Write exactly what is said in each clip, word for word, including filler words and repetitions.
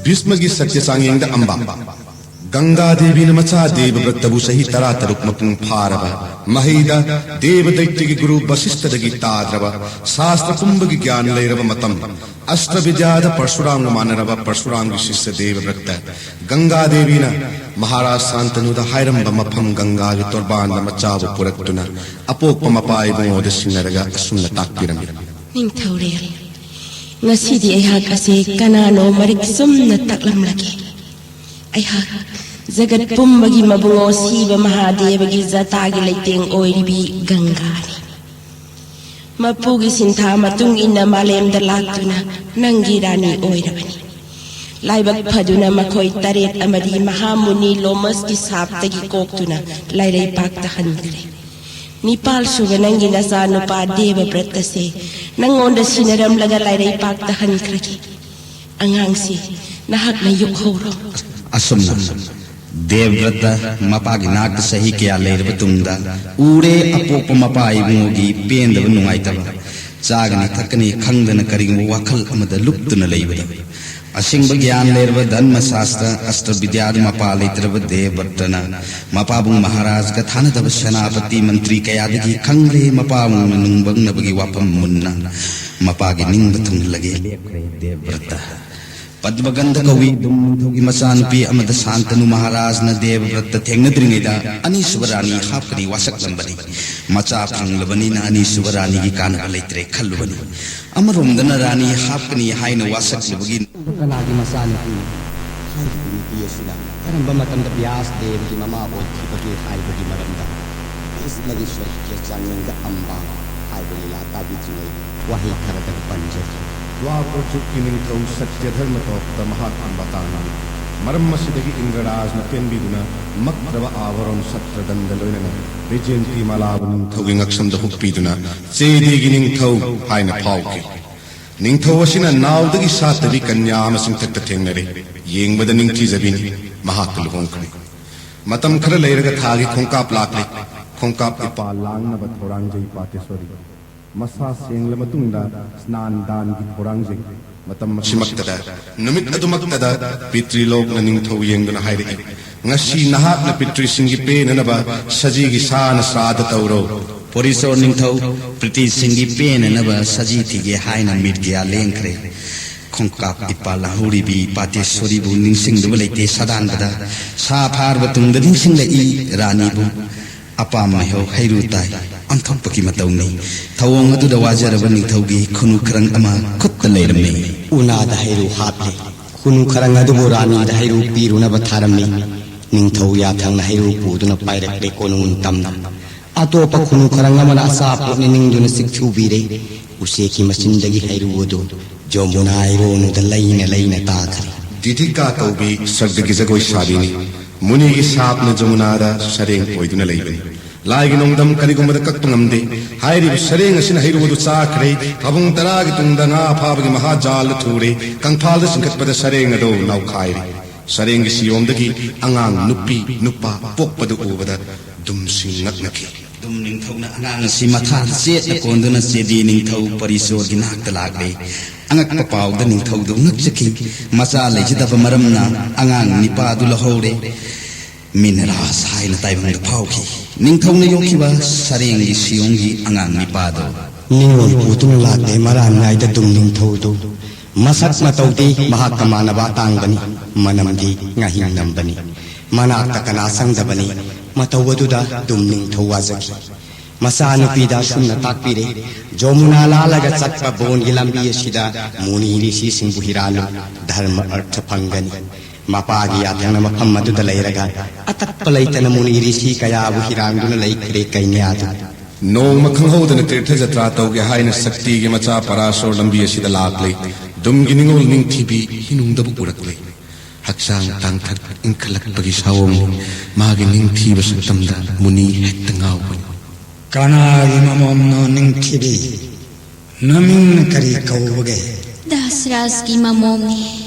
ꯚꯤꯁꯃꯒꯤ ꯁꯠꯌ ꯆꯥꯡꯌꯦꯡꯗ ꯑꯝꯕ꯫ ꯒꯪꯒꯥ ꯗꯦꯕꯤꯅ ꯃꯆꯥ ꯗꯦꯕꯕ꯭ꯔꯠꯇꯕꯨ ꯆꯍꯤ ꯇꯔꯥꯇꯔꯨꯛ ꯃꯄꯨꯡ ꯐꯥꯔꯕ ꯃꯍꯩꯗ ꯗꯦꯕ ꯗꯩꯇ꯭ꯌꯒꯤ ꯒꯨꯔꯨ ꯕꯁꯤꯁ꯭ꯊꯗꯒꯤ ꯇꯥꯗ꯭ꯔꯕ ꯁꯥꯁ꯭ꯇ꯭ꯔ ꯄꯨꯝꯕꯒꯤ ꯒ꯭ꯌꯥꯟ ꯂꯩꯔꯕ ꯃꯇꯝ, ꯑꯁ꯭ꯇ꯭ꯔ ꯕꯤꯗ꯭ꯌꯥꯗ ꯄꯔꯁꯨꯔꯥꯝꯒ ꯃꯥꯟꯅꯔꯕ ꯄꯔꯁꯨꯔꯥꯝꯒꯤ ꯁꯤꯁ꯭ꯌ ꯗꯦꯕꯕ꯭ꯔꯠꯇ ꯒꯪꯒꯥ ꯗꯦꯕꯤꯅ ꯃꯍꯥꯔꯥꯖ ꯁꯥꯟꯇꯅꯨꯗ ꯍꯥꯏꯔꯝꯕ ꯃꯐꯝ ꯒꯪꯒꯥꯒꯤ ꯇꯣꯔꯕꯥꯟꯗ ꯃꯆꯥꯕꯨ ꯄꯨꯔꯛꯇꯨꯅ ꯑꯄꯣꯛꯄ ꯃꯄꯥ ꯏꯕꯨꯡꯉꯣꯗ ꯁꯤꯟꯅꯔꯒ ꯑꯁꯨꯝꯅ ꯇꯥꯛꯄꯤꯔꯝꯃꯤ꯫ ꯅꯤꯡꯊꯧꯔꯦꯜ, ꯉꯁꯤꯗꯤ ꯑꯩꯍꯥꯛ ꯑꯁꯦ ꯀꯅꯥꯅꯣ ꯃꯔꯤꯛ ꯆꯨꯝꯅ ꯇꯥꯛꯂꯝꯂꯒꯦ꯫ ꯑꯩꯍꯥꯛ ꯖꯒꯠ ꯄꯨꯝꯕꯒꯤ ꯃꯕꯨꯡꯉꯣ ꯁꯤꯕ ꯃꯍꯥꯗꯦꯕꯒꯤ ꯖꯇꯥꯒꯤ ꯂꯩꯇꯦꯡ ꯑꯣꯏꯔꯤꯕꯤ ꯒꯪꯒꯥꯅꯤ꯫ ꯃꯄꯨꯒꯤ ꯁꯤꯟꯊꯥ ꯃꯇꯨꯡ ꯏꯟꯅ ꯃꯥꯂꯦꯝꯗ ꯂꯥꯛꯇꯨꯅ ꯅꯪꯒꯤ ꯔꯥꯅꯤ ꯑꯣꯏꯔꯕꯅꯤ꯫ ꯂꯥꯏꯕꯛ ꯐꯗꯨꯅ ꯃꯈꯣꯏ ꯇꯔꯦꯠ ꯑꯃꯗꯤ ꯃꯍꯥꯃꯨꯅꯤ ꯂꯣꯃꯁꯀꯤ ꯁꯥꯞꯇꯒꯤ ꯀꯣꯛꯇꯨꯅ ꯂꯥꯏꯔꯩꯄꯥꯛꯇ ꯍꯟꯈ꯭ꯔꯦ꯫ ꯅꯤꯄꯥꯜ ꯁꯨꯕ ꯅꯪꯒꯤ ꯅꯆꯥꯅꯨꯄꯥ ꯗꯦꯕꯕ꯭ꯔꯠꯇꯁꯦ ꯅꯪꯉꯣꯟꯗ ꯁꯤꯟꯅꯔꯝꯂꯒ ꯂꯥꯏꯔꯩꯄꯥꯛꯇ ꯍꯟꯈ꯭ꯔꯒꯦ꯫ ꯑꯉꯥꯡꯁꯤ ꯅꯍꯥꯛꯅ ꯌꯣꯛꯍꯧꯔꯣ꯫ ꯑꯁꯨꯝꯅ ꯗꯦꯕꯕ꯭ꯔꯠꯇ ꯃꯄꯥꯒꯤ ꯅꯥꯛꯇ ꯆꯍꯤ ꯀꯌꯥ ꯂꯩꯔꯕ ꯇꯨꯡꯗ ꯎꯔꯦ ꯑꯄꯣꯛꯄ ꯃꯄꯥ ꯏꯕꯨꯡꯉꯣꯒꯤ ꯄꯦꯟꯗꯕ ꯅꯨꯡꯉꯥꯏꯇꯕ꯫ ꯆꯥꯒꯅꯤ ꯊꯛꯀꯅꯤ ꯈꯪꯗꯅ ꯀꯔꯤꯒꯨꯝꯕ ꯋꯥꯈꯜ ꯑꯃꯗ ꯂꯨꯞꯇꯨꯅ ꯂꯩꯕꯗ꯫ ꯑꯁꯦꯡꯕ ꯒ꯭ꯌꯥꯟ ꯂꯩꯔꯕ ꯙꯔꯃ ꯁꯥꯁ꯭ꯇ꯭ꯔ ꯑꯁ꯭ꯇ꯭ꯔ ꯕꯤꯗ꯭ꯌꯥꯗ ꯃꯄꯥ ꯂꯩꯇ꯭ꯔꯕ ꯗꯦꯕꯕ꯭ꯔꯠꯇꯅ ꯃꯄꯥꯕꯨꯡ ꯃꯍꯥꯔꯥꯖꯒ ꯊꯥꯅꯗꯕ ꯁꯦꯅꯥꯄꯇꯤ ꯃꯟꯇ꯭ꯔꯤ ꯀꯌꯥꯗꯒꯤ ꯈꯪꯂꯦ ꯃꯄꯥꯕꯨꯡꯅ ꯅꯨꯡꯕꯪꯅꯕꯒꯤ ꯋꯥꯐꯝ ꯃꯨꯟꯅ ꯃꯄꯥꯒꯤ ꯅꯤꯡꯕ ꯊꯨꯡꯍꯜꯂꯒꯦ ꯂꯦꯞꯈ꯭ꯔꯦ ꯗꯦꯕꯕ꯭ꯔꯠꯇ꯫ ꯄꯗꯃꯒꯟꯙ ꯀꯧꯏ ꯑꯗꯨꯝ ꯅꯤꯡꯊꯧꯒꯤ ꯃꯆꯥꯅꯨꯄꯤ ꯑꯃꯗ ꯁꯥꯟꯇꯅꯨ ꯃꯍꯥꯔꯥꯖꯅ ꯗꯦꯕꯕ꯭ꯔꯠꯇ ꯊꯦꯡꯅꯗ꯭ꯔꯤꯉꯩꯗ ꯑꯅꯤꯁꯨꯕ ꯔꯥꯅꯤ ꯍꯥꯞꯀꯅꯤ ꯋꯥꯁꯛꯂꯝꯕꯅꯤ꯫ ꯃꯆꯥ ꯐꯪꯂꯕꯅꯤꯅ ꯑꯅꯤꯁꯨꯕ ꯔꯥꯅꯤꯒꯤ ꯀꯥꯟꯅꯕ ꯂꯩꯇ꯭ꯔꯦ ꯈꯜꯂꯨꯕꯅꯤ꯫ ꯑꯃꯔꯣꯝꯗꯅ ꯔꯥꯅꯤ ꯍꯥꯞꯀꯅꯤ ꯍꯥꯏꯅ ꯋꯥꯁꯛꯂꯨꯕꯒꯤ ꯀꯅꯥꯒꯤ ꯃꯆꯥꯅꯨꯄꯤ ꯍꯥꯏꯔꯤꯕ ꯅꯨꯄꯤ ꯑꯁꯤꯅ ꯀꯔꯝꯕ ꯃꯇꯝꯗ ꯕ꯭ꯌꯥꯁ ꯗꯦꯕꯒꯤ ꯃꯃꯥ ꯑꯣꯏꯈꯤꯕꯒꯦ ꯍꯥꯏꯕꯒꯤ ꯃꯔꯝꯗ ꯀ꯭ꯔꯤꯁꯅꯒꯤ ꯁꯣꯁꯤꯌ ꯆꯥꯡꯌꯦꯡꯗ ꯑꯝꯕꯥ ꯍꯥꯏꯕ ꯂꯤꯂꯥ ꯇꯥꯕꯤꯗ꯭ꯔꯤꯉꯩ ꯋꯥꯍꯩ ꯈꯔꯗꯪ ꯄꯟꯖꯒꯦ꯫ ꯗ꯭ꯋꯥꯄꯔ ꯖꯨꯒꯀꯤ ꯅꯤꯡꯊꯧ ꯁꯠꯌꯙꯔꯃ ꯇꯣꯞꯇ ꯃꯍꯥꯛꯀꯤ ꯃꯇꯥꯡꯅꯤ꯫ ꯃꯔꯝ ꯑꯁꯤꯗꯒꯤ ꯏꯟꯗ꯭ꯔꯔꯥꯖꯅ ꯄꯦꯟꯕꯤꯗꯨꯅ ꯃꯛꯇ꯭ꯔꯕ ꯑꯥꯚꯔꯣꯟ ꯁꯠꯇ꯭ꯔꯗꯟꯒ ꯂꯣꯏꯅꯅ ꯕꯤꯖꯦꯟꯇꯤ ꯃꯥꯂꯥꯕꯨ ꯅꯤꯡꯊꯧꯒꯤ ꯉꯛꯁꯝꯗ ꯍꯨꯛꯄꯤꯗꯨꯅ ꯆꯦꯗꯤꯒꯤ ꯅꯤꯡꯊꯧ ꯍꯥꯏꯅ ꯐꯥꯎꯈꯤ꯫ ꯅꯤꯡꯊꯧ ꯑꯁꯤꯅ ꯅꯥꯎꯗꯒꯤ ꯁꯥꯠꯇꯕꯤ ꯀꯟꯌꯥ ꯑꯃ ꯆꯤꯡꯊꯛꯇ ꯊꯦꯡꯅꯔꯦ꯫ ꯌꯦꯡꯕꯗ ꯅꯤꯡꯊꯤꯖꯕꯤꯅꯤ꯫ ꯃꯍꯥꯛꯀ ꯂꯨꯍꯣꯡꯈ꯭ꯔꯦ꯫ ꯃꯇꯝ ꯈꯔ ꯂꯩꯔꯒ ꯊꯥꯒꯤ ꯈꯣꯡꯀꯥꯞ ꯂꯥꯛꯂꯦ꯫ ꯈꯣꯡꯀꯥꯞ ꯏꯄꯥ ꯂꯥꯡꯅꯕ ꯊꯧꯔꯥꯡꯖꯩ ꯄꯥꯇꯦꯁꯣꯔꯤ꯫ ꯃꯁꯥ ꯁꯦꯡꯂ ꯃꯇꯨꯡꯗ ꯁ꯭ꯅꯥꯟ ꯗꯥꯟꯒꯤ ꯊꯧꯔꯥꯡꯖꯩ꯫ ꯃꯇꯝ ꯑꯁꯤꯃꯛꯇꯗ, ꯅꯨꯃꯤꯠ ꯑꯗꯨꯃꯛꯇꯗ ꯄꯤꯇ꯭ꯔꯤꯂꯣꯛꯅ ꯅꯤꯡꯊꯧ ꯌꯦꯡꯗꯨꯅ ꯍꯥꯏꯔꯛꯏ, "ꯉꯁꯤ ꯅꯍꯥꯛꯅ ꯄꯤꯇ꯭ꯔꯤꯁꯤꯡꯒꯤ ꯄꯦꯟꯅꯅꯕ ꯁꯖꯤꯒꯤ ꯁꯥꯅ ꯁ꯭ꯔꯥꯗ ꯇꯧꯔꯣ"꯫ ꯄꯣꯔꯤꯁꯣꯔ ꯅꯤꯡꯊꯧ ꯄꯤꯇ꯭ꯔꯤꯁꯤꯡꯒꯤ ꯄꯦꯟꯅꯅꯕ ꯁꯖꯤ ꯊꯤꯒꯦ ꯍꯥꯏꯅ ꯃꯤꯔꯒꯤꯌꯥ ꯂꯦꯡꯈ꯭ꯔꯦ꯫ ꯈꯣꯡꯀꯥꯞ ꯏꯄꯥ ꯂꯥꯡꯍꯧꯔꯤꯕꯤ ꯄꯥꯇꯦꯁꯣꯔꯤꯕꯨ ꯅꯤꯡꯁꯤꯡꯗꯕ ꯂꯩꯇꯦ꯫ ꯁꯥꯗꯥꯟꯕꯗ ꯁꯥ ꯐꯥꯔꯕ ꯇꯨꯡꯗ ꯅꯤꯡꯁꯤꯡꯂꯛꯏ ꯔꯥꯅꯤꯕꯨ꯫ ꯑꯄꯥꯝ ꯃꯍꯩ ꯍꯩꯔꯨ ꯇꯥꯏ꯫ ꯑꯣꯟꯊꯣꯛꯄꯒꯤ ꯃꯇꯧꯅꯤ꯫ ꯊꯧꯑꯣꯡ ꯑꯗꯨꯗ ꯋꯥꯖꯔꯕ ꯅꯤꯡꯊꯧꯒꯤ ꯈꯨꯅꯨ ꯈꯔꯪ ꯑꯃ ꯈꯨꯠꯇ ꯂꯩꯔꯝꯃꯤ꯫ ꯎꯅꯥꯗ ꯍꯩꯔꯨ ꯍꯥꯞꯂꯦ꯫ ꯈꯨꯅꯨ ꯈꯔꯪ ꯑꯗꯨꯕꯨ ꯔꯥꯅꯤꯗ ꯍꯩꯔꯨ ꯄꯤꯔꯨꯅꯕ ꯊꯥꯔꯝꯃꯤ꯫ ꯅꯤꯡꯊꯧ ꯌꯥꯊꯪꯅ ꯍꯩꯔꯨ ꯄꯨꯗꯨꯅ ꯄꯥꯏꯔꯛꯂꯦ ꯀꯣꯅꯨꯡ ꯇꯝꯗ꯫ ꯑꯇꯣꯞꯄ ꯈꯨꯅꯨ ꯈꯔꯪ ꯑꯃꯅ ꯑꯆꯥꯄꯣꯠꯅ ꯅꯤꯡꯗꯨꯅ ꯆꯤꯛꯊꯨꯕꯤꯔꯦ꯫ ꯎꯆꯦꯛꯀꯤ ꯃꯆꯤꯟꯗꯒꯤ ꯍꯩꯔꯨ ꯑꯗꯨ ꯖꯃꯨꯅꯥ ꯏꯔꯣꯟꯅꯨꯗ ꯂꯩꯅ ꯂꯩꯅ ꯇꯥꯈ꯭ꯔꯦ꯫ ꯗꯤꯗꯤꯀꯥ ꯀꯧꯕꯤ ꯁꯔꯒꯒꯤ ꯖꯒꯣꯏ ꯁꯥꯕꯤꯅꯤ꯫ ꯃꯨꯅꯤꯒꯤ ꯁꯥꯞꯅ ꯖꯃꯨꯅꯥꯗ ꯁꯔꯦꯡ ꯑꯣꯏꯗꯨꯅ ꯂꯩꯕꯅꯤ꯫ ꯂꯥꯏꯒꯤ ꯅꯣꯡꯗꯝ ꯀꯔꯤꯒꯨꯝꯕꯗ ꯀꯛꯄ ꯉꯝꯗꯦ꯫ ꯍꯥꯏꯔꯤꯕ ꯁꯔꯦꯡ ꯑꯁꯤꯅ ꯍꯩꯔꯨ ꯑꯗꯨ ꯆꯥꯈ꯭ꯔꯦ꯫ ꯊꯥꯕꯨꯡ ꯇꯔꯥꯒꯤ ꯇꯨꯡꯗ ꯉꯥ ꯐꯥꯕꯒꯤ ꯃꯍꯥꯖꯥꯜꯗ ꯊꯨꯔꯦ꯫ ꯀꯪꯐꯥꯜꯗ ꯆꯤꯡꯈꯠꯄꯗ ꯁꯔꯦꯡ ꯑꯗꯨ ꯅꯥꯎꯈꯥꯏꯔꯦ꯫ ꯁꯔꯦꯡꯒꯤ ꯁꯤꯌꯣꯝꯗꯒꯤ ꯑꯉꯥꯡ ꯅꯨꯄꯤ ꯅꯨꯄꯥ ꯄꯣꯛꯄꯗꯨ ꯎꯕꯗ ꯗꯨꯝꯁꯤꯡ ꯉꯛꯅꯈꯤ꯫ ꯗꯨꯝ ꯅꯤꯡꯊꯧꯅ ꯑꯉꯥꯡ ꯑꯁꯤ ꯃꯊꯥꯗ ꯆꯦꯠꯅ ꯀꯣꯟꯗꯨꯅ ꯆꯦꯗꯤ ꯅꯤꯡꯊꯧ ꯄꯔꯤꯁꯣꯔꯒꯤ ꯅꯥꯛꯇ ꯂꯥꯛꯂꯦ꯫ ꯑꯉꯛꯄ ꯄꯥꯎꯗ ꯅꯤꯡꯊꯧꯗꯨ ꯉꯛꯆꯈꯤ꯫ ꯃꯆꯥ ꯂꯩꯖꯗꯕ ꯃꯔꯝꯅ ꯑꯉꯥꯡ ꯅꯤꯄꯥꯗꯨ ꯂꯧꯍꯧꯔꯦ꯫ ꯃꯤꯅ ꯔꯥꯖ ꯍꯥꯏꯅ ꯇꯥꯏꯕꯪꯗ ꯐꯥꯎꯈꯤ꯫ ꯅꯤꯡꯊꯧꯅ ꯌꯣꯛꯈꯤꯕ ꯁꯔꯦꯡꯒꯤ ꯁꯤꯌꯣꯡꯒꯤ ꯑꯉꯥꯡ ꯅꯤꯄꯥꯗꯣ꯫ ꯅꯤꯡꯉꯣꯜ ꯄꯨꯗꯨꯅ ꯂꯥꯛꯂꯦ ꯃꯔꯥꯟ ꯅꯥꯏꯗ ꯗꯨꯝ ꯅꯤꯡꯊꯧꯗꯨ꯫ ꯃꯁꯛ ꯃꯇꯧꯗꯤ ꯃꯍꯥꯛꯀ ꯃꯥꯟꯅꯕ ꯑꯇꯥꯡꯕꯅꯤ, ꯃꯅꯝꯗꯤ ꯉꯥꯍꯤꯡ ꯅꯝꯕꯅꯤ꯫ ꯃꯅꯥꯛꯇ ꯀꯅꯥ ꯆꯪꯗꯕꯅꯤ꯫ ꯃꯇꯧ ꯑꯗꯨꯗ ꯗꯨꯝ ꯅꯤꯡꯊꯧ ꯋꯥꯖꯈꯤ꯫ ꯃꯆꯥꯅꯨꯄꯤꯗ ꯑꯁꯨꯝꯅ ꯇꯥꯛꯄꯤꯔꯦ, "ꯖꯣꯃꯨꯅꯥ ꯂꯥꯜꯂꯒ ꯆꯠꯄ ꯕꯣꯟꯒꯤ ꯂꯝꯕꯤ ꯑꯁꯤꯗ ꯃꯨꯅꯤ ꯔꯤꯁꯤꯁꯤꯡꯕꯨ ꯍꯤꯔꯥꯜꯂꯨ, ꯙꯔꯃ ꯑꯔꯊ ꯐꯪꯒꯅꯤ"꯫ ꯃꯄꯥꯒꯤ ꯌꯥꯊꯪꯅ ꯃꯐꯝ ꯑꯗꯨꯗ ꯂꯩꯔꯒ ꯑꯇꯠꯄ ꯂꯩꯇꯅ ꯃꯨꯅꯤ ꯔꯤꯁꯤ ꯀꯌꯥꯕꯨ ꯍꯤꯔꯥꯡꯗꯨꯅ ꯂꯩꯈ꯭ꯔꯦ ꯀꯩꯅ꯭ꯌꯥꯗꯨ꯫ ꯅꯣꯡꯃ ꯈꯪꯍꯧꯗꯅ ꯇꯤꯔꯊ ꯖꯇ꯭ꯔꯥ ꯇꯧꯒꯦ ꯍꯥꯏꯅ ꯁꯛꯇꯤꯒꯤ ꯃꯆꯥ ꯄꯔꯥꯁꯣꯔ ꯂꯝꯕꯤ ꯑꯁꯤꯗ ꯂꯥꯛꯂꯦ꯫ ꯗꯨꯝꯒꯤ ꯅꯤꯡꯉꯣꯜ ꯅꯤꯡꯊꯤꯕꯤ ꯍꯤꯅꯨꯡꯗꯕꯨ ꯎꯔꯛꯂꯦ꯫ ꯍꯛꯆꯥꯡ ꯇꯥꯡꯊꯛ ꯏꯪꯈꯠꯂꯛꯄꯒꯤ ꯁꯥꯑꯣꯡꯅꯤ꯫ ꯃꯥꯒꯤ ꯅꯤꯡꯊꯤꯕ ꯁꯛꯇꯝꯗ ꯃꯨꯅꯤ ꯍꯦꯛꯇ ꯉꯥꯎꯕꯅꯤ꯫ ꯀꯅꯥꯒꯤ ꯃꯃꯣꯝꯅꯣ ꯅꯤꯡꯊꯤꯕꯤ? ꯅꯃꯤꯡꯅ ꯀꯔꯤ ꯀꯧꯕꯒꯦ? ꯗꯥꯁꯔꯥꯖꯀꯤ ꯃꯃꯣꯝꯅꯤ꯫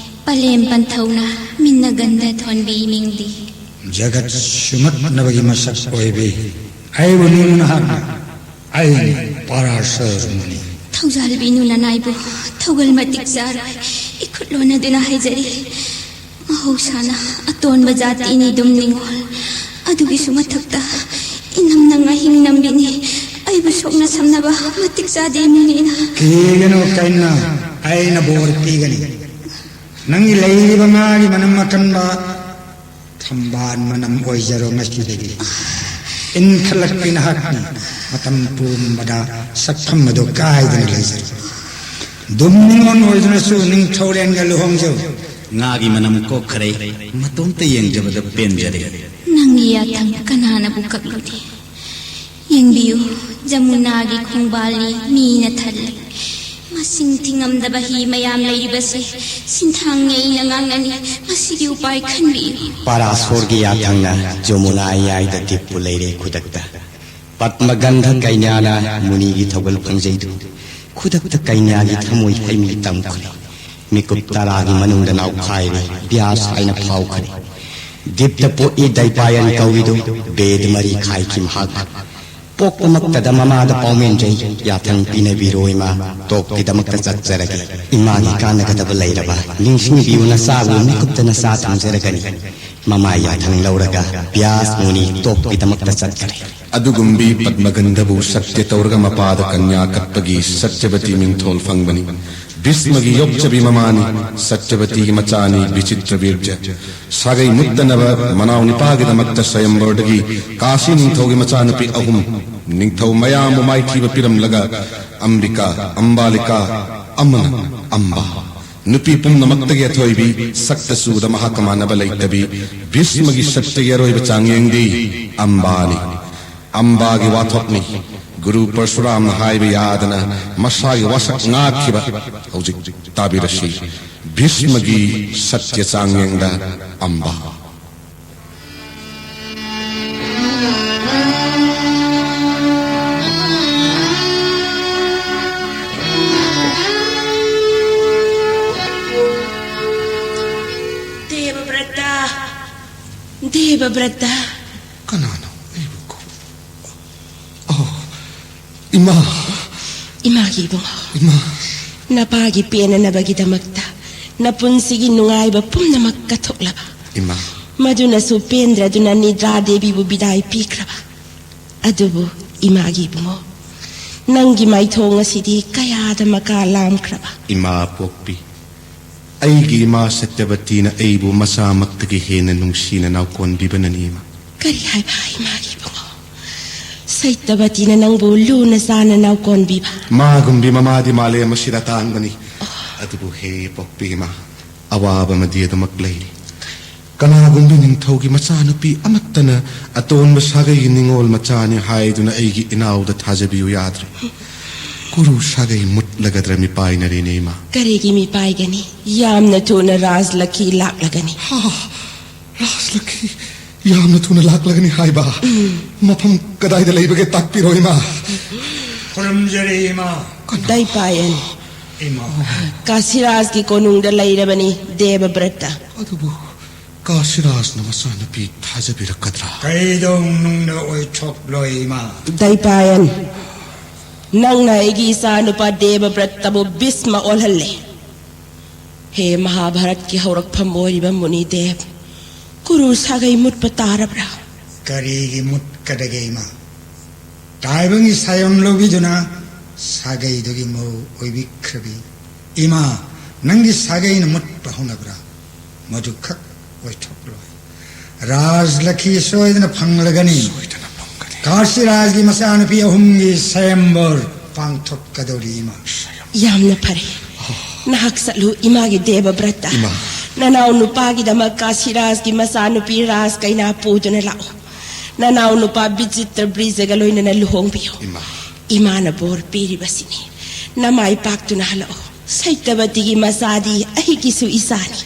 ꯄꯂꯦꯝ ꯄꯟꯊꯧꯅ ꯃꯤꯟꯅ ꯒꯟꯙ ꯊꯣꯟꯕꯤ ꯃꯤꯡꯗꯤ꯫ ꯖꯒꯠ ꯁꯨꯃꯠꯅꯕꯒꯤ ꯃꯁꯛ ꯑꯣꯏꯕꯤ꯫ ꯑꯩꯕꯨ ꯅꯤꯡꯅ ꯍꯥꯠꯅ ꯑꯩꯅꯤ꯫ ꯄꯔꯥꯁꯔ ꯃꯨꯅꯤ꯫ ꯊꯧꯖꯥꯜꯕꯤꯅꯨ ꯅꯅꯥꯏꯕꯨ, ꯊꯧꯒꯜ ꯃꯇꯤꯛ ꯆꯥꯔꯣꯏ꯫ ꯏꯈꯨꯠ ꯂꯣꯟꯅꯗꯨꯅ ꯍꯥꯏꯖꯔꯤ꯫ ꯃꯍꯧꯁꯥꯅ ꯑꯇꯣꯟꯕ ꯖꯥꯇꯤꯅꯤ ꯑꯗꯨꯝ ꯅꯤꯉꯣꯜ꯫ ꯑꯗꯨꯒꯤꯁꯨ ꯃꯊꯛꯇ ꯏꯅꯝꯅ ꯉꯥꯍꯤꯡ ꯅꯝꯕꯤꯅꯤ꯫ ꯑꯩꯕꯨ ꯁꯣꯛꯅ ꯁꯝꯅꯕ ꯃꯇꯤꯛ ꯆꯥꯗꯦ ꯃꯤꯅꯤꯅ꯫ ꯀꯤꯒꯅꯨ ꯀꯩꯅ, ꯑꯩꯅ ꯕꯣꯔ ꯄꯤꯒꯅꯤ꯫ ꯅꯪꯒꯤ ꯂꯩꯔꯤꯕ ꯉꯥꯒꯤ ꯃꯅꯝ ꯑꯀꯟꯕ ꯊꯝꯕꯥꯜ ꯃꯅꯝ ꯑꯣꯏꯖꯔꯣ ꯉꯁꯤꯗꯒꯤ꯫ ꯏꯟꯈꯠꯂꯛꯄꯤ ꯅꯍꯥꯛꯅꯤ꯫ ꯃꯇꯝ ꯄꯨꯝꯕꯗ ꯁꯛꯐꯝ ꯑꯗꯨ ꯀꯥꯏꯗꯅ ꯂꯩꯖꯔꯣ꯫ ꯑꯗꯨꯝ ꯅꯤꯉꯣꯜ ꯑꯣꯏꯗꯨꯅꯁꯨ ꯅꯤꯡꯊꯧꯔꯦꯟꯒ ꯂꯨꯍꯣꯡꯖꯧ꯫ ꯉꯥꯒꯤ ꯃꯅꯝ ꯀꯣꯛꯈꯔꯦ, ꯃꯇꯣꯝꯇ ꯌꯦꯡꯖꯕꯗ ꯄꯦꯟꯖꯔꯦ꯫ ꯅꯪꯒꯤ ꯌꯥꯊꯪ ꯀꯅꯥꯅꯕꯨ ꯀꯛꯂꯨꯅꯤ? ꯌꯦꯡꯕꯤꯌꯨ, ꯖꯃꯨꯅꯥꯒꯤ ꯈꯣꯡꯕꯥꯜꯅꯤ ꯃꯤꯅ ꯊꯜꯂꯤ꯫ ꯃꯁꯤꯡ ꯊꯤꯉꯝꯗꯕ ꯍꯤ ꯃꯌꯥꯝ ꯂꯩꯔꯤꯕꯁꯦ ꯁꯤꯟꯊꯥꯡ ꯌꯩꯅ ꯉꯥꯡꯅꯅꯤ꯫ ꯃꯁꯤꯒꯤ ꯎꯄꯥꯏ ꯈꯟꯕꯤꯌꯨ꯫ ꯄꯥꯔꯥꯁꯣꯔꯒꯤ ꯌꯥꯊꯪꯅ ꯖꯃꯨꯅꯥ ꯏꯌꯥꯏꯗ ꯗꯤꯞꯄꯨ ꯂꯩꯔꯦ ꯈꯨꯗꯛꯇ꯫ ꯄꯗꯃꯒꯟꯙ ꯀꯩꯅ꯭ꯌꯥꯅ ꯃꯨꯅꯤꯒꯤ ꯊꯧꯒꯜ ꯐꯪꯖꯩꯗꯨ ꯈꯨꯗꯛꯇ ꯀꯩꯅ꯭ꯌꯥꯒꯤ ꯊꯃꯣꯏ ꯍꯩꯃꯤ ꯇꯝꯈ꯭ꯔꯦ꯫ ꯃꯤꯀꯨꯞ ꯇꯔꯥꯒꯤ ꯃꯅꯨꯡꯗ ꯅꯥꯎꯈꯥꯏꯔꯦ, ꯕ꯭ꯌꯥꯁ ꯍꯥꯏꯅ ꯐꯥꯎꯈ꯭ꯔꯦ꯫ ꯗꯤꯞꯇ ꯄꯣꯛꯏ ꯗꯥꯏꯄꯥꯌꯟ ꯀꯧꯏꯗꯨ ꯕꯦꯗ ꯃꯔꯤ ꯈꯥꯏꯈꯤ ꯃꯍꯥꯛ꯫ ꯄꯣꯛꯄꯃꯛꯇꯗ ꯃꯃꯥꯗ ꯄꯥꯎꯃꯦꯟꯖꯩ, ꯌꯥꯊꯪ ꯄꯤꯅꯕꯤꯔꯣ ꯏꯃꯥ, ꯇꯣꯞꯀꯤꯗꯃꯛꯇ ꯆꯠꯆꯔꯒꯦ꯫ ꯏꯃꯥꯒꯤ ꯀꯥꯟꯅꯒꯗꯕ ꯂꯩꯔꯕ ꯅꯤꯡꯁꯤꯡꯕꯤꯌꯨ, ꯅꯆꯥꯕꯨ ꯃꯤꯀꯨꯞꯇ ꯅꯆꯥ ꯊꯝꯖꯔꯒꯅꯤ꯫ ꯃꯃꯥ ꯌꯥꯊꯪ ꯂꯧꯔꯒ ꯕ꯭ꯌꯥꯁ ꯃꯨꯅꯤ ꯇꯣꯞꯀꯤꯗꯃꯛꯇ ꯆꯠꯈ꯭ꯔꯦ꯫ ꯑꯗꯨꯒꯨꯝꯕꯤ ꯄꯗꯃꯒꯟꯙꯕꯨ ꯁꯠꯌ ꯇꯧꯔꯒ ꯃꯄꯥꯗ ꯀꯟꯌꯥ ꯀꯠꯄꯒꯤ ꯁꯠꯌꯕꯇꯤ ꯃꯤꯡꯊꯣꯜ ꯐꯪꯕꯅꯤ꯫ ꯚꯤꯁꯃꯒꯤ ꯌꯣꯛꯆꯕꯤ ꯃꯃꯥꯅꯤ꯫ ꯁꯠꯌꯕꯇꯤꯒꯤ ꯃꯆꯥꯅꯤ ꯕꯤꯆꯤꯇ꯭ꯔꯕꯤꯔꯖ꯫ ꯁꯥꯒꯩ ꯃꯨꯠꯇꯅꯕ ꯃꯅꯥꯎ ꯅꯤꯄꯥꯒꯤꯗꯃꯛꯇ ꯁ꯭ꯋꯌꯝꯕꯔꯗꯒꯤ ꯀꯥꯁꯤ ꯅꯤꯡꯊꯧꯒꯤ ꯃꯆꯥꯅꯨꯄꯤ ꯑꯍꯨꯝ ꯅꯤꯡꯊꯧ ꯃꯌꯥꯝꯕꯨ ꯃꯥꯏꯊꯤꯕ ꯄꯤꯔꯝꯂꯒ ꯑꯝꯕꯤꯀꯥ, ꯑꯝꯕꯥꯂꯤꯀꯥ ꯑꯃꯅ ꯑꯝꯕꯥ꯫ ꯅꯨꯄꯤ ꯄꯨꯝꯅꯃꯛꯇꯒꯤ ꯑꯊꯣꯏꯕꯤ, ꯁꯛꯇ ꯆꯨꯗ ꯃꯍꯥꯛꯀ ꯃꯥꯟꯅꯕ ꯂꯩꯇꯕꯤ, ꯚꯤꯁꯃꯒꯤ ꯁꯠꯇꯒꯤ ꯑꯔꯣꯏꯕ ꯆꯥꯡꯌꯦꯡꯗꯤ ꯑꯝꯕꯥꯅꯤ꯫ ꯑꯝꯕꯥꯒꯤ ꯋꯥꯊꯣꯛꯅꯤ꯫ ꯒꯨꯔꯨ ꯄꯔꯁꯨꯔꯥꯝꯅ ꯍꯥꯏꯕ ꯌꯥꯗꯅ ꯃꯁꯥꯒꯤ ꯋꯥꯁꯛ ꯉꯥꯛꯈꯤꯕ꯫ ꯍꯧꯖꯤꯛ ꯇꯥꯕꯤꯔꯁꯤ ꯚꯤꯁꯃꯒꯤ ꯁꯠꯌ ꯆꯥꯡꯌꯦꯡꯗ ꯑꯝꯕꯥ꯫ ꯗꯦꯕꯕ꯭ꯔꯇ, ꯗꯦꯕꯕ꯭ꯔꯇ꯫ ꯀꯅꯥꯅꯣ ꯑꯩꯕꯨ ꯀꯧ-, ꯑꯣ, ꯏꯃꯥ! ꯏꯃꯥꯒꯤ ꯏꯕꯨꯡꯉꯣ, ꯏꯃꯥ! ꯅꯄꯥꯒꯤ ꯄꯦꯟꯅꯅꯕꯒꯤꯗꯃꯛꯇ ꯅꯄꯨꯟꯁꯤꯒꯤ ꯅꯨꯡꯉꯥꯏꯕ ꯄꯨꯝꯅꯃꯛ ꯀꯠꯊꯣꯛꯂꯕ, ꯏꯃꯥ! ꯃꯗꯨꯅꯁꯨ ꯄꯦꯟꯗ꯭ꯔꯗꯨꯅ ꯅꯤꯗ꯭ꯔꯥ ꯗꯦꯕꯤꯕꯨ ꯕꯤꯗꯥꯏ ꯄꯤꯈ꯭ꯔꯕ꯫ ꯑꯗꯨꯕꯨ ꯏꯃꯥꯒꯤ ꯏꯕꯨꯡꯉꯣ, ꯅꯪꯒꯤ ꯃꯥꯏꯊꯣꯡ ꯑꯁꯤꯗꯤ ꯀꯌꯥꯗ ꯃꯀꯥ ꯂꯥꯝꯈ꯭ꯔꯕ꯫ ꯏꯃꯥ ꯄꯣꯛꯄꯤ, ꯑꯩꯒꯤ ꯏꯃꯥ ꯁꯇ꯭ꯌꯕꯇꯤꯅ ꯑꯩꯕꯨ ꯃꯆꯥꯃꯛꯇꯒꯤ ꯍꯦꯟꯅ ꯅꯨꯡꯁꯤꯅ ꯅꯥꯎꯀꯣꯟꯕꯤꯕꯅꯅꯤ, ꯏꯃꯥ꯫ ꯀꯔꯤ ꯍꯥꯏꯕ, ꯏꯃꯥꯒꯤ ꯏꯕꯨꯡꯉꯣ? ꯁꯇ꯭ꯌꯕꯇꯤꯅ ꯅꯪꯕꯨ ꯂꯨꯅ ꯆꯥꯟꯅ ꯅꯥꯎꯀꯣꯟꯕꯤꯕ? ꯃꯥꯒꯨꯝꯕꯤ ꯃꯃꯥꯗꯤ ꯃꯥꯂꯦꯝ ꯑꯁꯤꯗ ꯇꯥꯡꯕꯅꯤ꯫ ꯑꯗꯨꯕꯨ ꯍꯦ ꯄꯣꯛꯄꯤ ꯏꯃꯥ, ꯑꯋꯥꯕ ꯑꯃꯗꯤ ꯑꯗꯨꯃꯛ ꯂꯩꯔꯤ꯫ ꯀꯅꯥꯒꯨꯝꯕꯤ ꯅꯤꯡꯊꯧꯒꯤ ꯃꯆꯥꯅꯨꯄꯤ ꯑꯃꯠꯇꯅ ꯑꯇꯣꯟꯕ ꯁꯥꯒꯩꯒꯤ ꯅꯤꯉꯣꯜ ꯃꯆꯥꯅꯤ ꯍꯥꯏꯗꯨꯅ ꯑꯩꯒꯤ ꯏꯅꯥꯎꯗ ꯊꯥꯖꯕꯤꯌꯨ ꯌꯥꯗ꯭ꯔꯦ꯫ ꯀꯨꯔꯨ ꯁꯥꯒꯩ ꯃꯨꯠꯂꯒꯗ꯭ꯔ ꯃꯤꯄꯥꯏꯅꯔꯦꯅꯦ, ꯏꯃꯥ꯫ ꯀꯔꯤꯒꯤ ꯃꯤꯄꯥꯏꯒꯅꯤ? ꯌꯥꯝꯅ ꯊꯨꯅ ꯔꯥꯖꯂꯛꯈꯤ ꯂꯥꯛꯂꯒꯅꯤ꯫ ꯍꯥ, ꯔꯥꯖꯂꯛꯈꯤ ꯌꯥꯝꯅ ꯊꯨꯅ ꯂꯥꯛꯂꯒꯅꯤ ꯍꯥꯏꯕ? ꯎꯝ꯫ ꯃꯐꯝ ꯀꯗꯥꯏꯗ ꯂꯩꯕꯒꯦ ꯇꯥꯛꯄꯤꯔꯣ, ꯏꯃꯥ꯫ ꯈꯨꯔꯨꯝꯖꯔꯤ, ꯏꯃꯥ꯫ ꯀꯅꯥ? ꯗꯥꯏꯄꯥꯌꯟ꯫ ꯏꯃꯥ꯫ ꯀꯥꯁꯤꯔꯥꯖꯀꯤ ꯀꯣꯅꯨꯡꯗ ꯂꯩꯔꯕꯅꯤ ꯗꯦꯕꯕ꯭ꯔꯠꯇ꯫ ꯑꯗꯨꯕꯨ ꯀꯥꯁꯤꯔꯥꯖꯅ ꯃꯆꯥꯅꯨꯄꯤ ꯊꯥꯖꯕꯤꯔꯛꯀꯗ꯭ꯔꯥ? ꯀꯩꯗꯧꯅꯨꯡꯗ ꯑꯣꯏꯊꯣꯛꯂꯣꯏ, ꯏꯃꯥ꯫ ꯗꯥꯏꯄꯥꯌꯟ, ꯅꯪꯅ ꯑꯩꯒꯤ ꯏꯆꯥꯅꯨꯄꯥ ꯗꯦꯕꯕ꯭ꯔꯠꯇꯕꯨ ꯚꯤꯁꯃ ꯑꯣꯜꯍꯜꯂꯦ꯫ ꯍꯦ ꯃꯍꯥꯚꯥꯔꯠꯀꯤ ꯍꯧꯔꯛꯐꯝ ꯑꯣꯏꯔꯤꯕ ꯃꯨꯅꯤꯗꯦꯕ, ꯀꯨꯔꯨ ꯁꯥꯒꯩ ꯃꯨꯠꯄ ꯇꯥꯔꯕ꯭ꯔꯥ? ꯀꯔꯤꯒꯤ ꯃꯨꯠꯀꯗꯒꯦ, ꯏꯃꯥ? ꯇꯥꯏꯕꯪꯒꯤ ꯁꯥꯌꯣꯝ ꯂꯧꯕꯤꯗꯨꯅ ꯁꯥꯒꯩꯗꯨꯒꯤ ꯃꯧ ꯑꯣꯏꯕꯤꯈ꯭ꯔꯕꯤ ꯏꯃꯥ, ꯅꯪꯒꯤ ꯁꯥꯒꯩꯅ ꯃꯨꯠꯄ ꯍꯧꯅꯕ꯭ꯔꯥ? ꯃꯗꯨꯈꯛ ꯑꯣꯏꯊꯣꯛꯂꯣꯏ꯫ ꯔꯥꯖꯂꯛꯈꯤ ꯁꯣꯏꯗꯅ ꯐꯪꯂꯒꯅꯤ꯫ ꯁꯣꯏꯗꯅ ꯐꯪꯒꯅꯤ꯫ ꯀꯥꯁꯤꯔꯥꯖꯒꯤ ꯃꯆꯥꯅꯨꯄꯤ ꯑꯍꯨꯝꯒꯤ ꯁꯌꯝꯕꯔ ꯄꯥꯡꯊꯣꯛꯀꯗꯧꯔꯤ, ꯏꯃꯥ꯫ ꯌꯥꯝꯅ ꯐꯔꯦ꯫ ꯅꯍꯥꯛ ꯆꯠꯂꯨ, ꯏꯃꯥꯒꯤ ꯗꯦꯕꯕ꯭ꯔꯠꯇ꯫ ꯏꯃꯥ꯫ ꯅꯅꯥꯎ ꯅꯨꯄꯥꯒꯤꯗꯃꯛ ꯀꯥꯁꯤꯔꯥꯖꯒꯤ ꯃꯆꯥꯅꯨꯄꯤ ꯔꯥꯖ ꯀꯩꯅꯥ ꯄꯨꯗꯨꯅ ꯂꯥꯛꯎ꯫ ꯅꯅꯥꯎ ꯅꯨꯄꯥ ꯕꯤꯆꯤꯇ꯭ꯔ ꯕ꯭ꯔꯤꯖꯒ ꯂꯣꯏꯅꯅ ꯂꯨꯍꯣꯡꯕꯤꯌꯨ꯫ ꯏꯃꯥ꯫ ꯏꯃꯥꯅ ꯕꯣꯔ ꯄꯤꯔꯤꯕꯁꯤꯅꯤ꯫ ꯅꯃꯥꯏ ꯄꯥꯛꯇꯨꯅ ꯍꯜꯂꯛꯎ꯫ ꯁꯩꯇꯕꯇꯤꯒꯤ ꯃꯆꯥꯗꯤ ꯑꯩꯒꯤꯁꯨ ꯏꯆꯥꯅꯤ꯫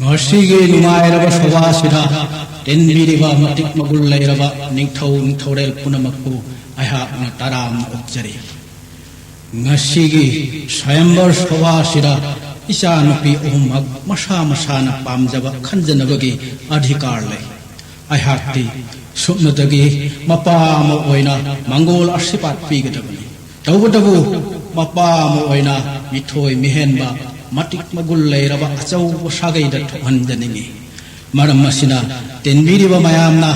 ꯉꯁꯤꯒꯤ ꯅꯨꯡꯉꯥꯏꯔꯕ ꯁꯣꯚꯥꯁꯤꯗ ꯇꯤꯟꯕꯤꯔꯤꯕ ꯃꯇꯤꯛ ꯃꯒꯨꯟ ꯂꯩꯔꯕ ꯅꯤꯡꯊꯧ ꯅꯤꯡꯊꯧꯔꯦꯜ ꯄꯨꯝꯅꯃꯛꯄꯨ ꯑꯩꯍꯥꯛꯅ ꯇꯔꯥꯝꯅ ꯑꯣꯛꯆꯔꯤ꯫ ꯉꯁꯤꯒꯤ ꯁ꯭ꯋꯥꯌꯝꯕꯔ ꯁꯣꯚꯥꯁꯤꯗ ꯏꯆꯥꯅꯨꯄꯤ ꯑꯍꯨꯝꯃꯛ ꯃꯁꯥ ꯃꯁꯥꯅ ꯄꯥꯝꯖꯕ ꯈꯟꯖꯅꯕꯒꯤ ꯑꯙꯤꯀꯥꯔ ꯂꯩ꯫ ꯑꯩꯍꯥꯛꯇꯤ ꯁꯨꯞꯅꯇꯒꯤ ꯃꯄꯥ ꯑꯃ ꯑꯣꯏꯅ ꯃꯪꯒꯣꯜ ꯑꯁꯤꯔꯕꯥꯗ ꯄꯤꯒꯗꯕꯅꯤ꯫ ꯇꯧꯕꯇꯕꯨ ꯃꯄꯥ ꯑꯃ ꯑꯣꯏꯅ ꯃꯤꯊꯣꯏ ꯃꯤꯍꯦꯟꯕ ꯃꯇꯤꯛ ꯃꯒꯨꯟ ꯂꯩꯔꯕ ꯑꯆꯧꯕ ꯁꯥꯒꯩꯗ ꯊꯣꯛꯍꯟꯖꯅꯤꯡꯏ꯫ ꯃꯔꯝ ꯑꯁꯤꯅ ꯇꯤꯟꯕꯤꯔꯤꯕ ꯃꯌꯥꯝꯅ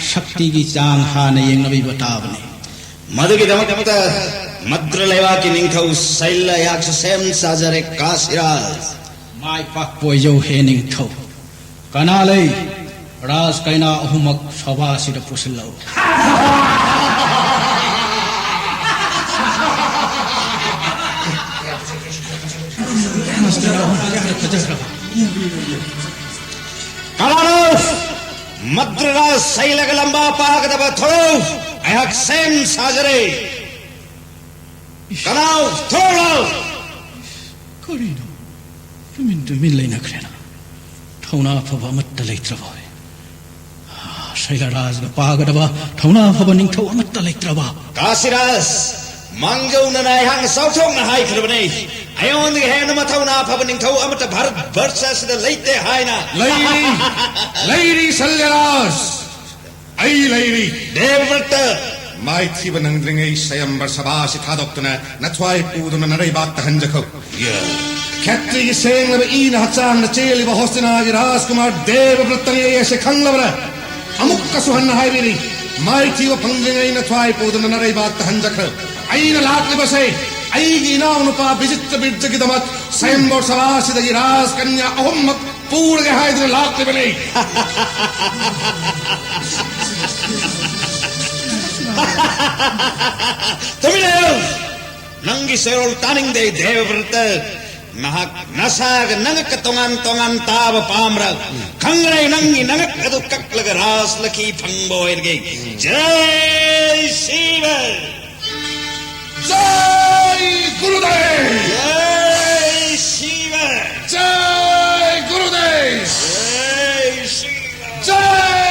ꯁꯛꯇꯤꯒꯤ ꯆꯥꯡ ꯍꯥꯟꯅ ꯌꯦꯡꯅꯕꯤꯕ ꯇꯥꯕꯅꯤ꯫ ꯃꯗꯨꯒꯤꯗꯃꯛꯇ ꯃꯗ꯭ꯔ ꯂꯩꯕꯥꯛꯀꯤ ꯅꯤꯡꯊꯧ ꯁꯩꯜ ꯑꯩꯍꯥꯛꯁꯨ ꯁꯦꯝ ꯁꯥꯖꯔꯦ, ꯀꯥꯁꯤꯔꯥꯖ꯫ ꯃꯥꯏ ꯄꯥꯛꯄ ꯑꯣꯏꯖꯧ ꯍꯦ ꯅꯤꯡꯊꯧ꯫ ꯀꯅꯥ ꯂꯩ? ꯔꯥꯖ ꯀꯩꯅꯥ ꯑꯍꯨꯝꯃꯛ ꯁꯣꯚꯥꯁꯤꯗ ꯄꯨꯁꯤꯜꯂꯛꯎ꯫ ꯀꯅꯥꯅꯣ? ꯃꯗ꯭ꯔ ꯔꯥꯖ ꯁꯩꯜꯒ ꯂꯝꯕꯥ ꯄꯥꯒꯗꯕ ꯊꯣꯔꯛꯎ꯫ ꯑꯩꯍꯥꯛ ꯁꯦꯝ ꯁꯥꯖꯔꯦ꯫ ꯀꯅꯥꯎ? ꯊꯣꯔꯛꯎ꯫ ꯀꯔꯤꯅꯣ? ꯇꯨꯃꯤꯟ ꯇꯨꯃꯤꯟ ꯂꯩꯅꯈ꯭ꯔꯦꯅ꯫ ꯊꯧꯅꯥ ꯐꯕ ꯑꯃꯠꯇ ꯂꯩꯇ꯭ꯔꯕ ꯍꯣꯏ꯫ ꯁꯩꯂꯔꯥꯖꯒ ꯄꯥꯒꯗꯕ ꯊꯧꯅꯥ ꯐꯕ ꯅꯤꯡꯊꯧ ꯑꯃꯠꯇ ꯂꯩꯇ꯭ꯔꯕ꯫ ꯀꯥꯁꯤꯔꯥꯖ, ꯃꯥꯡꯖꯧꯅꯅ ꯑꯩꯍꯥꯛꯅ ꯆꯥꯎꯊꯣꯛꯅ ꯍꯥꯏꯈ꯭ꯔꯕꯅꯤ, ꯑꯩꯉꯣꯟꯗꯒꯤ ꯍꯦꯟꯅ ꯃꯊꯧꯅꯥ ꯐꯕ ꯅꯤꯡꯊꯧ ꯑꯃꯠꯇ ꯚꯥꯔꯠ ꯚꯔꯁ ꯑꯁꯤꯗ ꯂꯩꯇꯦ ꯍꯥꯏꯅ꯫ ꯂꯩꯔꯤ, ꯂꯩꯔꯤ ꯁꯩꯂꯔꯥꯖ, ꯑꯩ ꯂꯩꯔꯤ꯫ ꯗꯦꯕꯕ꯭ꯔꯇ꯫ ꯃꯥꯏꯊꯤꯕ ꯅꯪꯗ꯭ꯔꯤꯉꯩ ꯁ꯭ꯋꯥꯌꯝꯕꯔ ꯁꯚꯥ ꯑꯁꯤ ꯊꯥꯗꯣꯛꯇꯨꯅ ꯅꯊ꯭ꯋꯥꯏ ꯄꯨꯗꯨꯅ ꯅꯔꯩꯕꯥꯛꯇ ꯍꯟꯖꯈꯣ꯫ ꯈꯦꯇ꯭ꯔꯤꯒꯤ ꯁꯦꯡꯂꯕ ꯏꯅ ꯍꯛꯆꯥꯡꯗ ꯆꯦꯜꯂꯤꯕ ꯍꯣꯁꯇꯤꯅꯥꯒꯤ ꯔꯥꯖꯀꯨꯃꯥꯔ ꯗꯦꯕꯕ꯭ꯔꯇꯅꯤ ꯑꯩ ꯑꯁꯤ ꯈꯪꯂꯕ꯭ꯔꯥ? ꯑꯃꯨꯛꯀꯁꯨ ꯍꯟꯅ ꯍꯥꯏꯕꯤꯔꯤ, ꯃꯥꯏꯊꯤꯕ ꯐꯪꯗ꯭ꯔꯤꯉꯩ ꯅꯊ꯭ꯋꯥꯏ ꯄꯨꯗꯨꯅ ꯅꯔꯩꯕꯥꯛꯇ ꯍꯟꯖꯈ꯭ꯔꯣ꯫ ꯑꯩꯅ ꯂꯥꯛꯂꯤꯕꯁꯦ ꯑꯩꯒꯤ ꯏꯅꯥꯎꯅꯨꯄꯥ ꯕꯤꯖꯤꯇ꯭ꯔ ꯕꯤꯔꯖꯒꯤꯗꯃꯛ ꯁ꯭ꯋꯥꯌꯝꯕꯔ ꯁꯚꯥ ꯑꯁꯤꯗꯒꯤ ꯔꯥꯖꯀꯟꯌꯥ ꯑꯍꯨꯝꯃꯛ ꯄꯨꯔꯒꯦ ꯍꯥꯏꯗꯨꯅ ꯂꯥꯛꯂꯤꯕꯅꯤ꯫ ꯇꯨꯃꯤꯟ ꯂꯩꯌꯨ! ꯅꯪꯒꯤ ꯆꯦꯔꯣꯜ ꯇꯥꯅꯤꯡꯗꯦ, ꯗꯦꯕꯕ꯭ꯔꯇ꯫ ꯅꯍꯥꯛ ꯅꯁꯥꯒ ꯅꯉꯛꯀ ꯇꯣꯉꯥꯟ ꯇꯣꯉꯥꯟ ꯇꯥꯕ ꯄꯥꯝꯕ꯭ꯔꯥ? ꯈꯪꯒꯅꯤ, ꯅꯪꯒꯤ ꯅꯉꯛ ꯑꯗꯨ ꯀꯛꯂꯒ ꯔꯥꯖ ꯂꯛꯈꯤ ꯐꯪꯕ ꯑꯣꯏꯔꯒꯦ꯫ ꯖꯩ ꯁꯤꯕ! ꯖꯩ ꯒꯨꯔꯨꯗꯦꯕ! ꯖꯩ ꯁꯤꯕ! ꯖꯩ ꯒꯨꯔꯨꯗꯦꯕ! ꯖꯩ ꯁꯤꯕ! ꯖꯩ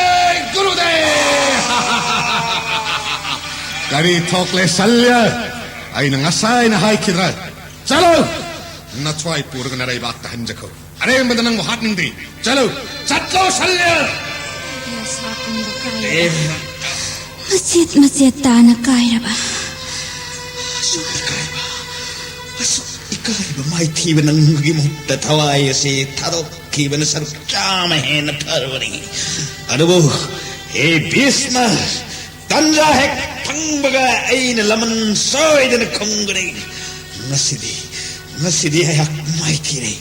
ꯀꯔꯤ ꯊꯣꯛꯂꯦ ꯁꯜꯌ? ꯑꯩꯅ ꯉꯁꯥꯏꯅ ꯍꯥꯏꯈꯤꯗ꯭ꯔꯥ? ꯆꯠꯂꯨ! ꯅꯊ꯭ꯋꯥꯏ ꯄꯨꯔꯒ ꯅꯔꯩꯕꯥꯛꯇ ꯍꯟꯖꯈꯣ꯫ ꯑꯔꯦꯝꯕꯗ ꯅꯪꯕꯨ ꯍꯥꯠꯅꯤꯡꯗꯦ꯫ ꯆꯠꯂꯨ! ꯆꯠꯂꯣ ꯁꯜꯌ! ꯑꯩꯒꯤ ꯑꯁꯥ ꯄꯨꯝꯕ ꯀꯥꯏꯔꯕ꯫ ꯃꯆꯦꯠ ꯃꯆꯦꯠ ꯇꯥꯅ ꯀꯥꯏꯔꯕ꯫ ꯑꯁꯨꯛ ꯏꯀꯥꯏꯕ, ꯑꯁꯨꯛ ꯏꯀꯥꯏꯕ ꯃꯥꯏꯊꯤꯕ ꯅꯪꯕꯒꯤ ꯃꯍꯨꯠꯇ ꯊꯋꯥꯏ ꯑꯁꯤ ꯊꯥꯗꯣꯛꯈꯤꯕꯅ ꯁꯔꯨꯛ ꯆꯥꯝꯃ ꯍꯦꯟꯅ ꯐꯔꯕꯅꯤ꯫ ꯑꯗꯨꯕꯨ ꯍꯦ ꯚꯤꯁꯃ, ꯇꯟꯖꯥ ꯍꯦꯛ ꯐꯪꯕꯒ ꯑꯩꯅ ꯂꯃꯟ ꯁꯣꯏꯗꯅ ꯈꯨꯝꯒꯅꯤ꯫ ꯉꯁꯤꯗꯤ, ꯉꯁꯤꯗꯤ ꯑꯩꯍꯥꯛ ꯃꯥꯏꯊꯤꯔꯦ꯫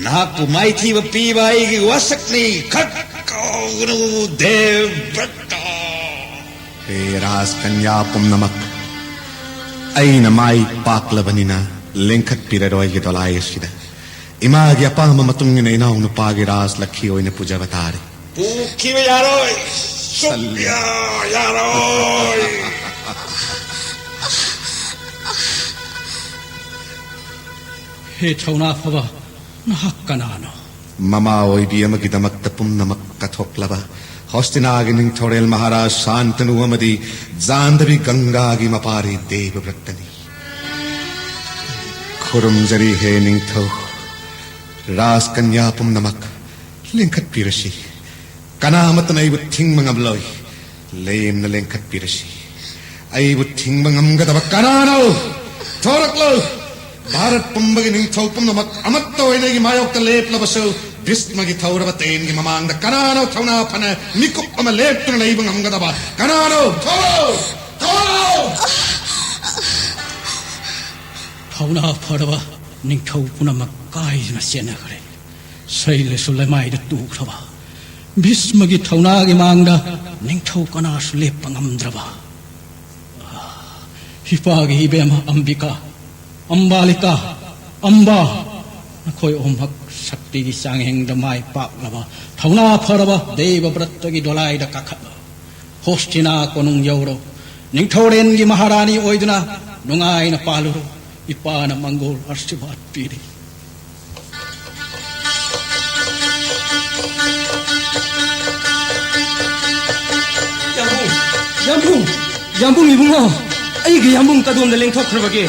ꯅꯍꯥꯛꯄꯨ ꯃꯥꯏꯊꯤꯕ ꯄꯤꯕ ꯑꯩꯒꯤ ꯋꯥꯁꯛꯅꯤ꯫ ꯈꯛ ꯀꯥꯎꯒꯅꯨ ꯗꯦꯕ꯭ꯔꯇ꯫ ꯍꯦ ꯔꯥꯖꯀꯟꯌꯥ ꯄꯨꯝꯅꯃꯛ, ꯑꯩꯅ ꯃꯥꯏ ꯄꯥꯛꯂꯕꯅꯤꯅ ꯂꯦꯡꯈꯠꯄꯤꯔꯔꯣꯏꯒꯦ ꯗꯣꯂꯥꯏ ꯑꯁꯤꯗ꯫ ꯏꯃꯥꯒꯤ ꯑꯄꯥꯝꯕ ꯃꯇꯨꯡ ꯏꯟꯅ ꯏꯅꯥꯎ ꯅꯨꯄꯥꯒꯤ ꯔꯥꯖ ꯂꯛꯈꯤ ꯑꯣꯏꯅ ꯄꯨꯖꯕ ꯇꯥꯔꯦ꯫ ꯄꯨꯈꯤꯕ ꯌꯥꯔꯣꯏ꯫ ꯁꯜꯂꯤ꯫ ꯁꯨꯛꯌꯥ ꯌꯥꯔꯣꯏ꯫ ꯍꯦ ꯊꯧꯅꯥ ꯐꯕ, ꯅꯍꯥꯛ ꯀꯅꯥꯅꯣ? ꯃꯃꯥ ꯑꯣꯏꯕꯤ ꯑꯃꯒꯤꯗꯃꯛꯇ ꯄꯨꯝꯅꯃꯛ ꯀꯠꯊꯣꯛꯂꯕ ꯍꯣꯁꯇꯤꯅꯥꯒꯤ ꯅꯤꯡꯊꯧꯔꯦꯜ ꯃꯍꯥꯔꯥꯖ ꯁꯥꯟꯇꯅꯨ ꯑꯃꯗꯤ ꯖꯥꯟꯗꯕꯤ ꯒꯪꯒꯥꯒꯤ ꯃꯄꯥꯔꯤ ꯗꯦꯕꯕ꯭ꯔꯠꯇꯅꯤ꯫ ꯈꯨꯔꯨꯝꯖꯔꯤ ꯍꯦ ꯅꯤꯡꯊꯧ, ꯔꯥꯖꯀꯟꯌꯥ ꯄꯨꯝꯅꯃꯛ ꯂꯦꯡꯈꯠꯄꯤꯔꯁꯤ꯫ ꯀꯅꯥ ꯑꯃꯠꯇꯅ ꯑꯩꯕꯨ ꯊꯤꯡꯕ ꯉꯝꯂꯣꯏ꯫ ꯂꯦꯝꯅ ꯂꯦꯡꯈꯠꯄꯤꯔꯁꯤ꯫ ꯑꯩꯕꯨ ꯊꯤꯡꯕ ꯉꯝꯒꯗꯕ ꯀꯅꯥꯅꯣ? ꯊꯣꯔꯛꯂꯣ! ꯚꯥꯔꯠ ꯄꯨꯝꯕꯒꯤ ꯅꯤꯡꯊꯧ ꯄꯨꯝꯅꯃꯛ ꯑꯃꯠꯇ ꯑꯣꯏꯅ ꯑꯩꯒꯤ ꯃꯥꯌꯣꯛꯇ ꯂꯦꯞꯂꯕꯁꯨ, ꯚꯤꯁꯃꯒꯤ ꯊꯧꯔꯕ ꯇꯦꯟꯒꯤ ꯃꯃꯥꯡꯗ ꯀꯅꯥꯅꯣ ꯊꯧꯅꯥ ꯐꯅ ꯃꯤꯀꯨꯞ ꯑꯃ ꯂꯦꯞꯇꯨꯅ ꯂꯩꯕ ꯉꯝꯒꯗꯕ? ꯀꯅꯥꯅꯣ? ꯊꯣꯔꯛꯂꯣ! ꯊꯣꯔꯛꯂꯣ! ꯊꯧꯅꯥ ꯐꯔꯕ ꯅꯤꯡꯊꯧ ꯄꯨꯝꯅꯃꯛ ꯀꯥꯏꯗꯨꯅ ꯆꯦꯟꯅꯈ꯭ꯔꯦ꯫ ꯁꯩꯂꯁꯨ ꯂꯩꯃꯥꯏꯗ ꯇꯨꯈ꯭ꯔꯕ, ꯚꯤꯁꯃꯒꯤ ꯊꯧꯅꯥꯒꯤ ꯃꯥꯡꯗ ꯅꯤꯡꯊꯧ ꯀꯅꯥꯁꯨ ꯂꯦꯞꯄ ꯉꯝꯗ꯭ꯔꯕ꯫ ꯏꯄꯥꯒꯤ ꯏꯕꯦꯝꯃ ꯑꯝꯕꯤꯀꯥ, ꯑꯝꯕꯥꯂꯤꯀꯥ, ꯑꯝꯕꯥ, ꯅꯈꯣꯏ ꯑꯍꯨꯝꯃꯛ ꯁꯛꯇꯤꯒꯤ ꯆꯥꯡꯌꯦꯡꯗ ꯃꯥꯏ ꯄꯥꯛꯂꯕ, ꯊꯧꯅꯥ ꯐꯔꯕ ꯗꯦꯕꯕ꯭ꯔꯠꯇꯒꯤ ꯗꯣꯂꯥꯏꯗ ꯀꯥꯈꯠꯂꯣ꯫ ꯍꯣꯁꯇꯤꯅꯥ ꯀꯣꯅꯨꯡ ꯌꯧꯔꯣ꯫ ꯅꯤꯡꯊꯧꯔꯦꯟꯒꯤ ꯃꯍꯥꯔꯥꯅꯤ ꯑꯣꯏꯗꯨꯅ ꯅꯨꯡꯉꯥꯏꯅ ꯄꯥꯜꯂꯨꯔꯣ꯫ ꯏꯄꯥꯅ ꯃꯪꯒꯣꯜ ꯑꯥꯁꯤꯔꯕꯥꯗ ꯄꯤꯔꯤ꯫ ꯌꯥꯝꯕꯨꯡ! ꯌꯥꯝꯕꯨꯡ! ꯌꯥꯝꯕꯨꯡ ꯏꯕꯨꯡꯉꯣ, ꯑꯩꯒꯤ ꯌꯥꯝꯕꯨꯡ ꯀꯗꯣꯝꯗ ꯂꯦꯡꯊꯣꯛꯈ꯭ꯔꯕꯒꯦ?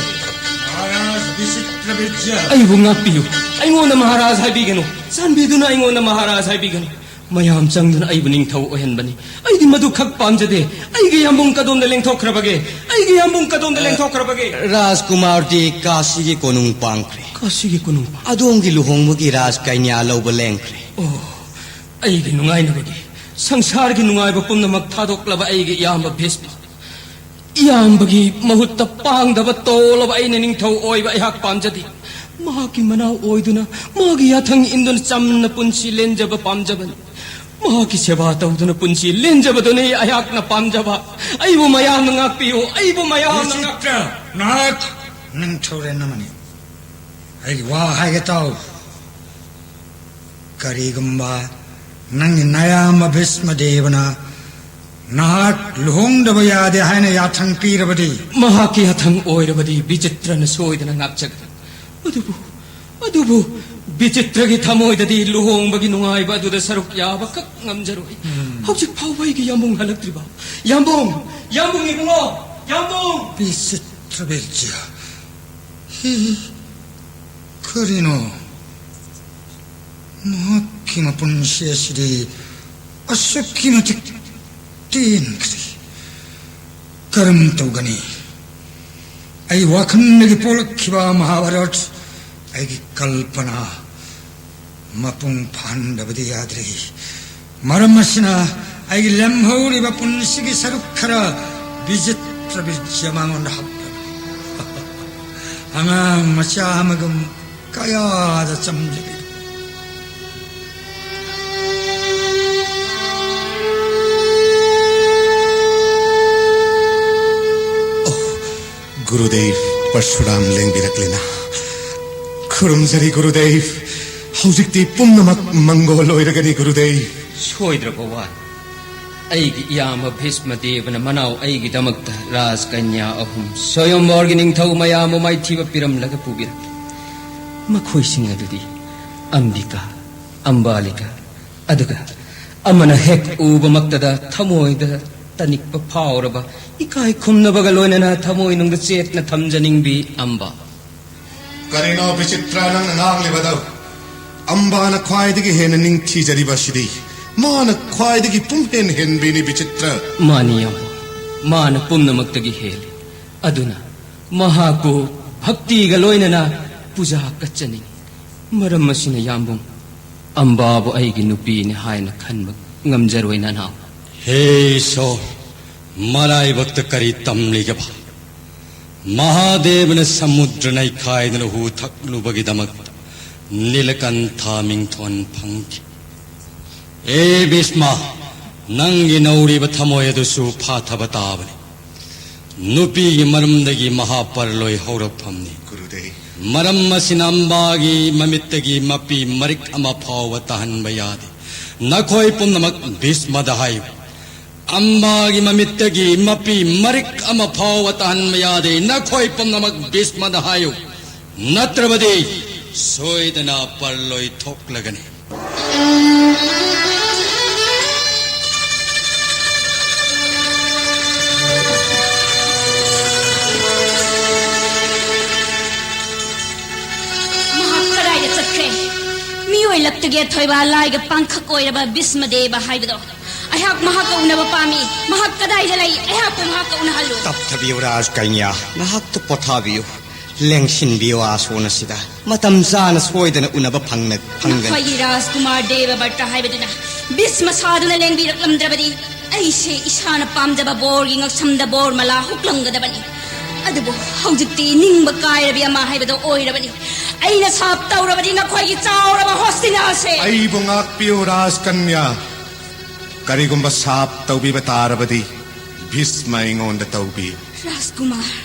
ꯑꯩꯕꯨ ꯉꯥꯛꯄꯤꯌꯨ꯫ ꯑꯩꯉꯣꯟꯗ ꯃꯍꯥꯔꯥꯖ ꯍꯥꯏꯕꯤꯒꯅꯨ꯫ ꯆꯥꯟꯕꯤꯗꯨꯅ ꯑꯩꯉꯣꯟꯗ ꯃꯍꯥꯔꯥꯖ ꯍꯥꯏꯕꯤꯒꯅꯨ꯫ ꯃꯌꯥꯝ ꯆꯪꯗꯨꯅ ꯑꯩꯕꯨ ꯅꯤꯡꯊꯧ ꯑꯣꯏꯍꯟꯕꯅꯤ꯫ ꯑꯩꯗꯤ ꯃꯗꯨ ꯈꯛ ꯄꯥꯝꯖꯗꯦ꯫ ꯑꯩꯒꯤ ꯌꯥꯝꯕꯨꯡ ꯀꯗꯣꯝꯗ ꯂꯦꯡꯊꯣꯛꯈ꯭ꯔꯕꯒꯦ? ꯑꯩꯒꯤ ꯌꯥꯝꯕꯨꯡ ꯀꯗꯣꯝꯗ ꯂꯦꯡꯊꯣꯛꯈ꯭ꯔꯕꯒꯦ? ꯔꯥꯖꯀꯨꯃꯥꯔꯗꯤ ꯀꯥꯁꯤꯒꯤ ꯀꯣꯅꯨꯡ ꯄꯥꯡꯈ꯭ꯔꯦ꯫ ꯀꯥꯁꯤꯒꯤ ꯀꯣꯅꯨꯡ ꯄꯥꯡ- ꯑꯗꯣꯝꯒꯤ ꯂꯨꯍꯣꯡꯕꯒꯤ ꯔꯥꯖꯀꯩꯅ꯭ꯌꯥ ꯂꯧꯕ ꯂꯦꯡꯈ꯭ꯔꯦ꯫ ꯑꯣ, ꯑꯩꯒꯤ ꯅꯨꯡꯉꯥꯏꯅꯕꯒꯤ, ꯁꯪꯁꯥꯔꯒꯤ ꯅꯨꯡꯉꯥꯏꯕ ꯄꯨꯝꯅꯃꯛ ꯊꯥꯗꯣꯛꯂꯕ ꯑꯩꯒꯤ ꯏꯌꯥꯝꯕ ꯚꯤꯁꯃ, ꯏꯌꯥꯝꯕꯒꯤ ꯃꯍꯨꯠꯇ ꯄꯥꯡꯗꯕ ꯇꯣꯜꯂꯕ ꯑꯩꯅ ꯅꯤꯡꯊꯧ ꯑꯣꯏꯕ ꯑꯩꯍꯥꯛ ꯄꯥꯝꯖꯗꯦ꯫ ꯃꯍꯥꯛꯀꯤ ꯃꯅꯥꯎ ꯑꯣꯏꯗꯨꯅ, ꯃꯥꯒꯤ ꯌꯥꯊꯪ ꯏꯟꯗꯨꯅ ꯆꯝꯅ ꯄꯨꯟꯁꯤ ꯂꯦꯟꯖꯕ ꯄꯥꯝꯖꯕꯅꯤ꯫ ꯃꯍꯥꯛꯀꯤ ꯁꯦꯕꯥ ꯇꯧꯗꯨꯅ ꯄꯨꯟꯁꯤ ꯂꯦꯟꯖꯕꯗꯨꯅꯤ ꯑꯩꯍꯥꯛꯅ ꯄꯥꯝꯖꯕ꯫ ꯑꯩꯕꯨ ꯃꯌꯥꯝꯅ ꯉꯥꯛꯄꯤꯌꯨ, ꯑꯩꯕꯨ ꯃꯌꯥꯝꯅ ꯉꯥꯛꯄꯤꯌꯨ꯫ ꯅꯍꯥꯛ ꯅꯤꯡꯊꯧꯔꯦꯜ ꯑꯃꯅꯤ꯫ ꯑꯩꯒꯤ ꯋꯥ ꯍꯥꯏꯒꯦ ꯇꯥꯎ꯫ ꯀꯔꯤꯒꯨꯝꯕ ꯅꯪꯒꯤ ꯅꯌꯥꯝꯕ ꯚꯤꯁꯃꯗꯦꯕꯅ ꯅꯍꯥꯛ ꯂꯨꯍꯣꯡꯗꯕ ꯌꯥꯗꯦ ꯍꯥꯏꯅ ꯌꯥꯊꯪ ꯄꯤꯔꯕꯗꯤ? ꯃꯍꯥꯛꯀꯤ ꯌꯥꯊꯪ ꯑꯣꯏꯔꯕꯗꯤ ꯕꯤꯆꯤꯇ꯭ꯔꯅ ꯁꯣꯏꯗꯅ ꯉꯥꯛꯆꯒꯅꯤ꯫ ꯑꯗꯨꯕꯨ, ꯑꯗꯨꯕꯨ ꯕꯤꯆꯤꯇ꯭ꯔꯒꯤ ꯊꯃꯣꯏꯗꯗꯤ ꯂꯨꯍꯣꯡꯕꯒꯤ ꯅꯨꯡꯉꯥꯏꯕ ꯑꯗꯨꯗ ꯁꯔꯨꯛ ꯌꯥꯕ ꯀꯛ ꯉꯝꯖꯔꯣꯏ꯫ ꯎꯝ꯫ ꯍꯧꯖꯤꯛ ꯐꯥꯎꯕ ꯑꯩꯒꯤ ꯌꯥꯝꯕꯨꯡ ꯍꯜꯂꯛꯇ꯭ꯔꯤꯕ? ꯌꯥꯝꯕꯨꯡ! ꯌꯥꯝꯕꯨꯡ ꯏꯕꯨꯡꯉꯣ! ꯌꯥꯝꯕꯨꯡ! ꯕꯤꯆꯤꯇ꯭ꯔ ꯕꯤꯔꯖꯤꯌꯥ꯫ ꯍꯤ, ꯀꯔꯤꯅꯣ? ꯃꯍꯥꯛꯀꯤ ꯃꯄꯨꯟꯁꯤ ꯑꯁꯤꯗꯤ ꯑꯁꯨꯛꯀꯤ ꯃꯇꯤꯛ ꯇꯦꯟꯈ꯭ꯔꯦ꯫ ꯀꯔꯝ ꯇꯧꯒꯅꯤ? ꯑꯩ ꯋꯥꯈꯜꯗꯒꯤ ꯄꯣꯛꯂꯛꯈꯤꯕ ꯃꯍꯥꯚꯥꯔꯠ, ꯑꯩꯒꯤ ꯀꯜꯄꯅꯥ ꯃꯄꯨꯡ ꯐꯥꯍꯟꯗꯕꯗꯤ ꯌꯥꯗ꯭ꯔꯦ꯫ ꯃꯔꯝ ꯑꯁꯤꯅ ꯑꯩꯒꯤ ꯂꯦꯝꯍꯧꯔꯤꯕ ꯄꯨꯟꯁꯤꯒꯤ ꯁꯔꯨꯛ ꯈꯔ ꯕꯤꯆꯤꯇ꯭ꯔ ꯕꯤꯔꯖꯤꯌꯥ ꯃꯉꯣꯟꯗ ꯍꯥꯞꯂꯕꯅꯤ꯫ ꯑꯉꯥꯡ ꯃꯆꯥ ꯑꯃꯒꯨꯝ ꯀꯌꯥꯗ ꯆꯝꯖꯔꯤ꯫ ꯑꯣ, ꯒꯨꯔꯨꯗꯦꯕ ꯄꯔꯁꯨꯔꯥꯝ ꯂꯦꯡꯕꯤꯔꯛꯂꯦꯅ꯫ ꯈꯨꯔꯨꯝꯖꯔꯤ ꯒꯨꯔꯨꯗꯦꯕ꯫ ꯍꯧꯖꯤꯛꯇꯤ ꯄꯨꯝꯅꯃꯛ ꯃꯪꯒꯣꯜ ꯑꯣꯏꯔꯒꯅꯤ ꯒꯨꯔꯨꯗꯦꯕ꯫ ꯁꯣꯏꯗ꯭ꯔꯕ ꯋꯥꯅꯤ꯫ ꯑꯩꯒꯤ ꯏꯌꯥꯝꯕ ꯚꯤꯁꯃꯗꯦꯕꯅ ꯃꯅꯥꯎ ꯑꯩꯒꯤꯗꯃꯛꯇ ꯔꯥꯖꯀꯟꯌꯥ ꯑꯍꯨꯝ ꯁ꯭ꯋꯌꯝꯚꯔꯒꯤ ꯅꯤꯡꯊꯧ ꯃꯌꯥꯝꯕꯨ ꯃꯥꯏꯊꯤꯕ ꯄꯤꯔꯝꯂꯒ ꯄꯨꯕꯤꯔꯛꯂꯤ꯫ ꯃꯈꯣꯏꯁꯤꯡ ꯑꯗꯨꯗꯤ ꯑꯝꯕꯤꯀꯥ, ꯑꯝꯕꯥꯂꯤꯀꯥ, ꯑꯗꯨꯒ ꯑꯃꯅ ꯍꯦꯛ ꯎꯕꯃꯛꯇꯗ ꯊꯃꯣꯏꯗ ꯇꯅꯤꯛꯄ ꯐꯥꯎꯔꯕ, ꯏꯀꯥꯏ ꯈꯨꯝꯅꯕꯒ ꯂꯣꯏꯅꯅ ꯊꯃꯣꯏꯅꯨꯡꯗ ꯆꯦꯠꯅ ꯊꯝꯖꯅꯤꯡꯕꯤ ꯑꯝꯕ꯫ ꯀꯔꯤꯅꯣ ꯕꯤꯆꯤꯇ꯭ꯔ ꯅꯪꯅ ꯉꯥꯡꯂꯤꯕꯗꯣ? ꯑꯝꯕꯥꯅ ꯈ꯭ꯋꯥꯏꯗꯒꯤ ꯍꯦꯟꯅ ꯅꯤꯡꯊꯤꯖꯔꯤꯕꯁꯤꯗꯤ꯫ ꯃꯥꯅ ꯈ꯭ꯋꯥꯏꯗꯒꯤ ꯄꯨꯝꯍꯦꯟ ꯍꯦꯟꯕꯤꯅꯤ ꯕꯤꯆꯤꯇ꯭ꯔ꯫ ꯃꯥꯅꯤ ꯑꯝꯕ, ꯃꯥꯅ ꯄꯨꯝꯅꯃꯛꯇꯒꯤ ꯍꯦꯜꯂꯤ꯫ ꯑꯗꯨꯅ ꯃꯍꯥꯛꯄꯨ ꯚꯛꯇꯤꯒ ꯂꯣꯏꯅꯅ ꯄꯨꯖꯥ ꯀꯠꯆꯅꯤꯡꯏ꯫ ꯃꯔꯝ ꯑꯁꯤꯅ ꯌꯥꯝꯕꯨꯡ, ꯑꯝꯕꯥꯕꯨ ꯑꯩꯒꯤ ꯅꯨꯄꯤꯅꯤ ꯍꯥꯏꯅ ꯈꯟꯕ ꯉꯝꯖꯔꯣꯏ ꯅꯅꯥꯎ꯫ ꯍꯦ ꯏꯁꯣꯔ, ꯃꯔꯥꯏꯕꯛꯇ ꯀꯔꯤ ꯇꯝꯂꯤꯒꯕ? ꯃꯍꯥꯗꯦꯕꯅ ꯁꯃꯨꯗ꯭ꯔ ꯅꯩꯈꯥꯏꯗꯨꯅ ꯍꯨ ꯊꯛꯂꯨꯕꯒꯤꯗꯃꯛꯇ ꯅꯤꯂꯀꯟꯊ ꯃꯤꯡꯊꯣꯟ ꯐꯪꯈꯤ꯫ ꯑꯦ ꯚꯤꯁꯃ, ꯅꯪꯒꯤ ꯅꯧꯔꯤꯕ ꯊꯃꯣꯏ ꯑꯗꯨꯁꯨ ꯐꯥꯊꯕ ꯇꯥꯕꯅꯤ꯫ ꯅꯨꯄꯤꯒꯤ ꯃꯔꯝꯗꯒꯤ ꯃꯍꯥꯄꯔꯂꯣꯏ ꯍꯧꯔꯛꯐꯝꯅꯤ꯫ ꯒꯨꯔꯨꯗꯦꯕ꯫ ꯃꯔꯝ ꯑꯁꯤꯅ ꯑꯝꯕꯥꯒꯤ ꯃꯃꯤꯠꯇꯒꯤ ꯃꯄꯤ ꯃꯔꯤꯛ ꯑꯃ ꯐꯥꯎꯕ ꯇꯥꯍꯟꯕ ꯌꯥꯗꯦ꯫ ꯅꯈꯣꯏ ꯄꯨꯝꯅꯃꯛ ꯚꯤꯁꯃꯗ ꯍꯥꯏꯌꯨ꯫ ꯑꯝꯕꯥꯒꯤ ꯃꯃꯤꯠꯇꯒꯤ ꯃꯄꯤ ꯃꯔꯤꯛ ꯑꯃ ꯐꯥꯎꯕ ꯇꯥꯍꯟꯕ ꯌꯥꯗꯦ꯫ ꯅꯈꯣꯏ ꯄꯨꯝꯅꯃꯛ ꯚꯤꯁꯃꯗ ꯍꯥꯏꯌꯨ, ꯅꯠꯇ꯭ꯔꯕꯗꯤ ꯁꯣꯏꯗꯅ ꯄꯔꯂꯣꯏ ꯊꯣꯛꯂꯒꯅꯤ꯫ ꯃꯍꯥꯛ ꯀꯗꯥꯏꯗ ꯆꯠꯈ꯭ꯔꯦ? ꯃꯤꯑꯣꯏ ꯂꯛꯇꯒꯤ ꯑꯊꯣꯏꯕ ꯂꯥꯏꯒ ꯄꯥꯡꯈꯛ ꯑꯣꯏꯔꯕ ꯚꯤꯁꯃꯗꯦꯕ ꯍꯥꯏꯕꯗꯣ꯫ ꯑꯩꯍꯥꯛ ꯃꯍꯥꯛꯀ ꯎꯅꯕ ꯄꯥꯝꯃꯤ꯫ ꯃꯍꯥꯛ ꯀꯗꯥꯏꯗ ꯂꯩ? ꯑꯩꯍꯥꯛꯄꯨ ꯃꯍꯥꯛꯀ ꯎꯅꯍꯜꯂꯨ꯫ ꯇꯞꯊꯕꯤꯌꯨ ꯔꯥꯖꯀꯟꯌꯥ, ꯉꯥꯏꯍꯥꯛꯇ ꯄꯣꯊꯥꯕꯤꯌꯨ꯫ ꯂꯦꯡꯁꯤꯟꯕꯤꯌꯨ ꯑꯥꯁꯣꯟ ꯑꯁꯤꯗ꯫ ꯃꯇꯝ ꯆꯥꯅ ꯁꯣꯏꯗꯅ ꯎꯅꯕ ꯐꯪꯅ-, ꯐꯪꯒꯅꯤ꯫ ꯅꯈꯣꯏꯒꯤ ꯔꯥꯖꯀꯨꯃꯥꯔ ꯗꯦꯕ ꯕꯔꯇ ꯍꯥꯏꯕꯗꯨꯅ ꯚꯤꯁꯃ ꯁꯥꯗꯨꯅ ꯂꯦꯡꯕꯤꯔꯛꯂꯝꯗ꯭ꯔꯕꯗꯤ ꯑꯩꯁꯦ ꯏꯁꯥꯅ ꯄꯥꯝꯖꯕ ꯕꯣꯔꯒꯤ ꯉꯛꯁꯝꯗ ꯕꯣꯔ ꯃꯂꯥ ꯍꯨꯛꯂꯝꯒꯗꯕꯅꯤ꯫ ꯑꯗꯨꯕꯨ ꯍꯧꯖꯤꯛꯇꯤ ꯅꯤꯡꯕ ꯀꯥꯏꯔꯕꯤ ꯑꯃ ꯍꯥꯏꯕꯗꯣ ꯑꯣꯏꯔꯕꯅꯤ꯫ ꯑꯩꯅ ꯁꯥꯞ ꯇꯧꯔꯕꯗꯤ ꯅꯈꯣꯏꯒꯤ ꯆꯥꯎꯔꯕ ꯍꯣꯁꯇꯤꯅꯥꯁꯦ꯫ ꯑꯩꯕꯨ ꯉꯥꯛꯄꯤꯌꯨ ꯔꯥꯖꯀꯟꯌꯥ꯫ ꯀꯔꯤꯒꯨꯝꯕ ꯁꯥꯞ ꯇꯧꯕꯤꯕ ꯇꯥꯔꯕꯗꯤ ꯚꯤꯁꯃ ꯑꯩꯉꯣꯟꯗ ꯇꯧꯕꯤꯌꯨ꯫ ꯔꯥꯖꯀꯨꯃꯥꯔ,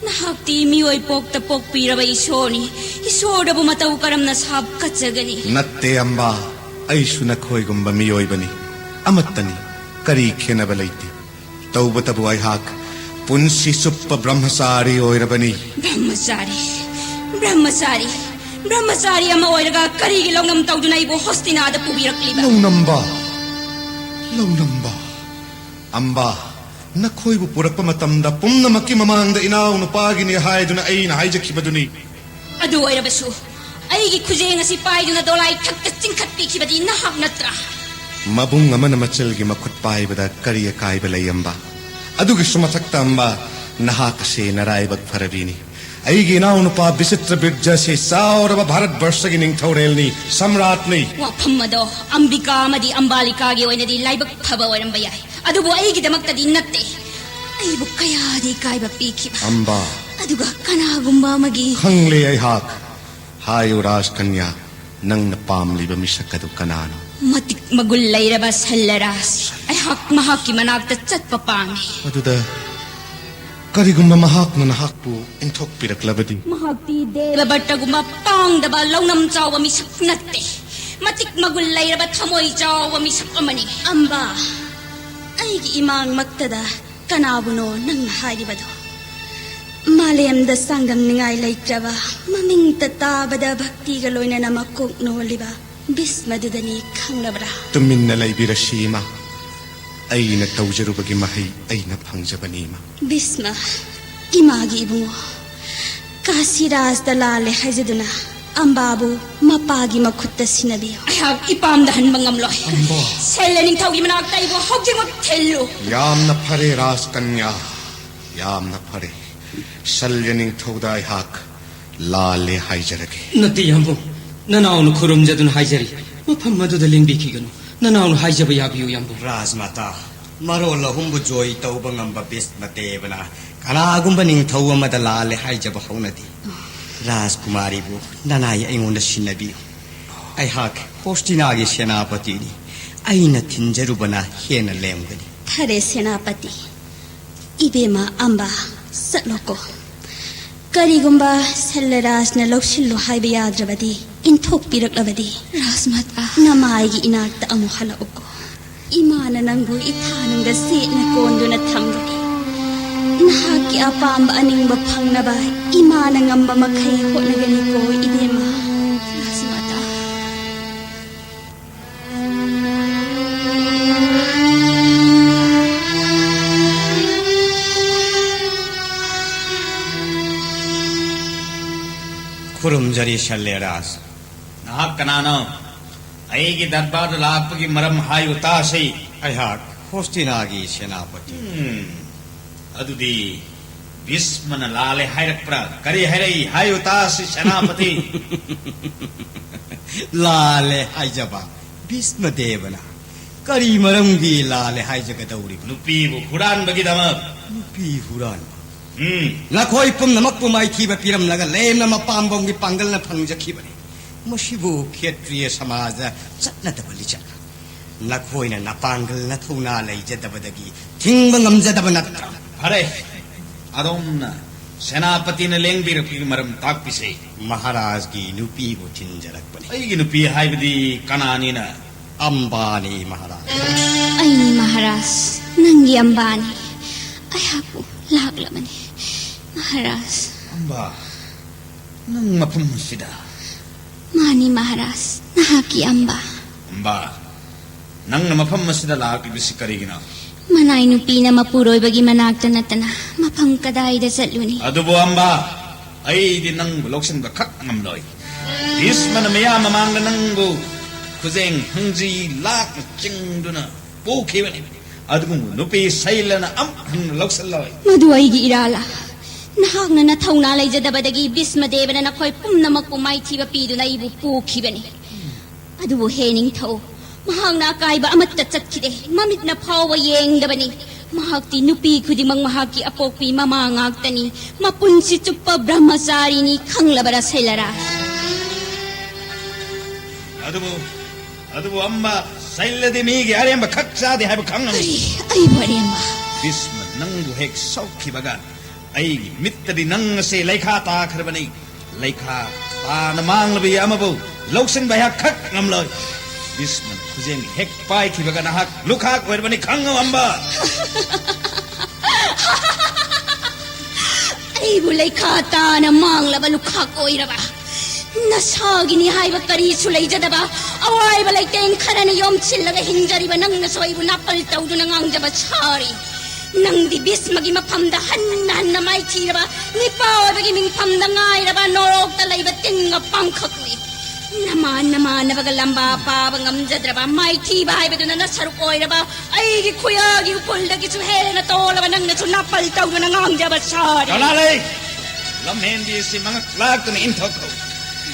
ꯅꯍꯥꯛꯇꯤ ꯃꯤꯑꯣꯏ ꯄꯣꯛꯇ ꯄꯣꯛꯄꯤꯔꯕ ꯏꯁꯣꯔꯅꯤ꯫ ꯏꯁꯣꯔꯗꯕꯨ ꯃꯇꯧ ꯀꯔꯝꯅ ꯁꯥꯞ ꯀꯠꯆꯒꯅꯤ? ꯅꯠꯇꯦ ꯑꯝꯕꯥ, ꯑꯩꯁꯨ ꯅꯈꯣꯏꯒꯨꯝꯕ ꯃꯤꯑꯣꯏꯕꯅꯤ꯫ ꯑꯃꯠꯇꯅꯤ, ꯀꯔꯤ ꯈꯦꯟꯅꯕ ꯂꯩꯇꯦ꯫ ꯇꯧꯕꯇꯕꯨ ꯑꯩꯍꯥꯛ ꯄꯨꯟꯁꯤ ꯆꯨꯞꯄ ꯕ꯭ꯔꯍ꯭ꯃꯆꯥꯔꯤ ꯑꯣꯏꯔꯕꯅꯤ꯫ ꯕ꯭ꯔꯍ꯭ꯃꯆꯥꯔꯤ, ꯕ꯭ꯔꯍ꯭ꯃꯆꯥꯔꯤ, ꯕ꯭ꯔꯍ꯭ꯃꯆꯥꯔꯤ ꯑꯃ ꯑꯣꯏꯔꯒ ꯀꯔꯤꯒꯤ ꯂꯧꯅꯝ ꯇꯧꯗꯨꯅ ꯑꯩꯕꯨ ꯍꯣꯁꯇꯤꯅꯥꯗ ꯄꯨꯕꯤꯔꯛꯂꯤꯕ? ꯂꯧꯅꯝꯕ, ꯂꯧꯅꯝꯕ꯫ ꯑꯝꯕꯥ, ꯅꯈꯣꯏꯕꯨ ꯄꯨꯔꯛꯄ ꯃꯇꯝꯗ ꯄꯨꯝꯅꯃꯛꯀꯤ ꯃꯃꯥꯡꯗ ꯏꯅꯥꯎ ꯅꯨꯄꯥꯒꯤꯅꯤ ꯍꯥꯏꯗꯨꯅ ꯑꯩꯅ ꯍꯥꯏꯖꯈꯤꯕꯗꯨꯅꯤ꯫ ꯑꯗꯨ ꯑꯣꯏꯔꯕꯁꯨ ꯑꯩꯒꯤ ꯈꯨꯖꯦꯡ ꯑꯁꯤ ꯄꯥꯏꯗꯨꯅ ꯗꯣꯂꯥꯏ ꯊꯛꯇ ꯆꯤꯡꯈꯠꯄꯤꯈꯤꯕꯗꯤ ꯅꯍꯥꯛ ꯅꯠꯇ꯭ꯔꯥ? ꯃꯕꯨꯡ ꯑꯃꯅ ꯃꯆꯜꯒꯤ ꯃꯈꯨꯠ ꯄꯥꯏꯕꯗ ꯀꯔꯤ ꯑꯀꯥꯏꯕ ꯂꯩ ꯑꯝꯕꯥ? ꯑꯗꯨꯒꯤꯁꯨ ꯃꯊꯛꯇ ꯑꯝꯕꯥ, ꯅꯍꯥꯛ ꯑꯁꯤ ꯅꯔꯥꯏꯕꯛ ꯐꯔꯕꯤꯅꯤ꯫ ꯑꯩꯒꯤ ꯏꯅꯥꯎꯅꯨꯄꯥ ꯕꯤꯆꯤꯇ꯭ꯔ ꯕꯤꯔꯖ ꯑꯁꯤ ꯆꯥꯎꯔꯕ ꯚꯥꯔꯠ ꯕꯔꯁꯒꯤ ꯅꯤꯡꯊꯧꯔꯦꯜꯅꯤ, ꯁꯝꯔꯥꯠꯅꯤ꯫ ꯋꯥꯐꯝ ꯑꯗꯣ ꯑꯝꯕꯤꯀꯥ ꯑꯃꯗꯤ ꯑꯝꯕꯥꯂꯤꯀꯥꯒꯤ ꯑꯣꯏꯅꯗꯤ ꯂꯥꯏꯕꯛ ꯐꯕ ꯑꯣꯏꯔꯝꯕ ꯌꯥꯏ, ꯑꯗꯨꯕꯨ ꯑꯩꯒꯤꯗꯃꯛꯇꯗꯤ ꯅꯠꯇꯦ꯫ ꯑꯩꯕꯨ ꯀꯌꯥꯗꯤ ꯏꯀꯥꯏꯕ ꯄꯤꯈꯤꯕ꯫ ꯑꯝꯕꯥ꯫ ꯑꯗꯨꯒ ꯀꯅꯥꯒꯨꯝꯕ ꯑꯃꯒꯤ ꯈꯪꯂꯦ ꯑꯩꯍꯥꯛ꯫ ꯍꯥꯏꯌꯨ ꯔꯥꯖꯀꯟꯌꯥ, ꯅꯪꯅ ꯄꯥꯝꯂꯤꯕ ꯃꯤꯁꯛ ꯑꯗꯨ ꯀꯅꯥꯅꯣ? ꯃꯇꯤꯛ ꯃꯒꯨꯟ ꯂꯩꯔꯕ ꯁꯜꯂꯔꯥꯖ꯫ ꯑꯩꯍꯥꯛ ꯃꯍꯥꯛꯀꯤ ꯃꯅꯥꯛꯇ ꯆꯠꯄ ꯄꯥꯝꯃꯤ꯫ ꯑꯗꯨꯗ ꯀꯔꯤꯒꯨꯝꯕ ꯃꯍꯥꯛꯅ ꯅꯍꯥꯛꯄꯨ ꯏꯟꯊꯣꯛꯄꯤꯔꯛꯂꯕꯗꯤ? ꯃꯍꯥꯛꯇꯤ ꯗꯦꯕꯚꯠꯇꯒꯨꯝꯕ ꯄꯥꯡꯗꯕ ꯂꯧꯅꯝ ꯆꯥꯎꯕ ꯃꯤꯁꯛ ꯅꯠꯇꯦ꯫ ꯃꯇꯤꯛ ꯃꯒꯨꯟ ꯂꯩꯔꯕ ꯊꯃꯣꯏ ꯆꯥꯎꯕ ꯃꯤꯁꯛ ꯑꯃꯅꯤ꯫ ꯑꯝꯕꯥ, ꯑꯩꯒꯤ ꯏꯃꯥꯡꯃꯛꯇꯗ ꯀꯅꯥꯕꯨꯅꯣ ꯅꯪꯅ ꯍꯥꯏꯔꯤꯕꯗꯣ? ꯃꯥꯂꯦꯝꯗ ꯆꯥꯡꯗꯝꯅꯤꯡꯉꯥꯏ ꯂꯩꯇ꯭ꯔꯕ, ꯃꯃꯤꯡꯇ ꯇꯥꯕꯗ ꯚꯛꯇꯤꯒ ꯂꯣꯏꯅꯅ ꯃꯀꯣꯛ ꯅꯣꯜꯂꯤꯕ ꯚꯤꯁꯃꯗꯨꯗꯅꯤ, ꯈꯪꯂꯕ꯭ꯔꯥ? ꯇꯨꯃꯤꯟꯅ ꯂꯩꯕꯤꯔꯁꯤ, ꯏꯃꯥ꯫ ꯑꯩꯅ ꯇꯧꯖꯔꯨꯕꯒꯤ ꯃꯍꯩ ꯑꯩꯅ ꯐꯪꯖꯕꯅꯤ, ꯏꯃꯥ꯫ ꯚꯤꯁꯃ, ꯏꯃꯥꯒꯤ ꯏꯕꯨꯡꯉꯣ, ꯀꯥꯁꯤꯔꯥꯖꯇ ꯂꯥꯜꯂꯦ ꯍꯥꯏꯖꯗꯨꯅ ꯑꯝꯕꯥꯕꯨ ꯃꯄꯥꯒꯤ ꯃꯈꯨꯠꯇ ꯁꯤꯟꯅꯕꯤꯌꯨ꯫ ꯑꯩꯍꯥꯛ ꯏꯄꯥꯝꯗ ꯍꯟꯕ ꯉꯝꯂꯣꯏ꯫ ꯑꯝꯕꯥ꯫ ꯁꯦꯜꯂ ꯅꯤꯡꯊꯧꯒꯤ ꯃꯅꯥꯛꯇ ꯑꯩꯕꯨ ꯍꯧꯖꯤꯛꯃꯛ ꯊꯤꯜꯂꯨ꯫ ꯌꯥꯝꯅ ꯐꯔꯦ, ꯔꯥꯖꯀꯟꯌꯥ, ꯌꯥꯝꯅ ꯐꯔꯦ꯫ ꯁꯜꯌ ꯅꯤꯡꯊꯧꯗ ꯑꯩꯍꯥꯛ ꯂꯥꯜꯂꯦ ꯍꯥꯏꯖꯔꯒꯦ꯫ ꯅꯠꯇꯦ, ꯌꯥꯝꯕꯨꯡ, ꯅꯅꯥꯎꯅ ꯈꯨꯔꯨꯝꯖꯗꯨꯅ ꯍꯥꯏꯖꯔꯤ, ꯃꯐꯝ ꯑꯗꯨꯗ ꯂꯦꯡꯕꯤꯈꯤꯒꯅꯨ꯫ ꯅꯅꯥꯎꯅ ꯍꯥꯏꯖꯕ ꯌꯥꯕꯤꯌꯨ, ꯌꯥꯝꯕꯨꯡ꯫ ꯔꯥꯖꯃꯥꯇꯥ, ꯃꯔꯣꯜ ꯑꯍꯨꯝꯕꯨ ꯖꯣꯏ ꯇꯧꯕ ꯉꯝꯕ ꯚꯤꯁꯃꯗꯦꯕꯅ ꯀꯅꯥꯒꯨꯝꯕ ꯅꯤꯡꯊꯧ ꯑꯃꯗ ꯂꯥꯜꯂꯦ ꯍꯥꯏꯖꯕ ꯍꯧꯅꯗꯦ꯫ ꯔꯥꯖꯀꯨꯃꯥꯔꯤꯕꯨ ꯅꯅꯥꯏ ꯑꯩꯉꯣꯟꯗ ꯁꯤꯟꯅꯕꯤꯌꯨ꯫ ꯑꯩꯍꯥꯛ ꯍꯣꯁꯇꯤꯅꯥꯒꯤ ꯁꯦꯅꯥꯄꯇꯤꯅꯤ꯫ ꯑꯩꯅ ꯊꯤꯟꯖꯔꯨꯕꯅ ꯍꯦꯟꯅ ꯂꯦꯝꯒꯅꯤ꯫ ꯐꯔꯦ, ꯁꯦꯅꯥꯄꯇꯤ꯫ ꯏꯕꯦꯝꯃ ꯑꯝꯕ, ꯆꯠꯂꯣꯀꯣ꯫ ꯀꯔꯤꯒꯨꯝꯕ ꯁꯜꯂꯔꯥꯖꯅ ꯂꯧꯁꯤꯜꯂꯨ ꯍꯥꯏꯕ ꯌꯥꯗ꯭ꯔꯕꯗꯤ, ꯏꯟꯊꯣꯛꯄꯤꯔꯛꯂꯕꯗꯤ? ꯔꯥꯖꯃꯥꯇꯥ꯫ ꯅꯃꯥꯏꯒꯤ ꯏꯅꯥꯛꯇ ꯑꯃꯨꯛ ꯍꯜꯂꯛꯎꯀꯣ꯫ ꯏꯃꯥꯅ ꯅꯪꯕꯨ ꯏꯊꯥꯅꯨꯡꯗ ꯁꯦꯠꯅ ꯀꯣꯟꯗꯨꯅ ꯊꯝꯒꯅꯤ꯫ ꯅꯍꯥꯛꯀꯤ ꯑꯄꯥꯝꯕ ꯑꯅꯤꯡꯕ ꯐꯪꯅꯕ ꯏꯃꯥꯅ ꯉꯝꯕ ꯃꯈꯩ ꯍꯣꯠꯅꯒꯅꯤꯀꯣ, ꯏꯕꯦꯝꯃ꯫ ꯔꯥꯖꯃꯥꯇꯥ꯫ ꯈꯨꯔꯨꯝꯖꯔꯤ ꯁꯜꯂꯦ ꯔꯥꯖ꯫ ꯅꯍꯥꯛ ꯀꯅꯥꯅꯣ? ꯑꯩꯒꯤ ꯗꯔꯕꯥꯔꯗ ꯂꯥꯛꯄꯒꯤ ꯃꯔꯝ ꯍꯥꯏꯌꯨ ꯇꯥꯁꯤ꯫ ꯑꯩꯍꯥꯛ ꯍꯣꯁꯇꯤꯅꯥꯒꯤ ꯁꯦꯅꯥꯄꯇꯤ꯫ ꯎꯝ, ꯑꯗꯨꯗꯤ ꯚꯤꯁꯃꯅ ꯂꯥꯜꯂꯦ ꯍꯥꯏꯔꯛꯄ꯭ꯔꯥ? ꯀꯔꯤ ꯍꯥꯏꯔꯛꯏ? ꯍꯥꯏꯌꯨ ꯇꯥꯁꯤ, ꯁꯦꯅꯥꯄꯇꯤ꯫ ꯂꯥꯜꯂꯦ ꯍꯥꯏꯖꯕ ꯚꯤꯁꯃ ꯗꯦꯕꯅ ꯀꯔꯤ ꯃꯔꯝꯒꯤ ꯂꯥꯜꯂꯦ ꯍꯥꯏꯖꯒꯗꯧꯔꯤꯕ? ꯅꯨꯄꯤꯕꯨ ꯍꯨꯔꯥꯟꯕꯒꯤꯗꯃꯛ꯫ ꯅꯨꯄꯤ ꯍꯨꯔꯥꯟꯕ? ꯎꯝ꯫ ꯅꯈꯣꯏ ꯄꯨꯝꯅꯃꯛꯄꯨ ꯃꯥꯏꯊꯤꯕ ꯄꯤꯔꯝꯂꯒ ꯂꯦꯝꯅ ꯃꯄꯥꯝꯕꯣꯝꯒꯤ ꯄꯥꯡꯒꯜꯅ ꯐꯪꯖꯈꯤꯕꯅꯤ꯫ ꯃꯁꯤꯕꯨ ꯈꯦꯇ꯭ꯔꯤꯌ ꯁꯃꯥꯖꯗ ꯆꯠꯅꯗꯕ ꯂꯤꯆꯠ꯫ ꯅꯈꯣꯏꯅ ꯅꯄꯥꯡꯒꯜ ꯅꯊꯧꯅꯥ ꯂꯩꯖꯗꯕꯗꯒꯤ ꯊꯤꯡꯕ ꯉꯝꯖꯗꯕ ꯅꯠꯇ꯭ꯔꯥ? ꯐꯔꯦ, ꯑꯗꯣꯝꯅ ꯁꯦꯅꯥꯄꯇꯤꯅ ꯂꯦꯡꯕꯤꯔꯛꯄꯒꯤ ꯃꯔꯝ ꯇꯥꯛꯄꯤꯁꯦ꯫ ꯃꯍꯥꯔꯥꯖꯒꯤ ꯅꯨꯄꯤꯕꯨ ꯊꯤꯟꯖꯔꯛꯄꯅꯤ꯫ ꯑꯩꯒꯤ ꯅꯨꯄꯤ ꯍꯥꯏꯕꯗꯤ ꯀꯅꯥꯅꯤꯅ? ꯑꯝꯕꯥꯅꯤ ꯃꯍꯥꯔꯥꯖ꯫ ꯑꯩꯅꯤ ꯃꯍꯥꯔꯥꯖ, ꯅꯪꯒꯤ ꯑꯝꯕꯥꯅꯤ꯫ ꯑꯩꯍꯥꯛꯄꯨ ꯂꯥꯛꯂꯕꯅꯤ ꯃꯍꯥꯔꯥꯖ꯫ ꯑꯝꯕꯥ, ꯅꯪ ꯃꯐꯝ ꯑꯁꯤꯗ? ꯃꯥꯅꯤ ꯃꯍꯥꯔꯥꯖ, ꯅꯍꯥꯛꯀꯤ ꯑꯝꯕꯥ꯫ ꯑꯝꯕꯥ, ꯅꯪꯅ ꯃꯐꯝ ꯑꯁꯤꯗ ꯂꯥꯛꯂꯤꯕꯁꯤ ꯀꯔꯤꯒꯤꯅꯣ? ꯃꯅꯥꯏ ꯅꯨꯄꯤꯅ ꯃꯄꯨꯔꯣꯏꯕꯒꯤ ꯃꯅꯥꯛꯇ ꯅꯠꯇꯅ ꯃꯐꯝ ꯀꯗꯥꯏꯗ ꯆꯠꯂꯨꯅꯤ? ꯑꯗꯨꯕꯨ ꯑꯝꯕꯥ, ꯑꯩꯗꯤ ꯅꯪꯕꯨ ꯂꯧꯁꯤꯟꯕ ꯈꯛ ꯉꯝꯂꯣꯏ꯫ ꯚꯤꯁꯃꯅ ꯃꯤꯌꯥꯝ ꯃꯃꯥꯡꯗ ꯅꯪꯕꯨ ꯈꯨꯖꯦꯡ ꯍꯪꯖꯤ ꯂꯥꯛꯅ ꯆꯤꯡꯗꯨꯅ ꯄꯨꯈꯤꯕꯅꯤ꯫ ꯑꯗꯨꯒꯨꯝꯕ ꯅꯨꯄꯤ ꯁꯩꯂꯅ ꯑꯃꯨꯛ ꯍꯟꯅ ꯂꯧꯁꯤꯜꯂꯣꯏ꯫ ꯃꯗꯨ ꯑꯩꯒꯤ ꯏꯔꯥꯜꯂ? ꯅꯍꯥꯛꯅ ꯅꯊꯧꯅꯥ ꯂꯩꯖꯗꯕꯗꯒꯤ ꯚꯤꯁꯃꯗꯦꯕꯅ ꯅꯈꯣꯏ ꯄꯨꯝꯅꯃꯛꯄꯨ ꯃꯥꯏꯊꯤꯕ ꯄꯤꯗꯨꯅ ꯑꯩꯕꯨ ꯄꯨꯈꯤꯕꯅꯤ꯫ ꯑꯗꯨꯕꯨ ꯍꯦ ꯅꯤꯡꯊꯧ, ꯃꯍꯥꯛꯅ ꯑꯀꯥꯏꯕ ꯑꯃꯠꯇ ꯆꯠꯈꯤꯗꯦ, ꯃꯃꯤꯠꯅ ꯐꯥꯎꯕ ꯌꯦꯡꯗꯕꯅꯤ꯫ ꯃꯍꯥꯛꯇꯤ ꯅꯨꯄꯤ ꯈꯨꯗꯤꯡꯃꯛ ꯃꯍꯥꯛꯀꯤ ꯑꯄꯣꯛꯄꯤ ꯃꯃꯥ ꯉꯥꯛꯇꯅꯤ꯫ ꯃꯄꯨꯟꯁꯤ ꯆꯨꯞꯄ ꯕ꯭ꯔꯍ꯭ꯃꯆꯥꯔꯤꯅꯤ, ꯈꯪꯂꯕꯔꯥ ꯁꯩꯂꯔꯥ? ꯑꯗꯨꯕꯨ, ꯑꯗꯨꯕꯨ ꯑꯝꯕ, ꯁꯩꯂꯗꯤ ꯃꯤꯒꯤ ꯑꯔꯦꯝꯕ ꯈꯛ ꯆꯥꯗꯦ ꯍꯥꯏꯕ ꯈꯪꯉꯝꯃꯤ꯫ ꯀꯔꯤ? ꯑꯩꯕꯨ ꯑꯔꯦꯝꯕ? ꯚꯤꯁꯃ ꯅꯪꯕꯨ ꯍꯦꯛ ꯁꯣꯛꯈꯤꯕꯒ ꯑꯩꯒꯤ ꯃꯤꯠꯇꯗꯤ ꯅꯪ ꯑꯁꯦ ꯂꯩꯈꯥ ꯇꯥꯈ꯭ꯔꯕꯅꯤ꯫ ꯂꯩꯈꯥ ꯇꯥꯅ ꯃꯥꯡꯂꯕ ꯑꯃꯕꯨ ꯂꯧꯁꯤꯟꯕ ꯑꯩꯍꯥꯛ ꯈꯛ ꯉꯝꯂꯣꯏ꯫ ꯚꯤꯁꯃꯅ ꯈꯨꯖꯦꯡ ꯍꯦꯛ ꯄꯥꯏꯈꯤꯕꯒ ꯅꯍꯥꯛ ꯂꯨꯈꯥꯛ ꯑꯣꯏꯔꯕꯅꯤ, ꯈꯪꯉꯨ ꯑꯝꯕ꯫ ꯑꯩꯕꯨ ꯂꯩꯈꯥ ꯇꯥꯅ ꯃꯥꯡꯂꯕ ꯂꯨꯈꯥꯛ ꯑꯣꯏꯔꯕ? ꯅꯁꯥꯒꯤꯅꯤ ꯍꯥꯏꯕ ꯀꯔꯤꯁꯨ ꯂꯩꯖꯗꯕ ꯑꯋꯥꯏꯕ ꯂꯩꯇꯦꯡ ꯈꯔꯅ ꯌꯣꯝꯁꯤꯜꯂꯒ ꯍꯤꯡꯖꯔꯤꯕ ꯅꯪꯅꯁꯨ ꯑꯩꯕꯨ ꯅꯥꯄꯜ ꯇꯧꯗꯨꯅ ꯉꯥꯡꯖꯕ ꯁꯥꯔꯤ꯫ ꯅꯪꯗꯤ ꯚꯤꯁꯃꯒꯤ ꯃꯐꯝꯗ ꯍꯟꯅ ꯍꯟꯅ ꯃꯥꯏꯊꯤꯔꯕ, ꯅꯤꯄꯥ ꯑꯣꯏꯕꯒꯤ ꯃꯤꯡꯐꯝꯗ ꯉꯥꯏꯔꯕ ꯅꯣꯔꯣꯛꯇ ꯂꯩꯕ ꯇꯤꯟ ꯑꯄꯥꯡꯈꯛꯅꯤ꯫ ꯅꯃꯥꯟ ꯅꯃꯥꯟꯅꯕꯒ ꯂꯝꯕꯥ ꯄꯥꯕ ꯉꯝꯖꯗ꯭ꯔꯕ, ꯃꯥꯏꯊꯤꯕ ꯍꯥꯏꯕꯗꯨꯅ ꯅꯁꯔꯨꯛ ꯑꯣꯏꯔꯕ ꯑꯩꯒꯤ ꯈꯨꯌꯥꯒꯤ ꯎꯐꯨꯜꯗꯒꯤꯁꯨ ꯍꯦꯟꯅ ꯇꯣꯜꯂꯕ ꯅꯪꯅꯁꯨ ꯅꯥꯄꯜ ꯇꯧꯗꯨꯅ ꯉꯥꯡꯖꯕ ꯁꯥꯔꯦ꯫ ꯀꯅꯥ ꯂꯩ? ꯂꯝꯍꯦꯟꯕꯤ ꯑꯁꯤ ꯃꯉꯛ ꯂꯥꯛꯇꯨꯅ ꯏꯟꯊꯣꯛꯈꯣ꯫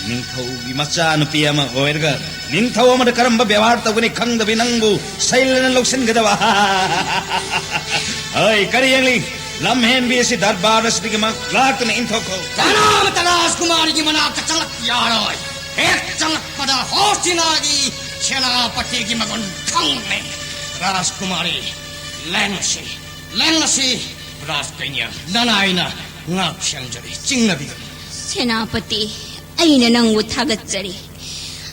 ꯅꯤꯡꯊꯧꯒꯤ ꯃꯆꯥꯅꯨꯄꯤ ꯑꯃ ꯑꯣꯏꯔꯒ ꯅꯤꯡꯊꯧ ꯑꯃꯗ ꯀꯔꯝꯕ ꯕꯦꯕꯥꯔ ꯇꯧꯒꯅꯤ ꯈꯪꯗꯕꯤ ꯅꯪꯕꯨ ꯁꯩꯂꯅ ꯂꯧꯁꯤꯟꯒꯗꯕ꯫ ꯍꯣꯏ, ꯀꯔꯤ ꯌꯦꯡꯂꯤ? ꯂꯝꯍꯦꯟꯕꯤ ꯑꯁꯤ ꯗꯔꯕꯥꯔ ꯑꯁꯤꯗꯒꯤ ꯃꯉꯛ ꯂꯥꯛꯇꯨꯅ ꯏꯟꯊꯣꯛꯈꯣ꯫ ꯀꯅꯥꯃꯠꯇ ꯔꯥꯖꯀꯨꯃꯥꯔꯤꯒꯤ ꯃꯅꯥꯛꯇ ꯆꯪꯂꯛꯄ ꯌꯥꯔꯣꯏ꯫ ꯍꯦꯛ ꯆꯪꯂꯛꯄꯗ ꯍꯣꯁꯇꯤꯅꯥꯒꯤ ꯁꯦꯅꯥꯄꯇꯤꯒꯤ ꯃꯒꯨꯟ ꯈꯪꯂꯦ꯫ ꯔꯥꯖꯀꯨꯃꯥꯔꯤ, ꯂꯦꯡꯂꯁꯤ, ꯂꯦꯡꯂꯁꯤ꯫ ꯔꯥꯖꯀꯩꯅ ꯅꯅꯥꯏꯅ ꯉꯥꯛ ꯁꯦꯟꯖꯔꯤ, ꯆꯤꯡꯅꯕꯤꯒꯅꯨ꯫ ꯁꯦꯅꯥꯄꯇꯤ, ꯑꯩꯅ ꯅꯪꯕꯨ ꯊꯥꯒꯠꯆꯔꯤ꯫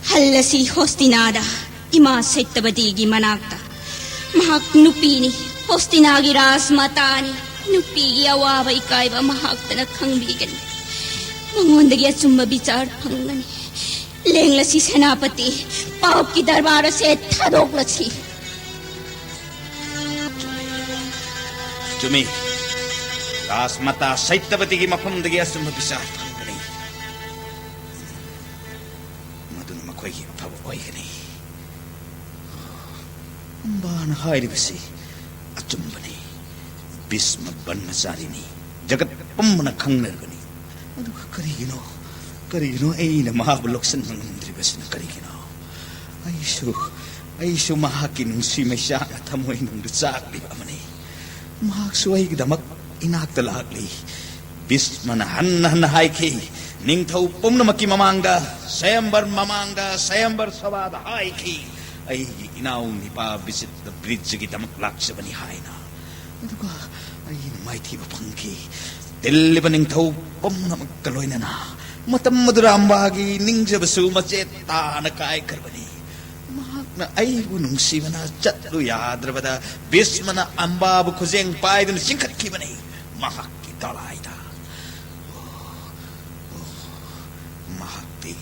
ꯍꯜꯂꯁꯤ ꯍꯣꯁꯇꯤꯅꯥꯗ, ꯏꯃꯥ ꯁꯩꯇꯕꯇꯤꯒꯤ ꯃꯅꯥꯛꯇ꯫ ꯃꯍꯥꯛ ꯅꯨꯄꯤꯅꯤ, ꯍꯣꯁꯇꯤꯅꯥꯒꯤ ꯔꯥꯖꯃꯥꯇꯥꯅꯤ꯫ ꯅꯨꯄꯤꯒꯤ ꯑꯋꯥꯕ ꯏꯀꯥꯏꯕ ꯃꯍꯥꯛꯇꯅ ꯈꯪꯕꯤꯒꯅꯤ꯫ ꯃꯉꯣꯟꯗꯒꯤ ꯑꯆꯨꯝꯕ ꯕꯤꯆꯥꯔ ꯐꯪꯒꯅꯤ꯫ ꯂꯦꯡꯂꯁꯤ ꯁꯦꯅꯥꯄꯇꯤ, ꯄꯥꯞꯀꯤ ꯗꯔꯕꯥꯔ ꯑꯁꯦ ꯊꯥꯗꯣꯛꯂꯁꯤ꯫ ꯆꯨꯝꯃꯤ꯫ ꯔꯥꯖꯃꯥꯇꯥ ꯁꯩꯇꯕꯇꯤꯒꯤ ꯃꯐꯝꯗꯒꯤ ꯑꯆꯨꯝꯕ ꯕꯤꯆꯥꯔ ꯐꯪꯒꯅꯤ꯫ ꯃꯗꯨꯅ ꯃꯈꯣꯏꯒꯤ ꯑꯐꯕ ꯑꯣꯏꯒꯅꯤ꯫ ꯑꯝꯕꯥꯅ ꯍꯥꯏꯔꯤꯕꯁꯤ ꯑꯆꯨꯝꯕꯅꯤ꯫ ꯚꯤꯁꯃ ꯕ꯭ꯔꯍ꯭ꯃꯆꯥꯔꯤꯅꯤ꯫ ꯖꯒꯠ ꯄꯨꯝꯕꯅ ꯈꯪꯅꯔꯕꯅꯤ꯫ ꯑꯗꯨꯒ ꯀꯔꯤꯒꯤꯅꯣ, ꯀꯔꯤꯒꯤꯅꯣ ꯑꯩꯅ ꯃꯍꯥꯛꯄꯨ ꯂꯧꯁꯤꯟꯕ ꯉꯝꯗ꯭ꯔꯤꯕꯁꯤꯅ ꯀꯔꯤꯒꯤꯅꯣ? ꯑꯩꯁꯨ, ꯑꯩꯁꯨ ꯃꯍꯥꯛꯀꯤ ꯅꯨꯡꯁꯤ ꯃꯩꯆꯥꯛꯅ ꯊꯃꯣꯏꯅꯨꯡꯗ ꯆꯥꯛꯂꯤꯕ ꯑꯃꯅꯤ꯫ ꯃꯍꯥꯛꯁꯨ ꯑꯩꯒꯤꯗꯃꯛ ꯏꯅꯥꯛꯇ ꯂꯥꯛꯂꯤ꯫ ꯚꯤꯁꯃꯅ ꯍꯟꯅ ꯍꯟꯅ ꯍꯥꯏꯈꯤ, ꯅꯤꯡꯊꯧ ꯄꯨꯝꯅꯃꯛꯀꯤ ꯃꯃꯥꯡꯗ, ꯁ꯭ꯋꯌꯝꯕꯔ ꯃꯃꯥꯡꯗ, ꯁ꯭ꯋꯌꯝꯕꯔ ꯁꯚꯥꯗ ꯍꯥꯏꯈꯤ, ꯑꯩꯒꯤ ꯏꯅꯥꯎ ꯅꯤꯄꯥ ꯕꯤꯖꯤꯠ ꯕ꯭ꯔꯤꯖꯒꯤꯗꯃꯛ ꯂꯥꯛꯆꯕꯅꯤ ꯍꯥꯏꯅ꯫ ꯑꯗꯨꯒ ꯑꯩꯅ ꯃꯥꯏꯊꯤꯕ ꯐꯪꯈꯤ꯫ ꯇꯤꯜꯂꯤꯕ ꯅꯤꯡꯊꯧ ꯄꯨꯝꯅꯃꯛꯀ ꯂꯣꯏꯅꯅ ꯃꯇꯝ ꯑꯗꯨꯗ ꯑꯝꯕꯥꯒꯤ ꯅꯤꯡꯖꯕꯁꯨ ꯃꯆꯦꯠ ꯇꯥꯅ ꯀꯥꯏꯈ꯭ꯔꯕꯅꯤ꯫ ꯃꯍꯥꯛꯅ ꯑꯩꯕꯨ ꯅꯨꯡꯁꯤꯕꯅ ꯆꯠꯂꯨ ꯌꯥꯗ꯭ꯔꯕꯗ ꯚꯤꯁꯃꯅ ꯑꯝꯕꯥꯕꯨ ꯈꯨꯖꯦꯡ ꯄꯥꯏꯗꯨꯅ ꯆꯤꯡꯈꯠꯈꯤꯕꯅꯤ ꯃꯍꯥꯛꯀꯤ ꯗꯣꯂꯥꯏꯗ꯫ ꯃꯍꯥꯛꯇꯤ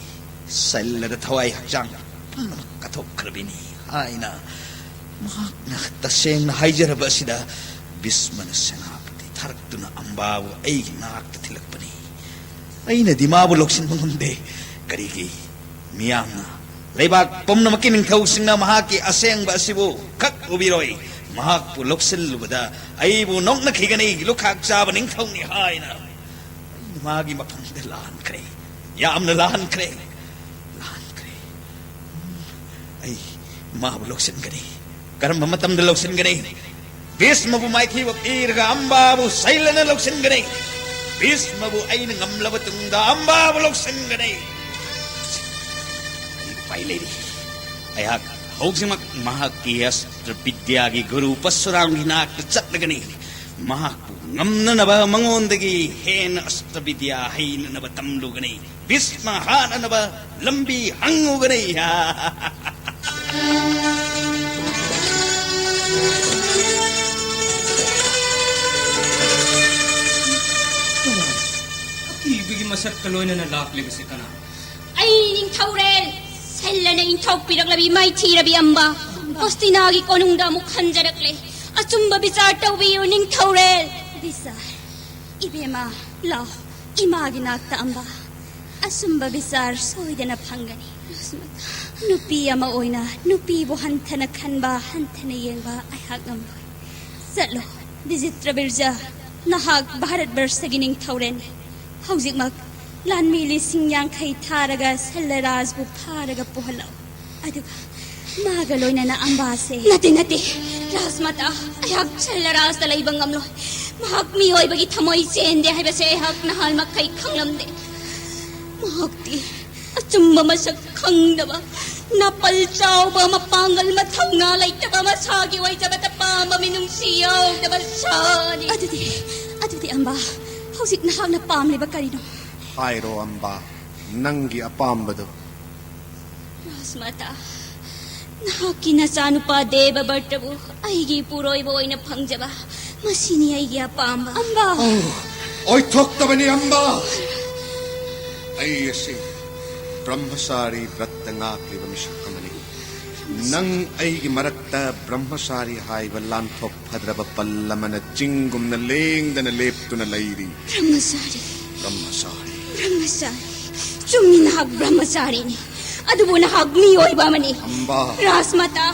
ꯁꯜꯂꯗ ꯊꯋꯥꯏ ꯍꯛꯆꯥꯡ ꯄꯨꯝꯅꯃꯛ ꯀꯠꯊꯣꯛꯈ꯭ꯔꯕꯤꯅꯤ ꯍꯥꯏꯅ ꯃꯍꯥꯛꯅ ꯇꯁꯦꯡꯅ ꯍꯥꯏꯖꯔꯕ ꯑꯁꯤꯗ ꯚꯤꯁꯃꯅ ꯁꯦꯅꯥꯄꯇꯤ ꯊꯥꯔꯛꯇꯨꯅ ꯑꯝꯕꯥꯕꯨ ꯑꯩꯒꯤ ꯅꯥꯛꯇ ꯊꯤꯜꯂꯛꯄꯅꯤ꯫ ꯑꯩꯅꯗꯤ ꯃꯥꯕꯨ ꯂꯧꯁꯤꯟꯕ ꯉꯝꯗꯦ꯫ ꯀꯔꯤꯒꯤ? ꯃꯤꯌꯥꯝꯅ, ꯂꯩꯕꯥꯛ ꯄꯨꯝꯅꯃꯛꯀꯤ ꯅꯤꯡꯊꯧꯁꯤꯡꯅ ꯃꯍꯥꯛꯀꯤ ꯑꯁꯦꯡꯕ ꯑꯁꯤꯕꯨ ꯈꯛ ꯎꯕꯤꯔꯣꯏ꯫ ꯃꯍꯥꯛꯄꯨ ꯂꯧꯁꯤꯜꯂꯨꯕꯗ ꯑꯩꯕꯨ ꯅꯣꯛꯅꯈꯤꯒꯅꯤ, ꯂꯨꯈꯥꯛ ꯆꯥꯕ ꯅꯤꯡꯊꯧꯅꯤ ꯍꯥꯏꯅ꯫ ꯑꯩꯅ ꯃꯥꯒꯤ ꯃꯐꯝꯗ ꯂꯥꯟꯈ꯭ꯔꯦ, ꯌꯥꯝꯅ ꯂꯥꯟꯈ꯭ꯔꯦ, ꯂꯥꯟꯈ꯭ꯔꯦ꯫ ꯑꯩ ꯃꯥꯕꯨ ꯂꯧꯁꯤꯟꯒꯅꯤ꯫ ꯀꯔꯝꯕ ꯃꯇꯝꯗ ꯂꯧꯁꯤꯟꯒꯅꯤ? ꯚꯤꯁꯃꯕꯨ ꯃꯥꯏꯊꯤꯕ ꯄꯤꯔꯒ ꯑꯝꯕꯥꯕꯨ ꯁꯩꯂꯅ ꯂꯧꯁꯤꯟꯒꯅꯤ꯫ ꯚꯤꯁꯃꯕꯨ ꯑꯩꯅ ꯉꯝꯂꯕ ꯇꯨꯡꯗ ꯑꯝꯕꯥꯕꯨ ꯂꯧꯁꯤꯟꯒꯅꯤ꯫ ꯑꯩ ꯎꯄꯥꯏ ꯂꯩꯔꯤ꯫ ꯑꯩꯍꯥꯛ ꯍꯧꯖꯤꯛꯃꯛ ꯃꯍꯥꯛꯀꯤ ꯑꯁꯇ꯭ꯔ ꯕꯤꯗ꯭ꯌꯥꯒꯤ ꯒꯨꯔꯨ ꯄꯔꯁꯨꯔꯥꯝꯒꯤ ꯅꯥꯛꯇ ꯆꯠꯂꯒꯅꯤ꯫ ꯃꯍꯥꯛꯄꯨ ꯉꯝꯅꯅꯕ, ꯃꯉꯣꯟꯗꯒꯤ ꯍꯦꯟꯅ ꯑꯁꯇ꯭ꯔ ꯕꯤꯗ꯭ꯌꯥ ꯍꯩꯅꯅꯕ ꯇꯝꯂꯨꯒꯅꯤ꯫ ꯚꯤꯁꯃ ꯍꯥꯠꯅꯅꯕ ꯂꯝꯕꯤ ꯍꯪꯉꯨꯒꯅꯤ꯫ ꯑꯀꯤꯕꯒꯤ ꯃꯁꯛꯀ ꯂꯣꯏꯅꯅ ꯂꯥꯛꯂꯤꯕꯁꯤ ꯀꯅꯥ? ꯑꯩ ꯅꯤꯡꯊꯧꯔꯦꯜ ꯁꯦꯜꯂꯅ ꯏꯟꯊꯣꯛꯄꯤꯔꯛꯂꯕꯤ ꯃꯥꯏꯊꯤꯔꯕꯤ ꯑꯝꯕ꯫ ꯍꯣꯁꯇꯤꯅꯥꯒꯤ ꯀꯣꯅꯨꯡꯗ ꯑꯃꯨꯛ ꯍꯟꯖꯔꯛꯂꯦ꯫ ꯑꯆꯨꯝꯕ ꯕꯤꯆꯥꯔ ꯇꯧꯕꯤꯌꯨ ꯅꯤꯡꯊꯧꯔꯦꯜ꯫ ꯕꯤꯆꯥꯔ? ꯏꯕꯦꯝꯃ, ꯂꯥꯎ, ꯏꯃꯥꯒꯤ ꯅꯥꯛꯇ ꯑꯝꯕ꯫ ꯑꯆꯨꯝꯕ ꯕꯤꯆꯥꯔ ꯁꯣꯏꯗꯅ ꯐꯪꯒꯅꯤ꯫ ꯅꯨꯄꯤ ꯑꯃ ꯑꯣꯏꯅ ꯅꯨꯄꯤꯕꯨ ꯍꯟꯊꯅ ꯈꯟꯕ, ꯍꯟꯊꯅ ꯌꯦꯡꯕ ꯑꯩꯍꯥꯛ ꯉꯝꯂꯣꯏ꯫ ꯆꯠꯂꯣ, ꯕꯤꯖꯤꯇ꯭ꯔ ꯕꯤꯔꯖꯥ, ꯅꯍꯥꯛ ꯚꯥꯔꯠ ꯕꯔꯁꯒꯤ ꯅꯤꯡꯊꯧꯔꯦꯜꯅꯤ꯫ ꯍꯧꯖꯤꯛꯃꯛ ꯂꯥꯟꯃꯤ ꯂꯤꯁꯤꯡ ꯌꯥꯡꯈꯩ ꯊꯥꯔꯒ ꯁꯜꯂꯔꯥꯖꯕꯨ ꯐꯥꯔꯒ ꯄꯨꯍꯜꯂꯛꯎ꯫ ꯑꯗꯨꯒ ꯃꯥꯒ ꯂꯣꯏꯅꯅ ꯑꯝꯕꯥꯁꯦ꯫ ꯅꯠꯇꯦ, ꯅꯠꯇꯦ, ꯔꯥꯖꯃꯥꯇꯥ, ꯑꯩꯍꯥꯛ ꯁꯜꯂꯔꯥꯖꯇ ꯂꯩꯕ ꯉꯝꯂꯣꯏ꯫ ꯃꯍꯥꯛ ꯃꯤꯑꯣꯏꯕꯒꯤ ꯊꯃꯣꯏ ꯆꯦꯟꯗꯦ ꯍꯥꯏꯕꯁꯦ ꯑꯩꯍꯥꯛ ꯅꯍꯥꯟꯃꯈꯩ ꯈꯪꯂꯝꯗꯦ꯫ ꯃꯍꯥꯛꯇꯤ ꯑꯆꯨꯝꯕ ꯃꯁꯛ ꯈꯪꯗꯕ, ꯅꯥꯄꯜ ꯆꯥꯎꯕ, ꯃꯄꯥꯡꯒꯜ ꯃꯊꯧꯅꯥ ꯂꯩꯇꯕ, ꯃꯁꯥꯒꯤ ꯑꯣꯏꯖꯕꯇ ꯄꯥꯝꯕ, ꯃꯤꯅꯨꯡꯁꯤ ꯌꯥꯎꯗꯕ ꯁꯥꯅꯤ꯫ ꯑꯗꯨꯗꯤ, ꯑꯗꯨꯗꯤ ꯑꯝꯕꯥ, ꯍꯧꯖꯤꯛ ꯅꯍꯥꯛꯅ ꯄꯥꯝꯂꯤꯕ ꯀꯔꯤꯅꯣ? ꯍꯥꯏꯔꯣ ꯑꯝꯕꯥ, ꯅꯪꯒꯤ ꯑꯄꯥꯝꯕꯗꯨ꯫ ꯔꯥꯖꯃꯥꯇꯥ, ꯅꯍꯥꯛꯀꯤ ꯅꯆꯥꯅꯨꯄꯥ ꯗꯦꯕ ꯕꯔꯇꯕꯨ ꯑꯩꯒꯤ ꯏꯄꯨꯔꯣꯏꯕ ꯑꯣꯏꯅ ꯐꯪꯖꯕ, ꯃꯁꯤꯅꯤ ꯑꯩꯒꯤ ꯑꯄꯥꯝꯕ꯫ ꯑꯝꯕꯥ! ꯑꯣ, ꯑꯣꯏꯊꯣꯛꯇꯕꯅꯤ ꯑꯝꯕꯥ! ꯑꯩ ꯑꯁꯤ ꯕ꯭ꯔꯍ꯭ꯃꯆꯥꯔꯤ ꯕ꯭ꯔꯠꯇ ꯉꯥꯛꯂꯤꯕ ꯃꯤꯁꯛ ꯑꯃꯅꯤ꯫ ꯅꯪ ꯑꯩꯒꯤ ꯃꯔꯛꯇ ꯕ꯭ꯔꯍ꯭ꯃꯆꯥꯔꯤ ꯍꯥꯏꯕ ꯂꯥꯟꯊꯣꯛ ꯐꯗ꯭ꯔꯕ ꯄꯜ ꯑꯃꯅ ꯆꯤꯡꯒꯨꯝꯅ ꯂꯦꯡꯗꯅ ꯂꯦꯞꯇꯨꯅ ꯂꯩꯔꯤ꯫ ꯕ꯭ꯔꯍ꯭ꯃꯆꯥꯔꯤ꯫ ꯕ꯭ꯔꯍ꯭ꯃꯆꯥꯔꯤ꯫ ꯕ꯭ꯔꯍ꯭ꯃꯆꯥꯔꯤ꯫ ꯆꯨꯝꯃꯤ, ꯅꯍꯥꯛ ꯕ꯭ꯔꯍ꯭ꯃꯆꯥꯔꯤꯅꯤ꯫ ꯑꯗꯨꯕꯨ ꯅꯍꯥꯛ ꯃꯤꯑꯣꯏꯕ ꯑꯃꯅꯤ꯫ ꯑꯝꯕꯥ꯫ ꯔꯥꯖꯃꯥꯇꯥ,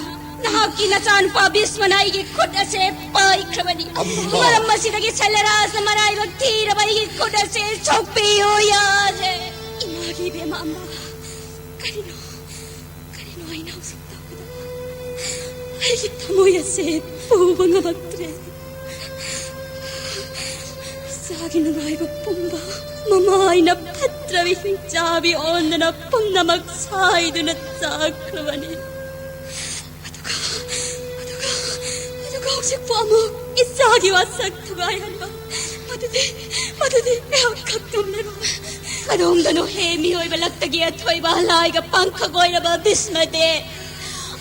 ꯅꯍꯥꯛꯀꯤ ꯅꯆꯥꯅꯨꯄꯥ ꯚꯤꯁꯃꯅ ꯑꯩꯒꯤ ꯈꯨꯠ ꯑꯁꯦ ꯄꯥꯏꯈ꯭ꯔꯕꯅꯤ꯫ ꯑꯝꯕꯥ꯫ ꯃꯔꯝ ꯑꯁꯤꯗꯒꯤ ꯁꯜꯂꯔꯥꯖꯅ ꯃꯔꯥꯏꯕꯛ ꯊꯤꯔꯕ ꯑꯩꯒꯤ ꯈꯨꯠ ꯑꯁꯦ ꯁꯣꯛꯄꯤꯌꯨ ꯌꯥꯗ꯭ꯔꯦ꯫ ꯏꯃꯥꯒꯤ ꯏꯕꯦꯝꯃ ꯑꯝꯕꯥ, ꯀꯔꯤꯅꯣ? ꯀꯔꯤꯅꯣ ꯑꯩꯅ ꯍꯧꯖꯤꯛ ꯇꯧꯒꯗꯕ? ꯑꯩꯒꯤ ꯊꯃꯣꯏ ꯑꯁꯦ ꯄꯨꯕ ꯉꯝꯃꯛꯇ꯭ꯔꯦ꯫ ꯏꯆꯥꯒꯤ ꯅꯨꯡꯉꯥꯏꯕ ꯄꯨꯝꯕ ꯃꯃꯥ ꯑꯩꯅ ꯐꯠꯇ꯭ꯔꯕ ꯍꯤꯡꯆꯥꯕꯤ ꯑꯣꯟꯗꯅ ꯄꯨꯝꯅꯃꯛ ꯁꯥꯏꯗꯨꯅ ꯆꯥꯈ꯭ꯔꯕꯅꯤ꯫ ꯑꯗꯨꯒ, ꯑꯗꯨꯒ, ꯑꯗꯨꯒ ꯍꯧꯖꯤꯛꯄꯨ ꯑꯃꯨꯛ ꯏꯆꯥꯒꯤ ꯋꯥꯁꯛ ꯊꯨꯒꯥꯏꯍꯟꯕ, ꯃꯗꯨꯗꯤ, ꯃꯗꯨꯗꯤ ꯑꯩꯍꯥꯛ ꯈꯛꯇꯨꯝꯂꯔꯣꯏ꯫ ꯀꯗꯣꯝꯗꯅꯣ ꯍꯦ ꯃꯤꯑꯣꯏꯕ ꯂꯛꯇꯒꯤ ꯑꯊꯣꯏꯕ ꯂꯥꯏꯒ ꯄꯥꯡꯈꯛ ꯑꯣꯏꯔꯕ ꯚꯤꯁꯃꯗꯦ?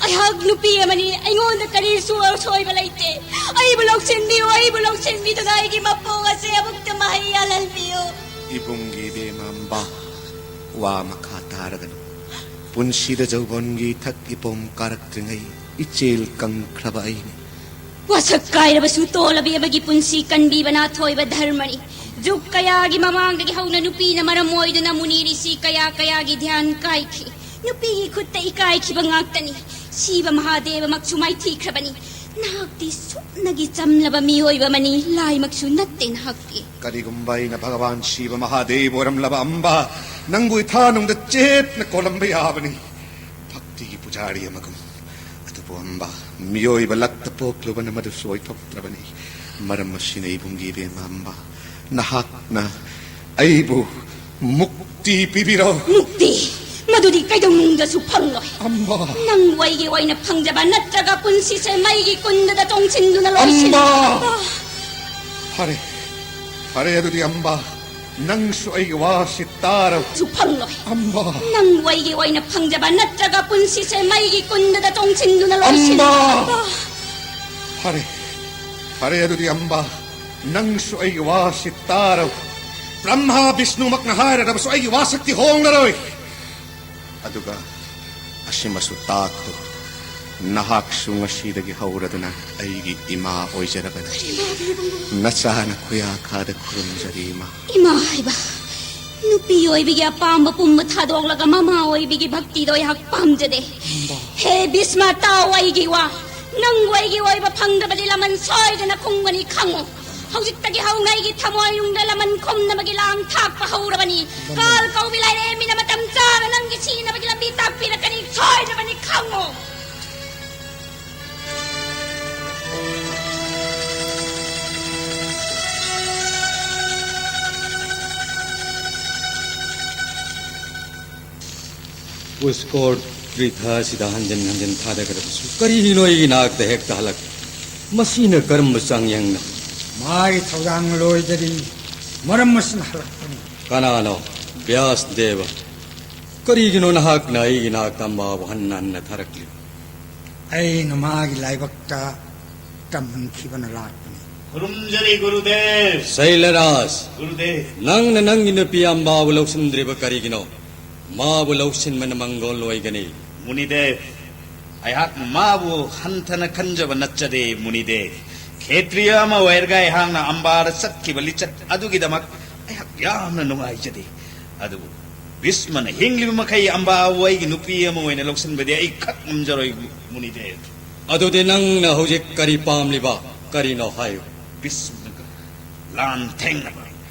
ꯑꯩꯍꯥꯛ ꯅꯨꯄꯤ ꯑꯃꯅꯤ, ꯑꯩꯉꯣꯟꯗ ꯀꯔꯤꯁꯨ ꯑꯁꯣꯏꯕ ꯂꯩꯇꯦ꯫ ꯑꯩꯕꯨ ꯂꯧꯁꯤꯟꯕꯤꯌꯨ, ꯑꯩꯕꯨ ꯂꯧꯁꯤꯟꯕꯤꯗꯨꯅ ꯑꯩꯒꯤ ꯃꯄꯣꯛ ꯑꯁꯦ ꯑꯃꯨꯛꯇ ꯃꯍꯩ ꯌꯥꯜꯍꯟꯕꯤꯌꯨ꯫ ꯏꯕꯨꯡꯒꯤ ꯏꯕꯦꯝꯃ ꯑꯝꯕꯥ, ꯋꯥ ꯃꯈꯥ ꯇꯥꯔꯒꯅꯨ꯫ ꯄꯨꯟꯁꯤꯗ ꯖꯧꯕꯣꯟꯒꯤ ꯏꯊꯛ ꯏꯄꯣꯝ ꯀꯥꯔꯛꯇ꯭ꯔꯤꯉꯩ ꯏꯆꯦꯜ ꯀꯪꯈ꯭ꯔꯕ ꯑꯩꯅꯤ꯫ ꯋꯥꯁꯛ ꯀꯥꯏꯔꯕꯁꯨ ꯇꯣꯜꯂꯕꯤ ꯑꯃꯒꯤ ꯄꯨꯟꯁꯤ ꯀꯟꯕꯤꯕ ꯅꯥꯊꯣꯏꯕ ꯙꯔꯃꯅꯤ꯫ ꯖꯨꯒ ꯀꯌꯥꯒꯤ ꯃꯃꯥꯡꯗꯒꯤ ꯍꯧꯅ ꯅꯨꯄꯤꯅ ꯃꯔꯝ ꯑꯣꯏꯗꯨꯅ ꯃꯨꯅꯤ ꯔꯤꯁꯤ ꯀꯌꯥ ꯀꯌꯥꯒꯤ ꯙ꯭ꯌꯥꯟ ꯀꯥꯏꯈꯤ꯫ ꯅꯨꯄꯤꯒꯤ ꯈꯨꯠꯇ ꯏꯀꯥꯏꯈꯤꯕ ꯉꯥꯛꯇꯅꯤ꯫ ꯁꯤꯕ ꯃꯍꯥꯗꯦꯕꯃꯛꯁꯨ ꯃꯥꯏꯊꯤꯈ꯭ꯔꯕꯅꯤ꯫ ꯅꯍꯥꯛꯇꯤ ꯁꯨꯞꯅꯒꯤ ꯆꯝꯂꯕ ꯃꯤꯑꯣꯏꯕ ꯑꯃꯅꯤ, ꯂꯥꯏꯃꯛꯁꯨ ꯅꯠꯇꯦ ꯅꯍꯥꯛꯇꯤ꯫ ꯀꯔꯤꯒꯨꯝꯕ ꯑꯩꯅ ꯚꯒꯋꯥꯟ ꯁꯤꯕ ꯃꯍꯥꯗꯦꯕ ꯑꯣꯏꯔꯝꯂꯕ ꯑꯝꯕ, ꯅꯪꯕꯨ ꯏꯊꯥꯅꯨꯡꯗ ꯆꯦꯠꯅ ꯀꯣꯜꯂꯝꯕ ꯌꯥꯕꯅꯤ, ꯚꯛꯇꯤꯒꯤ ꯄꯨꯖꯥꯔꯤ ꯑꯃꯒꯨꯝ꯫ ꯑꯗꯨꯕꯨ ꯑꯝꯕ, ꯃꯤꯑꯣꯏꯕ ꯂꯛꯇ ꯄꯣꯛꯂꯨꯕꯅ ꯃꯗꯨꯁꯨ ꯑꯣꯏꯊꯣꯛꯇ꯭ꯔꯕꯅꯤ꯫ ꯃꯔꯝ ꯑꯁꯤꯅ ꯏꯕꯨꯡꯒꯤ ꯏꯕꯦꯝꯃ ꯑꯝꯕ, ꯅꯍꯥꯛꯅ ꯑꯩꯕꯨ ꯃꯨꯛꯇꯤ ꯄꯤꯕꯤꯔꯣ꯫ ꯃꯨꯛꯇꯤ? ꯃꯗꯨꯗꯤ ꯀꯩꯗꯧꯅꯨꯡꯗꯁꯨ ꯐꯪꯂꯣꯏ꯫ ꯑꯝꯕ꯫ ꯅꯪꯕꯨ ꯑꯩꯒꯤ ꯑꯣꯏꯅ ꯐꯪꯖꯕ ꯅꯠꯇ꯭ꯔꯒ ꯄꯨꯟꯁꯤꯁꯦ ꯃꯩꯒꯤ ꯀꯨꯟꯗꯗ ꯆꯣꯡꯁꯤꯟꯗꯨꯅ ꯂꯣꯏꯁꯤꯟ-, ꯑꯝꯕ! ꯑꯝꯕ! ꯐꯔꯦ, ꯐꯔꯦ, ꯑꯗꯨꯗꯤ ꯑꯝꯕ, ꯅꯪꯁꯨ ꯑꯩꯒꯤ ꯋꯥꯁꯤ ꯇꯥꯔꯣ꯫ ꯁꯨ ꯐꯪꯂꯣꯏ꯫ ꯑꯝꯕ! ꯅꯪꯕꯨ ꯑꯩꯒꯤ ꯑꯣꯏꯅ ꯐꯪꯖꯕ ꯅꯠꯇ꯭ꯔꯒ ꯄꯨꯟꯁꯤꯁꯦ ꯃꯩꯒꯤ ꯀꯨꯟꯗꯗ ꯆꯣꯡꯁꯤꯟꯗꯨꯅ ꯂꯣꯏꯁꯤꯟ-, ꯑꯝꯕ! ꯑꯝꯕ! ꯐꯔꯦ, ꯐꯔꯦ, ꯑꯗꯨꯗꯤ ꯑꯝꯕ, ꯅꯪꯁꯨ ꯑꯩꯒꯤ ꯋꯥꯁꯤ ꯇꯥꯔꯣ꯫ ꯕ꯭ꯔꯍ꯭ꯃ ꯕꯤꯁꯅꯨꯃꯛꯅ ꯍꯥꯏꯔꯕꯁꯨ ꯑꯩꯒꯤ ꯋꯥꯁꯛꯇꯤ ꯍꯣꯡꯂꯔꯣꯏ꯫ ꯑꯗꯨꯒ ꯑꯁꯤꯃꯁꯨ ꯇꯥꯈꯣ, ꯅꯍꯥꯛꯁꯨ ꯉꯁꯤꯗꯒꯤ ꯍꯧꯔꯗꯨꯅ ꯑꯩꯒꯤ ꯏꯃꯥ ꯑꯣꯏꯖꯔꯕꯅꯤ꯫ ꯅꯆꯥꯅ ꯈꯨꯌꯥꯈꯥꯗ ꯈꯨꯔꯨꯝꯖꯔꯤ, ꯏꯃꯥ꯫ ꯏꯃꯥ ꯍꯥꯏꯕ, ꯅꯨꯄꯤ ꯑꯣꯏꯕꯒꯤ ꯑꯄꯥꯝꯕ ꯄꯨꯝꯕ ꯊꯥꯗꯣꯛꯂꯒ ꯃꯃꯥ ꯑꯣꯏꯕꯒꯤ ꯚꯛꯇꯤꯗꯣ ꯑꯩꯍꯥꯛ ꯄꯥꯝꯖꯗꯦ꯫ ꯍꯦ ꯚꯤꯁꯃ, ꯇꯥꯎ ꯑꯩꯒꯤ ꯋꯥ꯫ ꯅꯪꯕꯨ ꯑꯩꯒꯤ ꯑꯣꯏꯕ ꯐꯪꯗ꯭ꯔꯕꯗꯤ ꯂꯃꯟ ꯁꯣꯏꯗꯅ ꯈꯨꯡꯒꯅꯤ, ꯈꯪꯉꯨ꯫ ꯍꯧꯖꯤꯛꯇꯒꯤ ꯍꯧꯅ ꯑꯩꯒꯤ ꯊꯃꯣꯏꯅꯨꯡꯗ ꯂꯃꯟ ꯈꯨꯝꯅꯕꯒꯤ ꯂꯥꯡ ꯊꯥꯛꯄ ꯍꯧꯔꯕꯅꯤ꯫ ꯀꯥꯜ ꯀꯧꯕꯤ ꯂꯥꯏꯔꯦꯝꯕꯤꯅ ꯃꯇꯝ ꯆꯥꯅ ꯅꯪꯒꯤ ꯁꯤꯅꯕꯒꯤ ꯂꯝꯕꯤ ꯇꯥꯛꯄꯤꯔꯛꯀꯅꯤ, ꯁꯣꯏꯗ꯭ꯔꯕꯅꯤ, ꯈꯪꯉꯨ꯫ ꯄꯨꯁꯀꯣꯔ ꯇꯤꯔꯊ ꯑꯁꯤꯗ ꯍꯟꯖꯤꯟ ꯍꯟꯖꯤꯟ ꯊꯥꯗꯒꯗꯕꯁꯨ ꯀꯔꯤꯒꯤꯅꯣ ꯑꯩꯒꯤ ꯅꯥꯛꯇ ꯍꯦꯛꯇ ꯍꯜꯂꯛ? ꯃꯁꯤꯅ ꯀꯔꯝꯕ ꯆꯥꯡꯌꯦꯡꯅꯣ? ꯃꯥꯒꯤ ꯊꯧꯗꯥꯡ ꯂꯣꯏꯗꯔꯤ, ꯃꯔꯝ ꯑꯁꯤꯅ ꯍꯜꯂꯛꯄꯅꯤ꯫ ꯀꯅꯥꯅꯣ? ꯕ꯭ꯌꯥꯁ ꯗꯦꯕ꯫ ꯀꯔꯤꯒꯤꯅꯣ ꯅꯍꯥꯛꯅ ꯑꯩꯒꯤ ꯅꯥꯛꯇ ꯑꯝꯕꯥꯕꯨ ꯍꯟꯅ ꯍꯟꯅ ꯊꯥꯔꯛꯂꯤꯕ? ꯑꯩꯅ ꯃꯥꯒꯤ ꯂꯥꯏꯕꯛꯇ ꯇꯝꯍꯟꯈꯤꯕꯅ ꯂꯥꯛꯄꯅꯤ꯫ ꯈꯨꯔꯨꯝꯖꯔꯤ, ꯒꯨꯔꯨꯗꯦꯕ꯫ ꯁꯩꯂꯔꯥꯖ, ꯒꯨꯔꯨꯗꯦꯕ꯫ ꯅꯪꯅ ꯅꯪꯒꯤ ꯅꯨꯄꯤ ꯑꯝꯕꯥꯕꯨ ꯂꯧꯁꯤꯟꯗ꯭ꯔꯤꯕ ꯀꯔꯤꯒꯤꯅꯣ? ꯃꯥꯕꯨ ꯂꯧꯁꯤꯟꯕꯅ ꯃꯪꯒꯣꯜ ꯑꯣꯏꯒꯅꯤ꯫ ꯃꯨꯅꯤꯗꯦꯕ, ꯑꯩꯍꯥꯛꯅ ꯃꯥꯕꯨ ꯍꯟꯊꯅ ꯈꯟꯖꯕ ꯅꯠꯆꯗꯦ, ꯃꯨꯅꯤꯗꯦꯕ꯫ ꯈꯦꯇ꯭ꯔꯤꯌꯥ ꯑꯃ ꯑꯣꯏꯔꯒ ꯑꯩꯍꯥꯛꯅ ꯑꯝꯕꯥꯗ ꯆꯠꯈꯤꯕ ꯂꯤꯆꯠ ꯑꯗꯨꯒꯤꯗꯃꯛ ꯑꯩꯍꯥꯛ ꯌꯥꯝꯅ ꯅꯨꯡꯉꯥꯏꯖꯗꯦ꯫ ꯑꯗꯨꯕꯨ ꯚꯤꯁꯃꯅ ꯍꯤꯡꯂꯤꯕ ꯃꯈꯩ ꯑꯝꯕꯥꯕꯨ ꯑꯩꯒꯤ ꯅꯨꯄꯤ ꯑꯃ ꯑꯣꯏꯅ ꯂꯧꯁꯤꯟꯕꯗꯤ ꯑꯩ ꯈꯛ ꯉꯝꯖꯔꯣꯏ, ꯃꯨꯅꯤꯗꯦꯕ꯫ ꯑꯗꯨꯗꯤ ꯅꯪꯅ ꯍꯧꯖꯤꯛ ꯀꯔꯤ ꯄꯥꯝꯂꯤꯕ? ꯀꯔꯤꯅꯣ ꯍꯥꯏꯌꯨ꯫ ꯚꯤꯁꯃꯒ ꯂꯥꯟ ꯊꯦꯡꯅꯕ꯫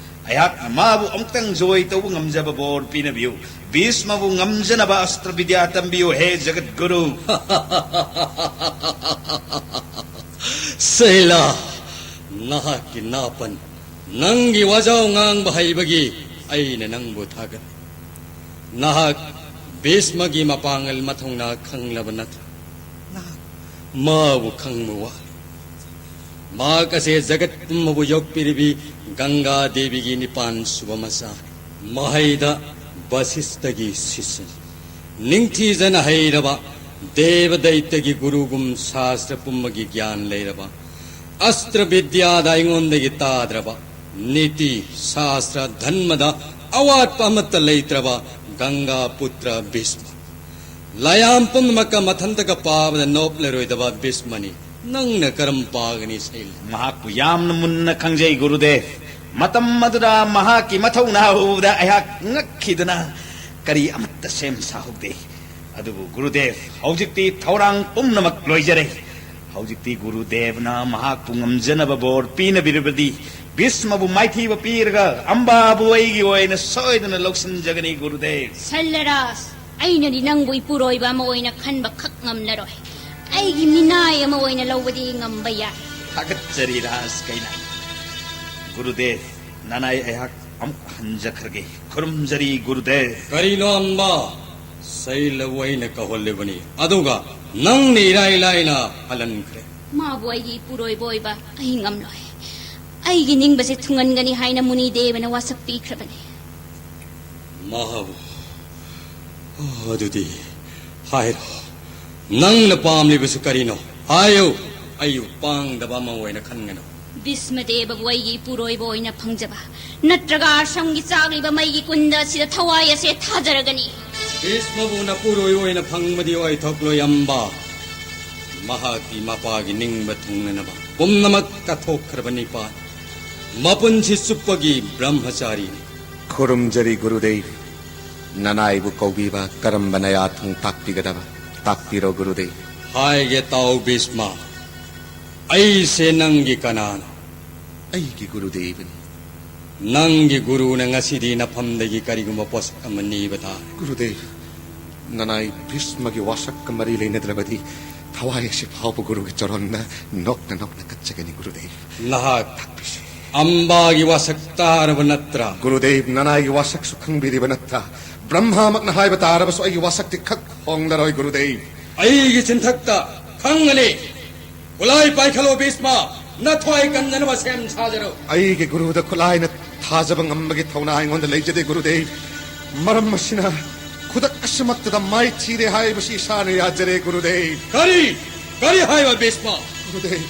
ꯑꯩꯍꯥꯛꯅ ꯃꯥꯕꯨ ꯑꯃꯨꯛꯇꯪ ꯖꯣꯏ ꯇꯧꯕ ꯉꯝꯖꯕ ꯕꯣꯔ ꯄꯤꯅꯕꯤꯌꯨ꯫ ꯚꯤꯁꯃꯕꯨ ꯉꯝꯖꯅꯕ ꯑꯁꯇ꯭ꯔ ꯕꯤꯗ꯭ꯌꯥ ꯇꯝꯕꯤꯌꯨ, ꯍꯦ ꯖꯒꯠ ꯒꯨꯔꯨ꯫ ꯁꯩꯂꯥ, ꯅꯍꯥꯛꯀꯤ ꯅꯥꯄꯟ, ꯅꯪꯒꯤ ꯋꯥꯖꯥꯎ ꯉꯥꯡꯕ ꯍꯩꯕꯒꯤ ꯑꯩꯅ ꯅꯪꯕꯨ ꯊꯥꯒꯠꯂꯤ꯫ ꯅꯍꯥꯛ ꯚꯤꯁꯃꯒꯤ ꯃꯄꯥꯡꯒꯜ ꯃꯊꯧꯅꯥ ꯈꯪꯂꯕ ꯅꯠꯇ꯭ꯔꯥ? ꯅꯍꯥꯛ ꯃꯥꯕꯨ ꯈꯪꯕ ꯋꯥꯠꯂꯤ꯫ ꯃꯍꯥꯛ ꯑꯁꯦ ꯖꯒꯠ ꯄꯨꯝꯕꯕꯨ ꯌꯣꯛꯄꯤꯔꯤꯕꯤ ꯒꯪꯒꯥ ꯗꯦꯕꯤꯒꯤ ꯅꯤꯄꯥꯟ ꯁꯨꯕ ꯃꯆꯥꯅꯤ꯫ ꯃꯍꯩꯗ ꯕꯁꯤꯁꯇꯒꯤ ꯁꯤꯁꯅꯤ꯫ ꯅꯤꯡꯊꯤꯖꯅ ꯍꯩꯔꯕ, ꯗꯦꯕ ꯗꯩꯇꯒꯤ ꯒꯨꯔꯨꯒꯨꯝ ꯁꯥꯁꯇ꯭ꯔ ꯄꯨꯝꯕꯒꯤ ꯒ꯭ꯌꯥꯟ ꯂꯩꯔꯕ, ꯑꯁꯇ꯭ꯔ ꯕꯤꯗ꯭ꯌꯥꯗ ꯑꯩꯉꯣꯟꯗꯒꯤ ꯇꯥꯗ꯭ꯔꯕ, ꯅꯤꯇꯤ, ꯁꯥꯁꯇ꯭ꯔ, ꯙꯟꯃꯗ ꯑꯋꯥꯠꯄ ꯑꯃꯠꯇ ꯂꯩꯇ꯭ꯔꯕ ꯒꯪꯒꯥ ꯄꯨꯇ꯭ꯔ ꯚꯤꯁꯃ꯫ ꯂꯥꯏꯌꯥꯝ ꯄꯨꯝꯅꯃꯛꯀ ꯃꯊꯟꯇꯒ ꯄꯥꯕꯗ ꯅꯣꯞꯂꯔꯣꯏꯗꯕ ꯚꯤꯁꯃꯅꯤ꯫ ꯅꯪꯅ ꯀꯔꯝ ꯄꯥꯒꯅꯤ ꯁꯩꯜ? ꯃꯍꯥꯛꯄꯨ ꯌꯥꯝꯅ ꯃꯨꯟꯅ ꯈꯪꯖꯩ ꯒꯨꯔꯨꯗꯦꯕ꯫ ꯃꯇꯝ ꯑꯗꯨꯗ ꯃꯍꯥꯛꯀꯤ ꯃꯊꯧꯅꯥ ꯎꯕꯗ ꯑꯩꯍꯥꯛ ꯉꯛꯈꯤꯗꯨꯅ ꯀꯔꯤ ꯑꯃꯠꯇ ꯁꯦꯝ ꯁꯥꯍꯧꯗꯦ꯫ ꯑꯗꯨꯕꯨ ꯒꯨꯔꯨꯗꯦꯕ, ꯍꯧꯖꯤꯛꯇꯤ ꯊꯧꯔꯥꯡ ꯄꯨꯝꯅꯃꯛ ꯂꯣꯏꯖꯔꯦ꯫ ꯍꯧꯖꯤꯛꯇꯤ ꯒꯨꯔꯨꯗꯦꯕꯅ ꯃꯍꯥꯛꯄꯨ ꯉꯝꯖꯅꯕ ꯕꯣꯔ ꯄꯤꯅꯕꯤꯔꯕꯗꯤ ꯚꯤꯁꯃꯕꯨ ꯃꯥꯏꯊꯤꯕ ꯄꯤꯔꯒ ꯑꯝꯕꯥꯕꯨ ꯑꯩꯒꯤ ꯑꯣꯏꯅ ꯁꯣꯏꯗꯅ ꯂꯧꯁꯤꯟꯖꯒꯅꯤ ꯒꯨꯔꯨꯗꯦꯕ꯫ ꯁꯜꯂꯔꯥꯖ, ꯑꯩꯅꯗꯤ ꯅꯪꯕꯨ ꯏꯄꯨꯔꯣꯏꯕ ꯑꯃ ꯑꯣꯏꯅ ꯈꯟꯕ ꯈꯛ ꯉꯝꯂꯔꯣꯏ꯫ ꯑꯩꯒꯤ ꯃꯤꯅꯥꯏ ꯑꯃ ꯑꯣꯏꯅ ꯂꯧꯕꯗꯤ ꯉꯝꯕ ꯌꯥꯏ꯫ ꯊꯥꯒꯠꯆꯔꯤ ꯔꯥꯖ ꯀꯩꯅꯥ꯫ ꯒꯨꯔꯨꯗꯦꯕ, ꯅꯅꯥꯏ ꯑꯩꯍꯥꯛ ꯑꯃꯨꯛ ꯍꯟꯖꯈ꯭ꯔꯒꯦ꯫ ꯈꯨꯔꯨꯝꯖꯔꯤ ꯒꯨꯔꯨꯗꯦꯕ꯫ ꯀꯔꯤꯅꯣ ꯑꯝꯕ? ꯁꯩꯂꯕꯨ ꯑꯩꯅ ꯀꯧꯍꯜꯂꯤꯕꯅꯤ, ꯑꯗꯨꯒ ꯅꯪꯅ ꯏꯔꯥꯏ ꯂꯥꯏꯅ ꯍꯜꯍꯟꯈ꯭ꯔꯦ꯫ ꯃꯥꯕꯨ ꯑꯩꯒꯤ ꯏꯄꯨꯔꯣꯏꯕ ꯑꯣꯏꯕ ꯑꯩ ꯉꯝꯂꯣꯏ꯫ ꯑꯩꯒꯤ ꯅꯤꯡꯕꯁꯦ ꯊꯨꯡꯍꯟꯒꯅꯤ ꯍꯥꯏꯅ ꯃꯨꯅꯤ ꯗꯦꯕꯅ ꯋꯥꯁꯛ ꯄꯤꯈ꯭ꯔꯕꯅꯤ꯫ ꯃꯍꯥꯕꯨ, ꯑꯗꯨꯗꯤ ꯍꯥꯏꯔꯣ, ꯅꯪꯅ ꯄꯥꯝꯂꯤꯕꯁꯤ ꯀꯔꯤꯅꯣ? ꯍꯥꯏꯌꯨ, ꯑꯩꯕꯨ ꯄꯥꯡꯗꯕ ꯑꯃ ꯑꯣꯏꯅ ꯈꯟꯒꯅꯨ꯫ ꯚꯤꯁꯃꯗꯦꯕꯕꯨ ꯑꯩꯒꯤ ꯏꯄꯨꯔꯣꯏꯕ ꯑꯣꯏꯅ ꯐꯪꯖꯕ, ꯅꯠꯇ꯭ꯔꯒ ꯑꯥꯁ꯭ꯔꯝꯒꯤ ꯆꯥꯛꯂꯤꯕ ꯃꯩꯒꯤ ꯀꯨꯟꯗ ꯑꯁꯤꯗ ꯊꯋꯥꯏ ꯑꯁꯦ ꯊꯥꯖꯔꯒꯅꯤ꯫ ꯚꯤꯁꯃꯕꯨ ꯅꯄꯨꯔꯣꯏꯕ ꯑꯣꯏꯅ ꯐꯪꯕꯗꯤ ꯑꯣꯏꯊꯣꯛꯂꯣꯏ ꯑꯝꯕ꯫ ꯃꯍꯥꯛꯇꯤ ꯃꯄꯥꯒꯤ ꯅꯤꯡꯕ ꯊꯨꯡꯅꯅꯕ ꯄꯨꯝꯅꯃꯛ ꯀꯠꯊꯣꯛꯈ꯭ꯔꯕ ꯅꯤꯄꯥꯅꯤ꯫ ꯃꯄꯨꯟꯁꯤ ꯆꯨꯞꯄꯒꯤ ꯕ꯭ꯔꯍ꯭ꯃꯆꯥꯔꯤꯅꯤ꯫ ꯈꯨꯔꯨꯝꯖꯔꯤ ꯒꯨꯔꯨꯗꯦꯕ꯫ ꯅꯅꯥꯏꯕꯨ ꯀꯧꯕꯤꯕ ꯀꯔꯝꯕ ꯅꯌꯥ ꯊꯣꯡ ꯇꯥꯛꯄꯤꯒꯗꯕ ꯇꯥꯛꯄꯤꯔꯣ ꯒꯨꯔꯨꯗꯦꯕ꯫ ꯍꯥꯏꯒꯦ ꯇꯥꯎ ꯚꯤꯁꯃ, ꯑꯩꯁꯦ ꯅꯪꯒꯤ ꯀꯅꯥꯅꯣ? ꯑꯩꯒꯤ ꯒꯨꯔꯨꯗꯦꯕꯅꯤ꯫ ꯅꯪꯒꯤ ꯒꯨꯔꯨꯅ ꯉꯁꯤꯗꯤ ꯅꯐꯝꯗꯒꯤ ꯀꯔꯤꯒꯨꯝꯕ ꯄꯣꯠꯁꯛ ꯑꯃ ꯅꯤꯕ ꯇꯥꯔꯦ꯫ ꯒꯨꯔꯨꯗꯦꯕ, ꯅꯅꯥꯏ ꯚꯤꯁꯃꯒꯤ ꯋꯥꯁꯛꯀ ꯃꯔꯤ ꯂꯩꯅꯗ꯭ꯔꯕꯗꯤ ꯊꯋꯥꯏ ꯑꯁꯤ ꯐꯥꯎꯕ ꯒꯨꯔꯨꯒꯤ ꯆꯔꯣꯟꯗ ꯅꯣꯛꯅ ꯅꯣꯛꯅ ꯀꯠꯆꯒꯅꯤ ꯒꯨꯔꯨꯗꯦꯕ꯫ ꯅꯍꯥꯛ ꯇꯥꯛꯄꯤꯁꯤ꯫ ꯑꯝꯕꯥꯒꯤ ꯋꯥꯁꯛ ꯇꯥꯔꯕ ꯅꯠꯇ꯭ꯔꯥ? ꯒꯨꯔꯨꯗꯦꯕ, ꯅꯅꯥꯏꯒꯤ ꯋꯥꯁꯛꯁꯨ ꯈꯪꯕꯤꯔꯤꯕ ꯅꯠꯇ꯭ꯔꯥ? ꯕ꯭ꯔꯍ꯭ꯃꯥꯃꯛꯅ ꯍꯥꯏꯕ ꯇꯥꯔꯕꯁꯨ ꯑꯩꯒꯤ ꯋꯥꯁꯛꯇꯤ ꯈꯛ ꯍꯣꯡꯂꯔꯣꯏ ꯒꯨꯔꯨꯗꯦꯕ꯫ ꯑꯩꯒꯤ ꯆꯤꯟꯊꯛꯇ ꯈꯪꯒꯅꯤ꯫ ꯈꯨꯠꯂꯥꯏ ꯄꯥꯏꯈꯠꯂꯣ ꯚꯤꯁꯃ, ꯅꯊ꯭ꯋꯥꯏ ꯀꯟꯖꯅꯕ ꯁꯦꯝ ꯁꯥꯖꯔꯣ꯫ ꯑꯩꯒꯤ ꯒꯨꯔꯨꯗ ꯈꯨꯠꯂꯥꯏꯅ ꯊꯥꯖꯕ ꯉꯝꯕꯒꯤ ꯊꯧꯅꯥ ꯑꯩꯉꯣꯟꯗ ꯂꯩꯖꯗꯦ ꯒꯨꯔꯨꯗꯦꯕ꯫ ꯃꯔꯝ ꯑꯁꯤꯅ ꯈꯨꯗꯛ ꯑꯁꯤꯃꯛꯇꯗ ꯃꯥꯏꯊꯤꯔꯦ ꯍꯥꯏꯕꯁꯤ ꯏꯁꯥꯅ ꯌꯥꯖꯔꯦ ꯒꯨꯔꯨꯗꯦꯕ꯫ ꯀꯔꯤ? ꯀꯔꯤ ꯍꯥꯏꯕ ꯚꯤꯁꯃ? ꯒꯨꯔꯨꯗꯦꯕ,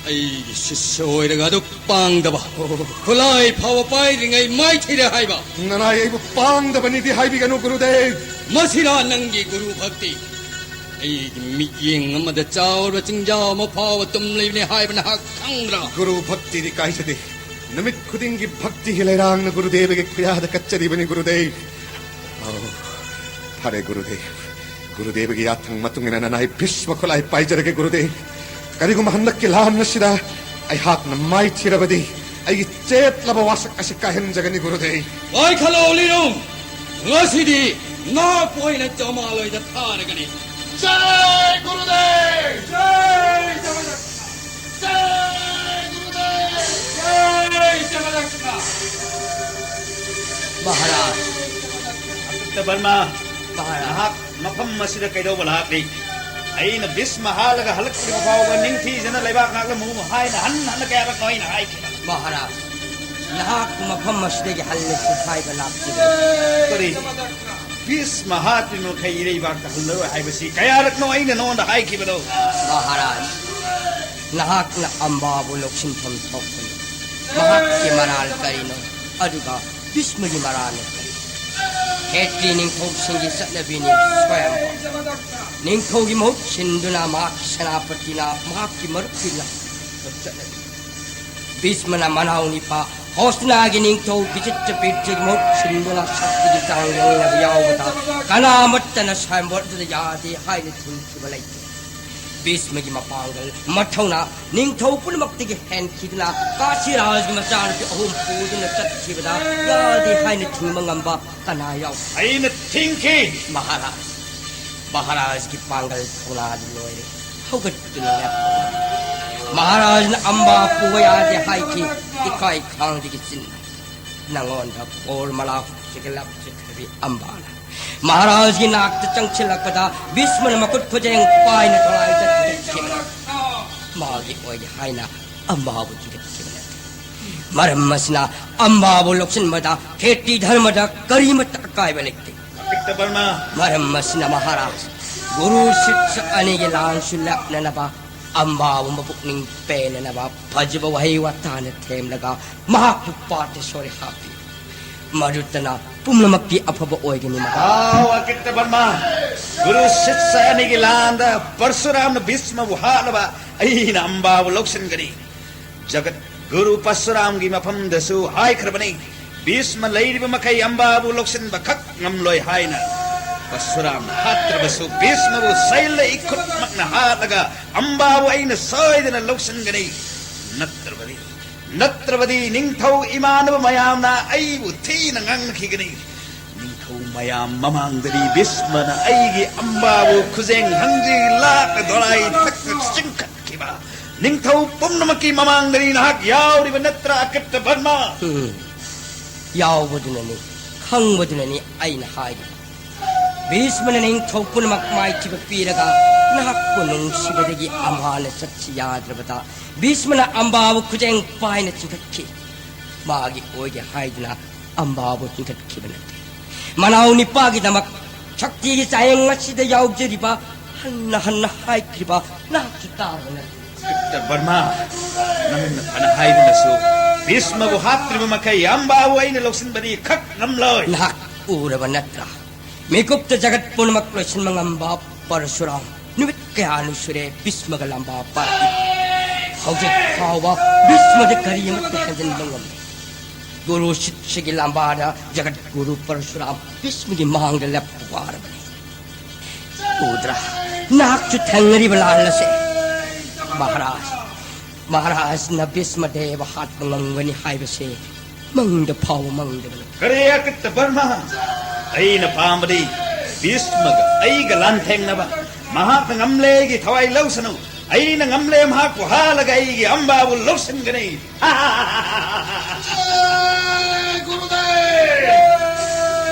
ꯑꯩꯒꯤ ꯁꯤꯁ꯭ꯌ ꯑꯣꯏꯔꯒ ꯑꯗꯨꯛ ꯄꯥꯡꯗꯕ, ꯈꯨꯠꯂꯥꯏ ꯐꯥꯎꯕ ꯄꯥꯏꯗ꯭ꯔꯤꯉꯩ ꯃꯥꯏꯊꯤꯔꯦ ꯍꯥꯏꯕ꯫ ꯅꯅꯥꯏ ꯑꯩꯕꯨ ꯄꯥꯡꯗꯕꯅꯤꯗꯤ ꯍꯥꯏꯕꯤꯒꯅꯨ ꯒꯨꯔꯨꯗꯦꯕ꯫ ꯃꯁꯤꯔꯥ ꯅꯪꯒꯤ ꯒꯨꯔꯨ ꯚꯛꯇꯤ? ꯑꯩꯒꯤ ꯃꯤꯠꯌꯦꯡ ꯑꯃꯗ ꯆꯥꯎꯔꯕ ꯆꯤꯡꯖꯥꯎ ꯑꯃ ꯐꯥꯎꯕ ꯇꯨꯝꯂꯤꯕꯅꯤ ꯍꯥꯏꯕ ꯅꯍꯥꯛ ꯈꯪꯗ꯭ꯔꯥ? ꯒꯨꯔꯨ ꯚꯛꯇꯤꯗꯤ ꯀꯥꯏꯖꯗꯦ꯫ ꯅꯨꯃꯤꯠ ꯈꯨꯗꯤꯡꯒꯤ ꯚꯛꯇꯤꯒꯤ ꯂꯩꯔꯥꯡꯅ ꯒꯨꯔꯨꯗꯦꯕꯒꯤ ꯈꯨꯌꯥꯗ ꯀꯠꯆꯔꯤꯕꯅꯤ ꯒꯨꯔꯨꯗꯦꯕ꯫ ꯑꯧ, ꯐꯔꯦ ꯒꯨꯔꯨꯗꯦꯕ꯫ ꯒꯨꯔꯨꯗꯦꯕꯒꯤ ꯌꯥꯊꯪ ꯃꯇꯨꯡ ꯏꯟꯅ ꯅꯅꯥꯏ ꯚꯤꯁ꯭ꯃ ꯈꯨꯠꯂꯥꯏ ꯄꯥꯏꯖꯔꯒꯦ ꯒꯨꯔꯨꯗꯦꯕ꯫ ꯀꯔꯤꯒꯨꯝꯕ ꯍꯟꯗꯛꯀꯤ ꯂꯥꯟ ꯑꯁꯤꯗ ꯑꯩꯍꯥꯛꯅ ꯃꯥꯏꯊꯤꯔꯕꯗꯤ ꯑꯩꯒꯤ ꯆꯦꯠꯂꯕ ꯋꯥꯁꯛ ꯑꯁꯤ ꯀꯥꯏꯍꯟꯖꯒꯅꯤ ꯒꯨꯔꯨꯗꯦꯕ꯫ ꯄꯥꯏꯈꯠꯂꯣ ꯂꯤꯔꯨꯝ! ꯉꯁꯤꯗꯤ ꯅꯍꯥꯛꯄꯨ ꯑꯩꯅ ꯆꯃꯥꯂꯣꯏꯗ ꯊꯥꯔꯒꯅꯤ꯫ ꯖꯥꯏ ꯒꯨꯔꯨꯗꯦꯕ! ꯖꯥꯏ ꯖꯒꯗꯛ! ꯖꯥꯏ ꯒꯨꯔꯨꯗꯦꯕ! ꯖꯥꯏ ꯖꯒꯗꯛ! ꯃꯍꯥꯔꯥꯖ! ꯚꯛꯇ ꯕꯔꯃ, ꯃꯍꯥꯔꯥꯖ! ꯅꯍꯥꯛ ꯃꯐꯝ ꯑꯁꯤꯗ ꯀꯩꯗꯧꯕ ꯂꯥꯛꯂꯤ? ꯑꯩꯅ ꯚꯤꯁ꯭ꯃ ꯍꯥꯠꯂꯒ ꯍꯜꯂꯛꯇ꯭ꯔꯤꯕ ꯐꯥꯎꯕ ꯅꯤꯡꯊꯤꯖꯅ ꯂꯩꯕꯥꯛ ꯉꯥꯛꯂꯝꯃꯨ ꯍꯥꯏꯅ ꯍꯟ ꯍꯟꯅ ꯀꯌꯥꯔꯛꯅꯣ ꯑꯩꯅ ꯍꯥꯏꯈꯤꯕ? ꯃꯍꯥꯔꯥꯖ, ꯅꯍꯥꯛꯄꯨ ꯃꯐꯝ ꯑꯁꯤꯗꯒꯤ ꯍꯜꯂꯁꯤ ꯍꯥꯏꯕ ꯂꯥꯛꯈꯤꯕꯅꯤ꯫ ꯀꯔꯤ? ꯚꯤꯁ꯭ꯃ ꯍꯥꯠꯇ꯭ꯔꯤ ꯃꯈꯩ ꯏꯔꯩꯕꯥꯛꯇ ꯍꯜꯂꯔꯣꯏ ꯍꯥꯏꯕꯁꯤ ꯀꯌꯥꯔꯛꯅꯣ ꯑꯩꯅ ꯅꯉꯣꯟꯗ ꯍꯥꯏꯈꯤꯕꯅꯣ? ꯃꯍꯥꯔꯥꯖ, ꯅꯍꯥꯛꯅ ꯑꯝꯕꯥꯕꯨ ꯂꯧꯁꯤꯟꯐꯝ ꯊꯣꯛꯄꯅꯤ꯫ ꯃꯍꯥꯛꯀꯤ ꯃꯔꯥꯜ ꯀꯔꯤꯅꯣ? ꯑꯗꯨꯒ ꯚꯤꯁ꯭ꯃꯒꯤ ꯃꯔꯥꯜꯅ ꯀꯔꯤ? ꯈꯦꯇ꯭ꯔꯤ ꯅꯤꯡꯊꯧꯁꯤꯡꯒꯤ ꯆꯠꯅꯕꯤꯅꯤ ꯁ꯭ꯋꯌꯝꯚꯔ꯫ ꯅꯤꯡꯊꯧꯒꯤ ꯃꯍꯨꯠ ꯁꯤꯟꯗꯨꯅ ꯃꯍꯥꯛꯀꯤ ꯁꯦꯅꯥꯄꯇꯤꯅ ꯃꯍꯥꯛꯀꯤ ꯃꯔꯨꯞꯀꯤ ꯂꯝꯗ ꯆꯠꯅꯕꯤ꯫ ꯚꯤꯁ꯭ꯃꯅ ꯃꯅꯥꯎ ꯅꯤꯄꯥ ꯍꯣꯁꯅꯥꯒꯤ ꯅꯤꯡꯊꯧ ꯕꯤꯆꯤꯇ꯭ꯔꯄꯤꯇ꯭ꯔꯒꯤ ꯃꯍꯨꯠ ꯁꯤꯟꯗꯨꯅ ꯁꯛꯇꯤꯒꯤ ꯆꯥꯡ ꯌꯦꯡꯅꯕ ꯌꯥꯎꯕꯗ ꯀꯅꯥ ꯑꯃꯠꯇꯅ ꯁ꯭ꯋꯌꯝꯚꯔꯗꯨꯗ ꯌꯥꯗꯦ ꯍꯥꯏꯅ ꯊꯤꯡꯈꯤꯕ ꯂꯩꯇꯦ꯫ ꯚꯤꯁ꯭ꯃꯒꯤ ꯃꯄꯥꯡꯒꯜ, ꯃꯊꯧꯅꯥ ꯅꯤꯡꯊꯧ ꯄꯨꯝꯅꯃꯛꯇꯒꯤ ꯍꯦꯟꯈꯤꯗꯨꯅ ꯀꯥꯁꯤꯔꯥꯖꯒꯤ ꯃꯆꯥꯅꯨꯄꯤ ꯑꯍꯨꯝ ꯄꯨꯗꯨꯅ ꯆꯠꯈꯤꯕꯗ ꯌꯥꯗꯦ ꯍꯥꯏꯅ ꯊꯤꯡꯕ ꯉꯝꯕ ꯀꯅꯥ ꯌꯥꯎ? ꯑꯩꯅ ꯊꯤꯡꯈꯤ꯫ ꯃꯍꯥꯔꯥꯖ, ꯃꯍꯥꯔꯥꯖꯒꯤ ꯄꯥꯡꯒꯜ ꯊꯧꯅꯥꯗꯤ ꯂꯣꯏꯔꯦ꯫ ꯍꯧꯒꯠꯇꯨꯅ ꯂꯦꯞꯄꯨ꯫ ꯃꯍꯥꯔꯥꯖꯅ ꯑꯝꯕꯥ ꯄꯨꯕ ꯌꯥꯗꯦ ꯍꯥꯏꯈꯤ꯫ ꯏꯀꯥꯏ ꯈꯥꯡꯗꯒꯤ ꯆꯤꯟ ꯅꯪꯉꯣꯟꯗ ꯕꯣꯔ ꯃꯂꯥ ꯍꯨꯛꯆꯒꯦ ꯂꯥꯞꯆꯈ꯭ꯔꯕꯤ ꯑꯝꯕꯥꯅ ꯃꯍꯥꯔꯥꯖꯒꯤ ꯅꯥꯛꯇ ꯆꯪꯁꯤꯜꯂꯛꯄꯗ ꯚꯤꯁ꯭ꯃꯅ ꯃꯈꯨꯠ ꯈꯨꯖꯦꯡ ꯄꯥꯏꯅ ꯊꯣꯂꯥꯏ ꯆꯠꯈꯤꯕꯅꯤ꯫ ꯃꯥꯒꯤ ꯑꯣꯏꯔꯦ ꯍꯥꯏꯅ ꯑꯝꯕꯥꯕꯨ ꯊꯤꯒꯠꯈꯤꯕꯅꯤ꯫ ꯃꯔꯝ ꯑꯁꯤꯅ ꯑꯝꯕꯥꯕꯨ ꯂꯧꯁꯤꯟꯕꯗ ꯈꯦꯇꯤ ꯙꯔꯃꯗ ꯀꯔꯤꯃꯠꯇ ꯑꯀꯥꯏꯕ ꯂꯩꯇꯦ꯫ ꯚꯛꯇ ꯕꯔꯃ꯫ ꯃꯔꯝ ꯑꯁꯤꯅ ꯃꯍꯥꯔꯥꯖ, ꯒꯨꯔꯨ ꯁꯤꯁ꯭ꯌ ꯑꯅꯤꯒꯤ ꯂꯥꯟꯁꯨ ꯂꯦꯞꯅꯅꯕ ꯑꯝꯕꯥꯕꯨ ꯃꯄꯨꯛꯅꯤꯡ ꯄꯦꯟꯅꯅꯕ ꯐꯖꯕ ꯋꯥꯍꯩ ꯋꯥꯇꯥꯅ ꯊꯦꯝꯂꯒ ꯃꯍꯥꯛꯄꯨ ꯄꯥꯇꯦꯁꯣꯔꯤ ꯍꯥꯞꯄꯤ꯫ ꯃꯗꯨꯇꯅ ꯄꯨꯝꯅꯃꯛꯀꯤ ꯑꯐꯕ ꯑꯣꯏꯒꯅꯤ ꯃꯍꯥꯛ꯫ ꯑꯥꯎ, ꯑꯀꯤꯠꯇ ꯕꯔꯃꯥ, ꯒꯨꯔꯨ ꯁꯤꯁ꯭ꯌ ꯑꯅꯤꯒꯤ ꯂꯥꯟꯗ ꯄꯔꯁꯨꯔꯥꯝꯅ ꯚꯤꯁꯃꯕꯨ ꯍꯥꯠꯂꯕ ꯑꯩꯅ ꯑꯝꯕꯥꯕꯨ ꯂꯧꯁꯤꯟꯒꯅꯤ꯫ ꯖꯒꯠ ꯒꯨꯔꯨ ꯄꯔꯁꯨꯔꯥꯝꯒꯤ ꯃꯐꯝꯗꯁꯨ ꯍꯥꯏꯈ꯭ꯔꯕꯅꯤ, ꯚꯤꯁꯃ ꯂꯩꯔꯤꯕ ꯃꯈꯩ ꯑꯝꯕꯥꯕꯨ ꯂꯧꯁꯤꯟꯕ ꯈꯛ ꯉꯝꯂꯣꯏ ꯍꯥꯏꯅ꯫ ꯄꯔꯁꯨꯔꯥꯝꯅ ꯍꯥꯠꯇ꯭ꯔꯕꯁꯨ ꯚꯤꯁꯃꯕꯨ ꯁꯩꯜꯂ ꯏꯈꯨꯠꯃꯛꯅ ꯍꯥꯠꯂꯒ ꯑꯝꯕꯥꯕꯨ ꯑꯩꯅ ꯁꯣꯏꯗꯅ ꯂꯧꯁꯤꯟꯒꯅꯤ꯫ ꯅꯠꯇ꯭ꯔꯕꯗꯤ, ꯅꯠꯇ꯭ꯔꯕꯗꯤ ꯅꯤꯡꯊꯧ ꯏꯃꯥꯟꯅꯕ ꯃꯌꯥꯝꯅ ꯑꯩꯕꯨ ꯊꯤꯅ ꯉꯥꯡꯅꯈꯤꯒꯅꯤ꯫ ꯅꯤꯡꯊꯧ ꯃꯌꯥꯝ ꯃꯃꯥꯡꯗꯗꯤ ꯚꯤꯁꯃꯅ ꯑꯩꯒꯤ ꯑꯝꯕꯥꯕꯨ ꯈꯨꯖꯦꯡ ꯍꯪꯖꯤ ꯂꯥꯛꯅ ꯗꯣꯂꯥꯏ ꯊꯛꯇ ꯆꯤꯡꯈꯠꯈꯤꯕ꯫ ꯅꯤꯡꯊꯧ ꯄꯨꯝꯅꯃꯛꯀꯤ ꯃꯃꯥꯡꯗꯗꯤ ꯅꯍꯥꯛ ꯌꯥꯎꯔꯤꯕ ꯅꯠꯇ꯭ꯔꯥ, ꯑꯀꯤꯠꯇ ꯕꯔꯃꯥ? ꯎꯝ, ꯌꯥꯎꯕꯗꯨꯅꯅꯤ, ꯈꯪꯕꯗꯨꯅꯅꯤ ꯑꯩꯅ ꯍꯥꯏꯔꯤꯕ꯫ ꯚꯤꯁꯃꯅ ꯅꯤꯡꯊꯧ ꯄꯨꯝꯅꯃꯛ ꯃꯥꯏꯊꯤꯕ ꯄꯤꯔꯒ ꯅꯍꯥꯛꯄꯨ ꯅꯨꯡꯁꯤꯕꯗꯒꯤ ꯑꯝꯍꯥꯅ ꯆꯠꯁꯤ ꯌꯥꯗ꯭ꯔꯕꯗ ꯚꯤꯁꯃꯅ ꯑꯝꯕꯥꯕꯨ ꯈꯨꯖꯦꯡ ꯄꯥꯏꯅ ꯆꯤꯡꯈꯠꯈꯤ꯫ ꯃꯥꯒꯤ ꯑꯣꯏꯒꯦ ꯍꯥꯏꯗꯨꯅ ꯑꯝꯕꯥꯕꯨ ꯆꯤꯡꯈꯠꯈꯤꯕ ꯅꯠꯇꯦ꯫ ꯃꯅꯥꯎ ꯅꯤꯄꯥꯒꯤꯗꯃꯛ ꯁꯛꯇꯤꯒꯤ ꯆꯥꯌꯦꯡ ꯑꯁꯤꯗ ꯌꯥꯎꯖꯔꯤꯕ ꯍꯟꯅ ꯍꯟꯅ ꯍꯥꯏꯈ꯭ꯔꯤꯕ ꯅꯍꯥꯛꯁꯨ ꯇꯥꯕ ꯅꯠꯇꯦ꯫ ꯗꯣꯛꯇꯔ ꯕꯔꯃꯥ, ꯅꯪꯅ ꯐꯅ ꯍꯥꯏꯗꯨꯅꯁꯨ ꯚꯤꯁꯃꯕꯨ ꯍꯥꯠꯇ꯭ꯔꯤꯕ ꯃꯈꯩ ꯑꯝꯕꯥꯕꯨ ꯑꯩꯅ ꯂꯧꯁꯤꯟꯕꯗꯤ ꯈꯛ ꯉꯝꯂꯣꯏ꯫ ꯅꯍꯥꯛ ꯎꯔꯕ ꯅꯠꯇ꯭ꯔꯥ? ꯃꯤꯀꯨꯞꯇ ꯖꯒꯠ ꯄꯨꯝꯅꯃꯛ ꯂꯣꯏꯁꯤꯟꯕ ꯉꯝꯕ ꯄꯔꯁꯨꯔꯥꯝ ꯅꯨꯃꯤꯠ ꯀꯌꯥꯅꯤ ꯁꯨꯔꯦ ꯚꯤꯁꯃꯒ ꯂꯥꯝꯕꯥ ꯄꯥꯔꯛꯏ꯫ ꯍꯧꯖꯤꯛ ꯐꯥꯎꯕ ꯚꯤꯁꯃꯗ ꯀꯔꯤ ꯑꯃꯠꯇ ꯍꯦꯟꯖꯤꯟꯕ ꯉꯝꯗꯦ꯫ ꯒꯨꯔꯨ ꯁꯤꯁ꯭ꯌꯒꯤ ꯂꯥꯝꯕꯥꯗ ꯖꯒꯠ ꯒꯨꯔꯨ ꯄꯔꯁꯨꯔꯥꯝ ꯚꯤꯁꯃꯒꯤ ꯃꯥꯡꯗ ꯂꯦꯞꯄ ꯋꯥꯔꯕꯅꯤ꯫ ꯎꯗ꯭ꯔꯥ? ꯅꯍꯥꯛꯁꯨ ꯊꯦꯡꯅꯔꯤꯕ ꯂꯥꯟ ꯑꯁꯦ꯫ ꯃꯍꯥꯔꯥꯖ, ꯃꯍꯥꯔꯥꯖꯅ ꯚꯤꯁꯃꯗꯦꯕ ꯍꯥꯠꯄ ꯉꯝꯒꯅꯤ ꯍꯥꯏꯕꯁꯦ ꯃꯪꯗ ꯐꯥꯎꯕ ꯃꯪꯗꯕꯅꯤ꯫ ꯀꯔꯤ ꯑꯀꯤꯠꯇ ꯕꯔꯃꯥ? ꯑꯩꯅ ꯄꯥꯝꯕꯗꯤ ꯚꯤꯁꯃꯒ ꯑꯩꯒ ꯂꯥꯟꯊꯦꯡꯅꯕ꯫ ꯃꯍꯥꯛꯅ ꯉꯝꯂꯦꯒꯤ ꯊꯋꯥꯏ ꯂꯧꯁꯅꯨ꯫ ꯑꯩꯅ ꯉꯝꯂꯦ, ꯃꯍꯥꯛꯄꯨ ꯍꯥꯠꯂꯒ ꯑꯩꯒꯤ ꯑꯝꯕꯥꯕꯨ ꯂꯧꯁꯤꯟꯒꯅꯤ꯫ ꯖꯥꯏ ꯒꯨꯔꯨꯗꯦꯕ!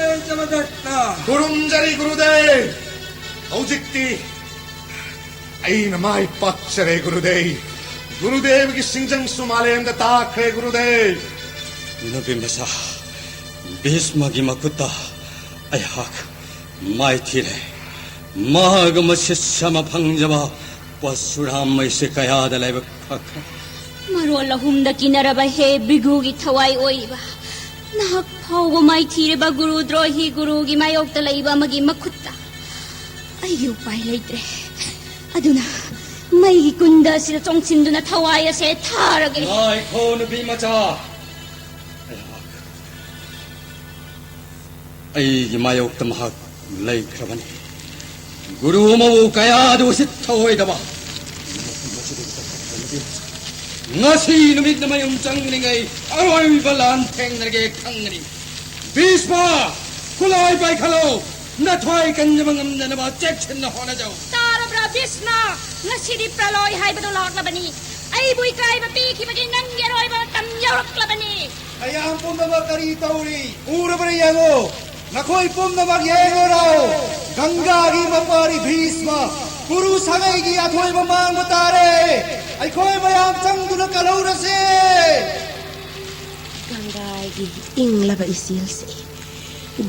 ꯖꯥꯏ ꯖꯒꯗꯠꯇ! ꯈꯨꯔꯨꯝꯖꯔꯤ ꯒꯨꯔꯨꯗꯦꯕ! ꯍꯧꯖꯤꯛꯇꯤ ꯑꯩꯅ ꯃꯥꯏ ꯄꯥꯛꯆꯔꯦ ꯒꯨꯔꯨꯗꯦꯕ! ꯒꯨꯔꯨꯗꯦꯕꯒꯤ ꯁꯤꯡꯖꯪꯁꯨ ꯃꯥꯂꯦꯝꯗ ꯇꯥꯈ꯭ꯔꯦ ꯒꯨꯔꯨꯗꯦꯕ! ꯅꯨꯄꯤ ꯃꯆꯥ ꯚꯤꯁꯃꯒꯤ ꯃꯈꯨꯠꯇ ꯑꯩꯍꯥꯛ ꯃꯥꯏꯊꯤꯔꯦ꯫ ꯃꯍꯥꯛ ꯑꯃ ꯁꯤꯁ꯭ꯌ ꯑꯃ ꯐꯪꯖꯕ ꯄꯔꯁꯨꯔꯥꯝ ꯑꯩꯁꯦ ꯀꯌꯥꯗ ꯂꯥꯏꯕꯛ ꯐꯈ꯭ꯔꯦ꯫ ꯃꯔꯣꯜ ꯑꯍꯨꯝꯗ ꯀꯤꯅꯔꯕ ꯍꯦ ꯚ꯭ꯔꯤꯒꯨꯒꯤ ꯊꯋꯥꯏ ꯑꯣꯏꯔꯤꯕ, ꯅꯍꯥꯛ ꯐꯥꯎꯕ ꯃꯥꯏꯊꯤꯔꯕ ꯒꯨꯔꯨ ꯗ꯭ꯔꯣꯍꯤ ꯒꯨꯔꯨꯒꯤ ꯃꯥꯌꯣꯛꯇ ꯂꯩꯕ ꯑꯃꯒꯤ ꯃꯈꯨꯠꯇ꯫ ꯑꯩꯒꯤ ꯎꯄꯥꯏ ꯂꯩꯇ꯭ꯔꯦ꯫ ꯑꯗꯨꯅ ꯃꯩꯒꯤ ꯀꯨꯟꯗ ꯑꯁꯤꯗ ꯆꯣꯡꯁꯤꯟꯗꯨꯅ ꯊꯋꯥꯏ ꯑꯁꯦ ꯊꯥꯔꯒꯦ꯫ ꯉꯥꯏꯈꯣ, ꯅꯨꯄꯤ ꯃꯆꯥ꯫ ꯑꯩꯍꯥꯛ, ꯑꯩꯒꯤ ꯃꯥꯌꯣꯛꯇ ꯃꯍꯥꯛ ꯂꯩꯈ꯭ꯔꯕꯅꯤ꯫ ꯒꯨꯔꯨ ꯑꯃꯕꯨ ꯀꯌꯥꯗ ꯎꯁꯤꯠ ꯊꯑꯣꯏꯗꯕ꯫ ꯉꯁꯤ ꯅꯨꯃꯤꯠꯅ ꯃꯌꯨꯝ ꯆꯪꯂꯤꯉꯩ ꯑꯔꯣꯏꯕ ꯂꯥꯟ ꯊꯦꯡꯅꯔꯒꯦ ꯈꯪꯒꯅꯤ꯫ ꯚꯤꯁꯃ, ꯈꯨꯠꯂꯥꯏ ꯄꯥꯏꯈꯠꯂꯣ꯫ ꯅꯊ꯭ꯋꯥꯏ ꯀꯟꯖꯕ ꯉꯝꯅꯅꯕ ꯆꯦꯛꯁꯤꯟꯅ ꯍꯣꯠꯅꯖꯧ꯫ ꯇꯥꯔꯕ꯭ꯔꯥ ꯚꯤꯁꯃ? ꯉꯁꯤꯗꯤ ꯄ꯭ꯔꯂꯣꯏ ꯍꯥꯏꯕꯗꯨ ꯂꯥꯛꯂꯕꯅꯤ꯫ ꯑꯩꯕꯨ ꯏꯀꯥꯏꯕ ꯄꯤꯈꯤꯕꯒꯤ ꯅꯪꯒꯤ ꯑꯔꯣꯏꯕ ꯃꯇꯝ ꯌꯧꯔꯛꯂꯕꯅꯤ꯫ ꯃꯌꯥꯝ ꯄꯨꯝꯅꯃꯛ ꯀꯔꯤ ꯇꯧꯔꯤ? ꯎꯔꯕ꯭ꯔꯥ ꯌꯦꯡꯉꯨ꯫ ꯅꯈꯣꯏ ꯄꯨꯝꯅꯃꯛ ꯌꯦꯡꯉꯨꯔꯣ꯫ ꯒꯪꯒꯥꯒꯤ ꯃꯄꯥꯔꯤ ꯚꯤꯁꯃ, ꯀꯨꯔꯨ ꯁꯥꯒꯩꯒꯤ ꯑꯊꯣꯏꯕ ꯃꯥꯡꯕ ꯇꯥꯔꯦ꯫ ꯑꯩꯈꯣꯏ ꯃꯌꯥꯝ ꯆꯪꯗꯨꯅ ꯀꯜꯍꯧꯔꯁꯦ꯫ ꯒꯪꯒꯥꯒꯤ ꯏꯪꯂꯕ ꯏꯆꯦꯜꯁꯦ,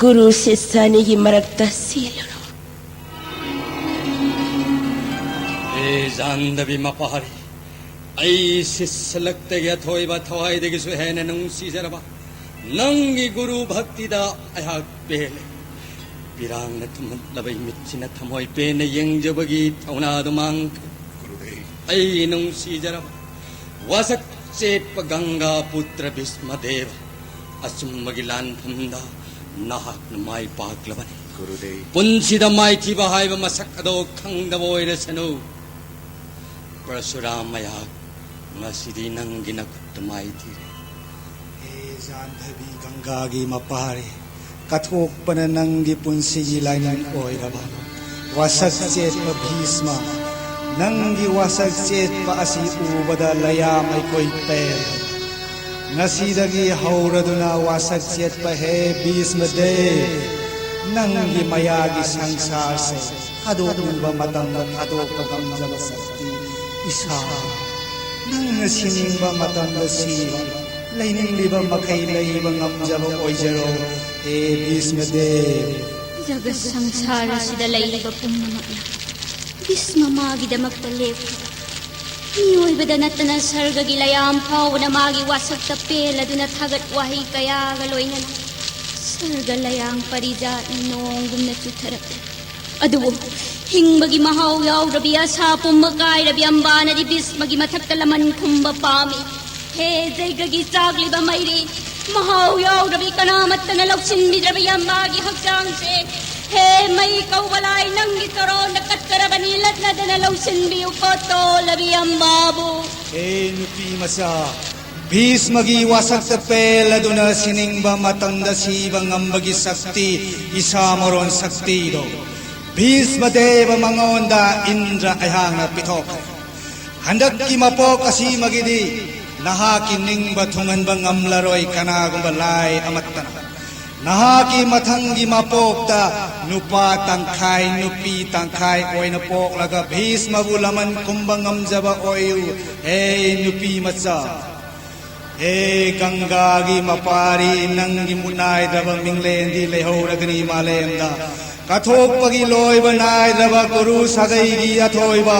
ꯒꯨꯔꯨ ꯁꯤꯁ꯭ꯌꯥꯅꯤꯒꯤ ꯃꯔꯛꯇ ꯆꯦꯜꯂꯨꯔꯣ꯫ ꯍꯦ ꯖꯥꯟꯗꯕꯤ ꯃꯄꯥꯔꯤ, ꯑꯩ ꯁꯤꯁ꯭ꯌꯂꯛꯇꯒꯤ ꯑꯊꯣꯏꯕ ꯊꯋꯥꯏꯗꯒꯤꯁꯨ ꯍꯦꯟꯅ ꯅꯨꯡꯁꯤꯖꯔꯕ ꯅꯪꯒꯤ ꯒꯨꯔꯨ ꯚꯛꯇꯤꯗ ꯑꯩꯍꯥꯛ ꯄꯦꯜꯂꯦ꯫ ꯄꯤꯔꯥꯡꯅ ꯊꯨꯝꯍꯠꯂꯕ ꯏꯃꯤꯠꯁꯤꯅ ꯊꯃꯣꯏ ꯄꯦꯟꯅ ꯌꯦꯡꯖꯕꯒꯤ ꯊꯧꯅꯥꯗꯨ ꯃꯥꯡꯈ꯭ꯔꯦ꯫ ꯒꯨꯔꯨꯗꯦꯕ꯫ ꯑꯩ ꯅꯨꯡꯁꯤꯖꯔꯕ ꯋꯥꯁꯛ ꯆꯦꯠꯄ ꯒꯪꯒꯥ ꯄꯨꯇ꯭ꯔ ꯚꯤꯁꯃꯗꯦꯕ, ꯑꯆꯨꯝꯕꯒꯤ ꯂꯥꯟꯐꯝꯗ ꯅꯍꯥꯛꯅ ꯃꯥꯏ ꯄꯥꯛꯂꯕꯅꯤ꯫ ꯒꯨꯔꯨꯗꯦꯕ꯫ ꯄꯨꯟꯁꯤꯗ ꯃꯥꯏꯊꯤꯕ ꯍꯥꯏꯕ ꯃꯁꯛ ꯑꯗꯣ ꯈꯪꯗꯕ ꯑꯣꯏꯔꯁꯅꯨ꯫ ꯄꯔꯁꯨꯔꯥꯝ ꯑꯩꯍꯥꯛ ꯉꯁꯤꯗꯤ ꯅꯪꯒꯤ ꯅꯈꯨꯠꯇ ꯃꯥꯏꯊꯤꯔꯦ꯫ ꯍꯦ ꯖꯥꯟꯙꯕꯤ ꯒꯪꯒꯥꯒꯤ ꯃꯄꯥꯔꯤ, ꯀꯠꯊꯣꯛꯄꯅ ꯅꯪꯒꯤ ꯄꯨꯟꯁꯤꯒꯤ ꯂꯥꯏꯅꯤꯡ ꯑꯣꯏꯔꯕ ꯋꯥꯁꯛ ꯆꯦꯠꯄ ꯚꯤꯁꯃ, ꯅꯪꯒꯤ ꯋꯥꯁꯛ ꯆꯦꯠꯄ ꯑꯁꯤ ꯎꯕꯗ ꯂꯌꯥꯝ ꯑꯩꯈꯣꯏ ꯄꯦꯜꯂꯦ꯫ ꯉꯁꯤꯗꯒꯤ ꯍꯧꯔꯗꯨꯅ ꯋꯥꯁꯛ ꯆꯦꯠꯄ ꯍꯦ ꯚꯤꯁꯃꯗꯦꯕ, ꯅꯪꯒꯤ ꯃꯌꯥꯒꯤ ꯁꯪꯁꯥꯔꯁꯦ ꯊꯥꯗꯣꯛꯅꯤꯡꯕ ꯃꯇꯝꯗ ꯊꯥꯗꯣꯛꯄ ꯉꯝꯖꯕ ꯁꯛꯇꯤ ꯏꯁꯥ, ꯅꯪꯅ ꯁꯤꯅꯤꯡꯕ ꯃꯇꯝꯗ ꯁꯤꯕ, ꯂꯩꯅꯤꯡꯂꯤꯕ ꯃꯈꯩ ꯂꯩꯕ ꯉꯝꯖꯕ ꯑꯣꯏꯖꯔꯣ, ꯍꯦ ꯚꯤꯁꯃꯗꯦꯕ꯫ ꯖꯒꯠ ꯁꯪꯁꯥꯔ ꯑꯁꯤꯗ ꯂꯩꯔꯤꯕ ꯄꯨꯝꯅꯃꯛꯅ ꯚꯤꯁꯃ ꯃꯥꯒꯤꯗꯃꯛꯇ ꯂꯦꯞꯈꯤ꯫ ꯃꯤꯑꯣꯏꯕꯗ ꯅꯠꯇꯅ ꯁꯔꯒꯒꯤ ꯂꯌꯥꯝ ꯐꯥꯎꯕꯅ ꯃꯥꯒꯤ ꯋꯥꯁꯛꯇ ꯄꯦꯜꯂꯗꯨꯅ ꯊꯥꯒꯠ ꯋꯥꯍꯩ ꯀꯌꯥꯒ ꯂꯣꯏꯅꯅ ꯁꯔꯒ ꯂꯌꯥꯡ ꯄꯔꯤꯖꯥꯠꯅ ꯅꯣꯡꯒꯨꯝꯅ ꯆꯨꯊꯔꯛꯂꯤ꯫ ꯑꯗꯨꯕꯨ ꯍꯤꯡꯕꯒꯤ ꯃꯍꯥꯎ ꯌꯥꯎꯗ꯭ꯔꯕꯤ, ꯑꯁꯥ ꯄꯨꯝꯕ ꯀꯥꯏꯔꯕꯤ ꯑꯝꯕꯥꯅꯗꯤ ꯚꯤꯁꯃꯒꯤ ꯃꯊꯛꯇ ꯂꯃꯟ ꯈꯨꯝꯕ ꯄꯥꯝꯃꯤ꯫ ꯍꯦ ꯖꯩꯒꯒꯤ ꯆꯥꯛꯂꯤꯕ ꯃꯩꯔꯤ, ꯃꯍꯥꯎ ꯌꯥꯎꯗ꯭ꯔꯕꯤ ꯀꯅꯥꯃꯠꯇꯅ ꯂꯧꯁꯤꯟꯕꯤꯗ꯭ꯔꯕ ꯌꯥꯝꯕꯥꯒꯤ ꯍꯛꯆꯥꯡꯁꯦ, ꯍꯦ ꯃꯩ ꯀꯧꯕ ꯂꯥꯏ, ꯅꯪꯒꯤ ꯆꯔꯣꯟꯗ ꯀꯠꯆꯔꯕꯅꯤ, ꯂꯠꯅꯗꯅ ꯂꯧꯁꯤꯟꯕꯤꯌꯨꯀꯣ ꯇꯣꯜꯂꯕꯤ ꯌꯥꯝꯕꯥꯕꯨ꯫ ꯍꯦ ꯅꯨꯄꯤ ꯃꯆꯥ, ꯚꯤꯁꯃꯒꯤ ꯋꯥꯁꯛꯇ ꯄꯦꯜꯂꯗꯨꯅ ꯁꯤꯅꯤꯡꯕ ꯃꯇꯝꯗ ꯁꯤꯕ ꯉꯝꯕꯒꯤ ꯁꯛꯇꯤ, ꯏꯁꯥ ꯃꯔꯣꯟ ꯁꯛꯇꯤꯗꯣ ꯚꯤꯁꯃ ꯗꯦꯕ ꯃꯉꯣꯟꯗ ꯏꯟꯗ꯭ꯔ ꯑꯩꯍꯥꯛꯅ ꯄꯤꯊꯣꯛꯈ꯭ꯔꯦ꯫ ꯍꯟꯗꯛꯀꯤ ꯃꯄꯣꯛ ꯑꯁꯤꯃꯒꯤꯗꯤ ꯅꯍꯥꯛꯀꯤ ꯅꯤꯡꯕ ꯊꯨꯡꯍꯟꯕ ꯉꯝꯂꯔꯣꯏ ꯀꯅꯥꯒꯨꯝꯕ ꯂꯥꯏ ꯑꯃꯠꯇꯅ꯫ ꯅꯍꯥꯛꯀꯤ ꯃꯊꯪꯒꯤ ꯃꯄꯣꯛꯇ ꯅꯨꯄꯥ ꯇꯪꯈꯥꯏ, ꯅꯨꯄꯤ ꯇꯪꯈꯥꯏ ꯑꯣꯏꯅ ꯄꯣꯛꯂꯒ ꯚꯤꯁꯃꯕꯨ ꯂꯃꯟ ꯈꯨꯝꯕ ꯉꯝꯖꯕ ꯑꯣꯏꯌꯨ, ꯍꯦ ꯅꯨꯄꯤ ꯃꯆꯥ꯫ ꯍꯦ ꯒꯪꯒꯥꯒꯤ ꯃꯄꯥꯔꯤ, ꯅꯪꯒꯤ ꯃꯨꯠꯅꯥꯏꯗ꯭ꯔꯕ ꯃꯤꯡꯂꯦꯟꯗꯤ ꯂꯩꯍꯧꯔꯒꯅꯤ ꯃꯥꯂꯦꯝꯗ꯫ ꯀꯠꯊꯣꯛꯄꯒꯤ ꯂꯣꯏꯕ ꯅꯥꯏꯗ꯭ꯔꯕ ꯀꯨꯔꯨ ꯁꯥꯒꯩꯒꯤ ꯑꯊꯣꯏꯕ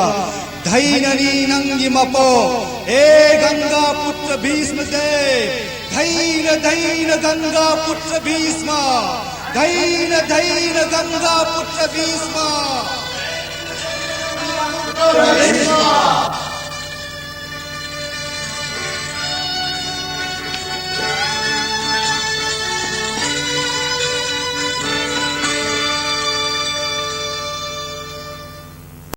ꯙꯩꯅꯅꯤ ꯅꯪꯒꯤ ꯃꯄꯣꯛ꯫ ꯍꯦ ꯒꯪꯒꯥ ꯄꯨꯇ꯭ꯔ ꯚꯤꯁꯃ ꯗꯦ, ꯙꯩꯅ ꯙꯩꯅ ꯒꯪꯒꯥ ꯄꯨꯇ꯭ꯔ ꯚꯤꯁꯃ, ꯙꯩꯅ ꯙꯩꯅ ꯒꯪꯒꯥ ꯄꯨꯇ꯭ꯔ ꯚꯤꯁꯃ꯫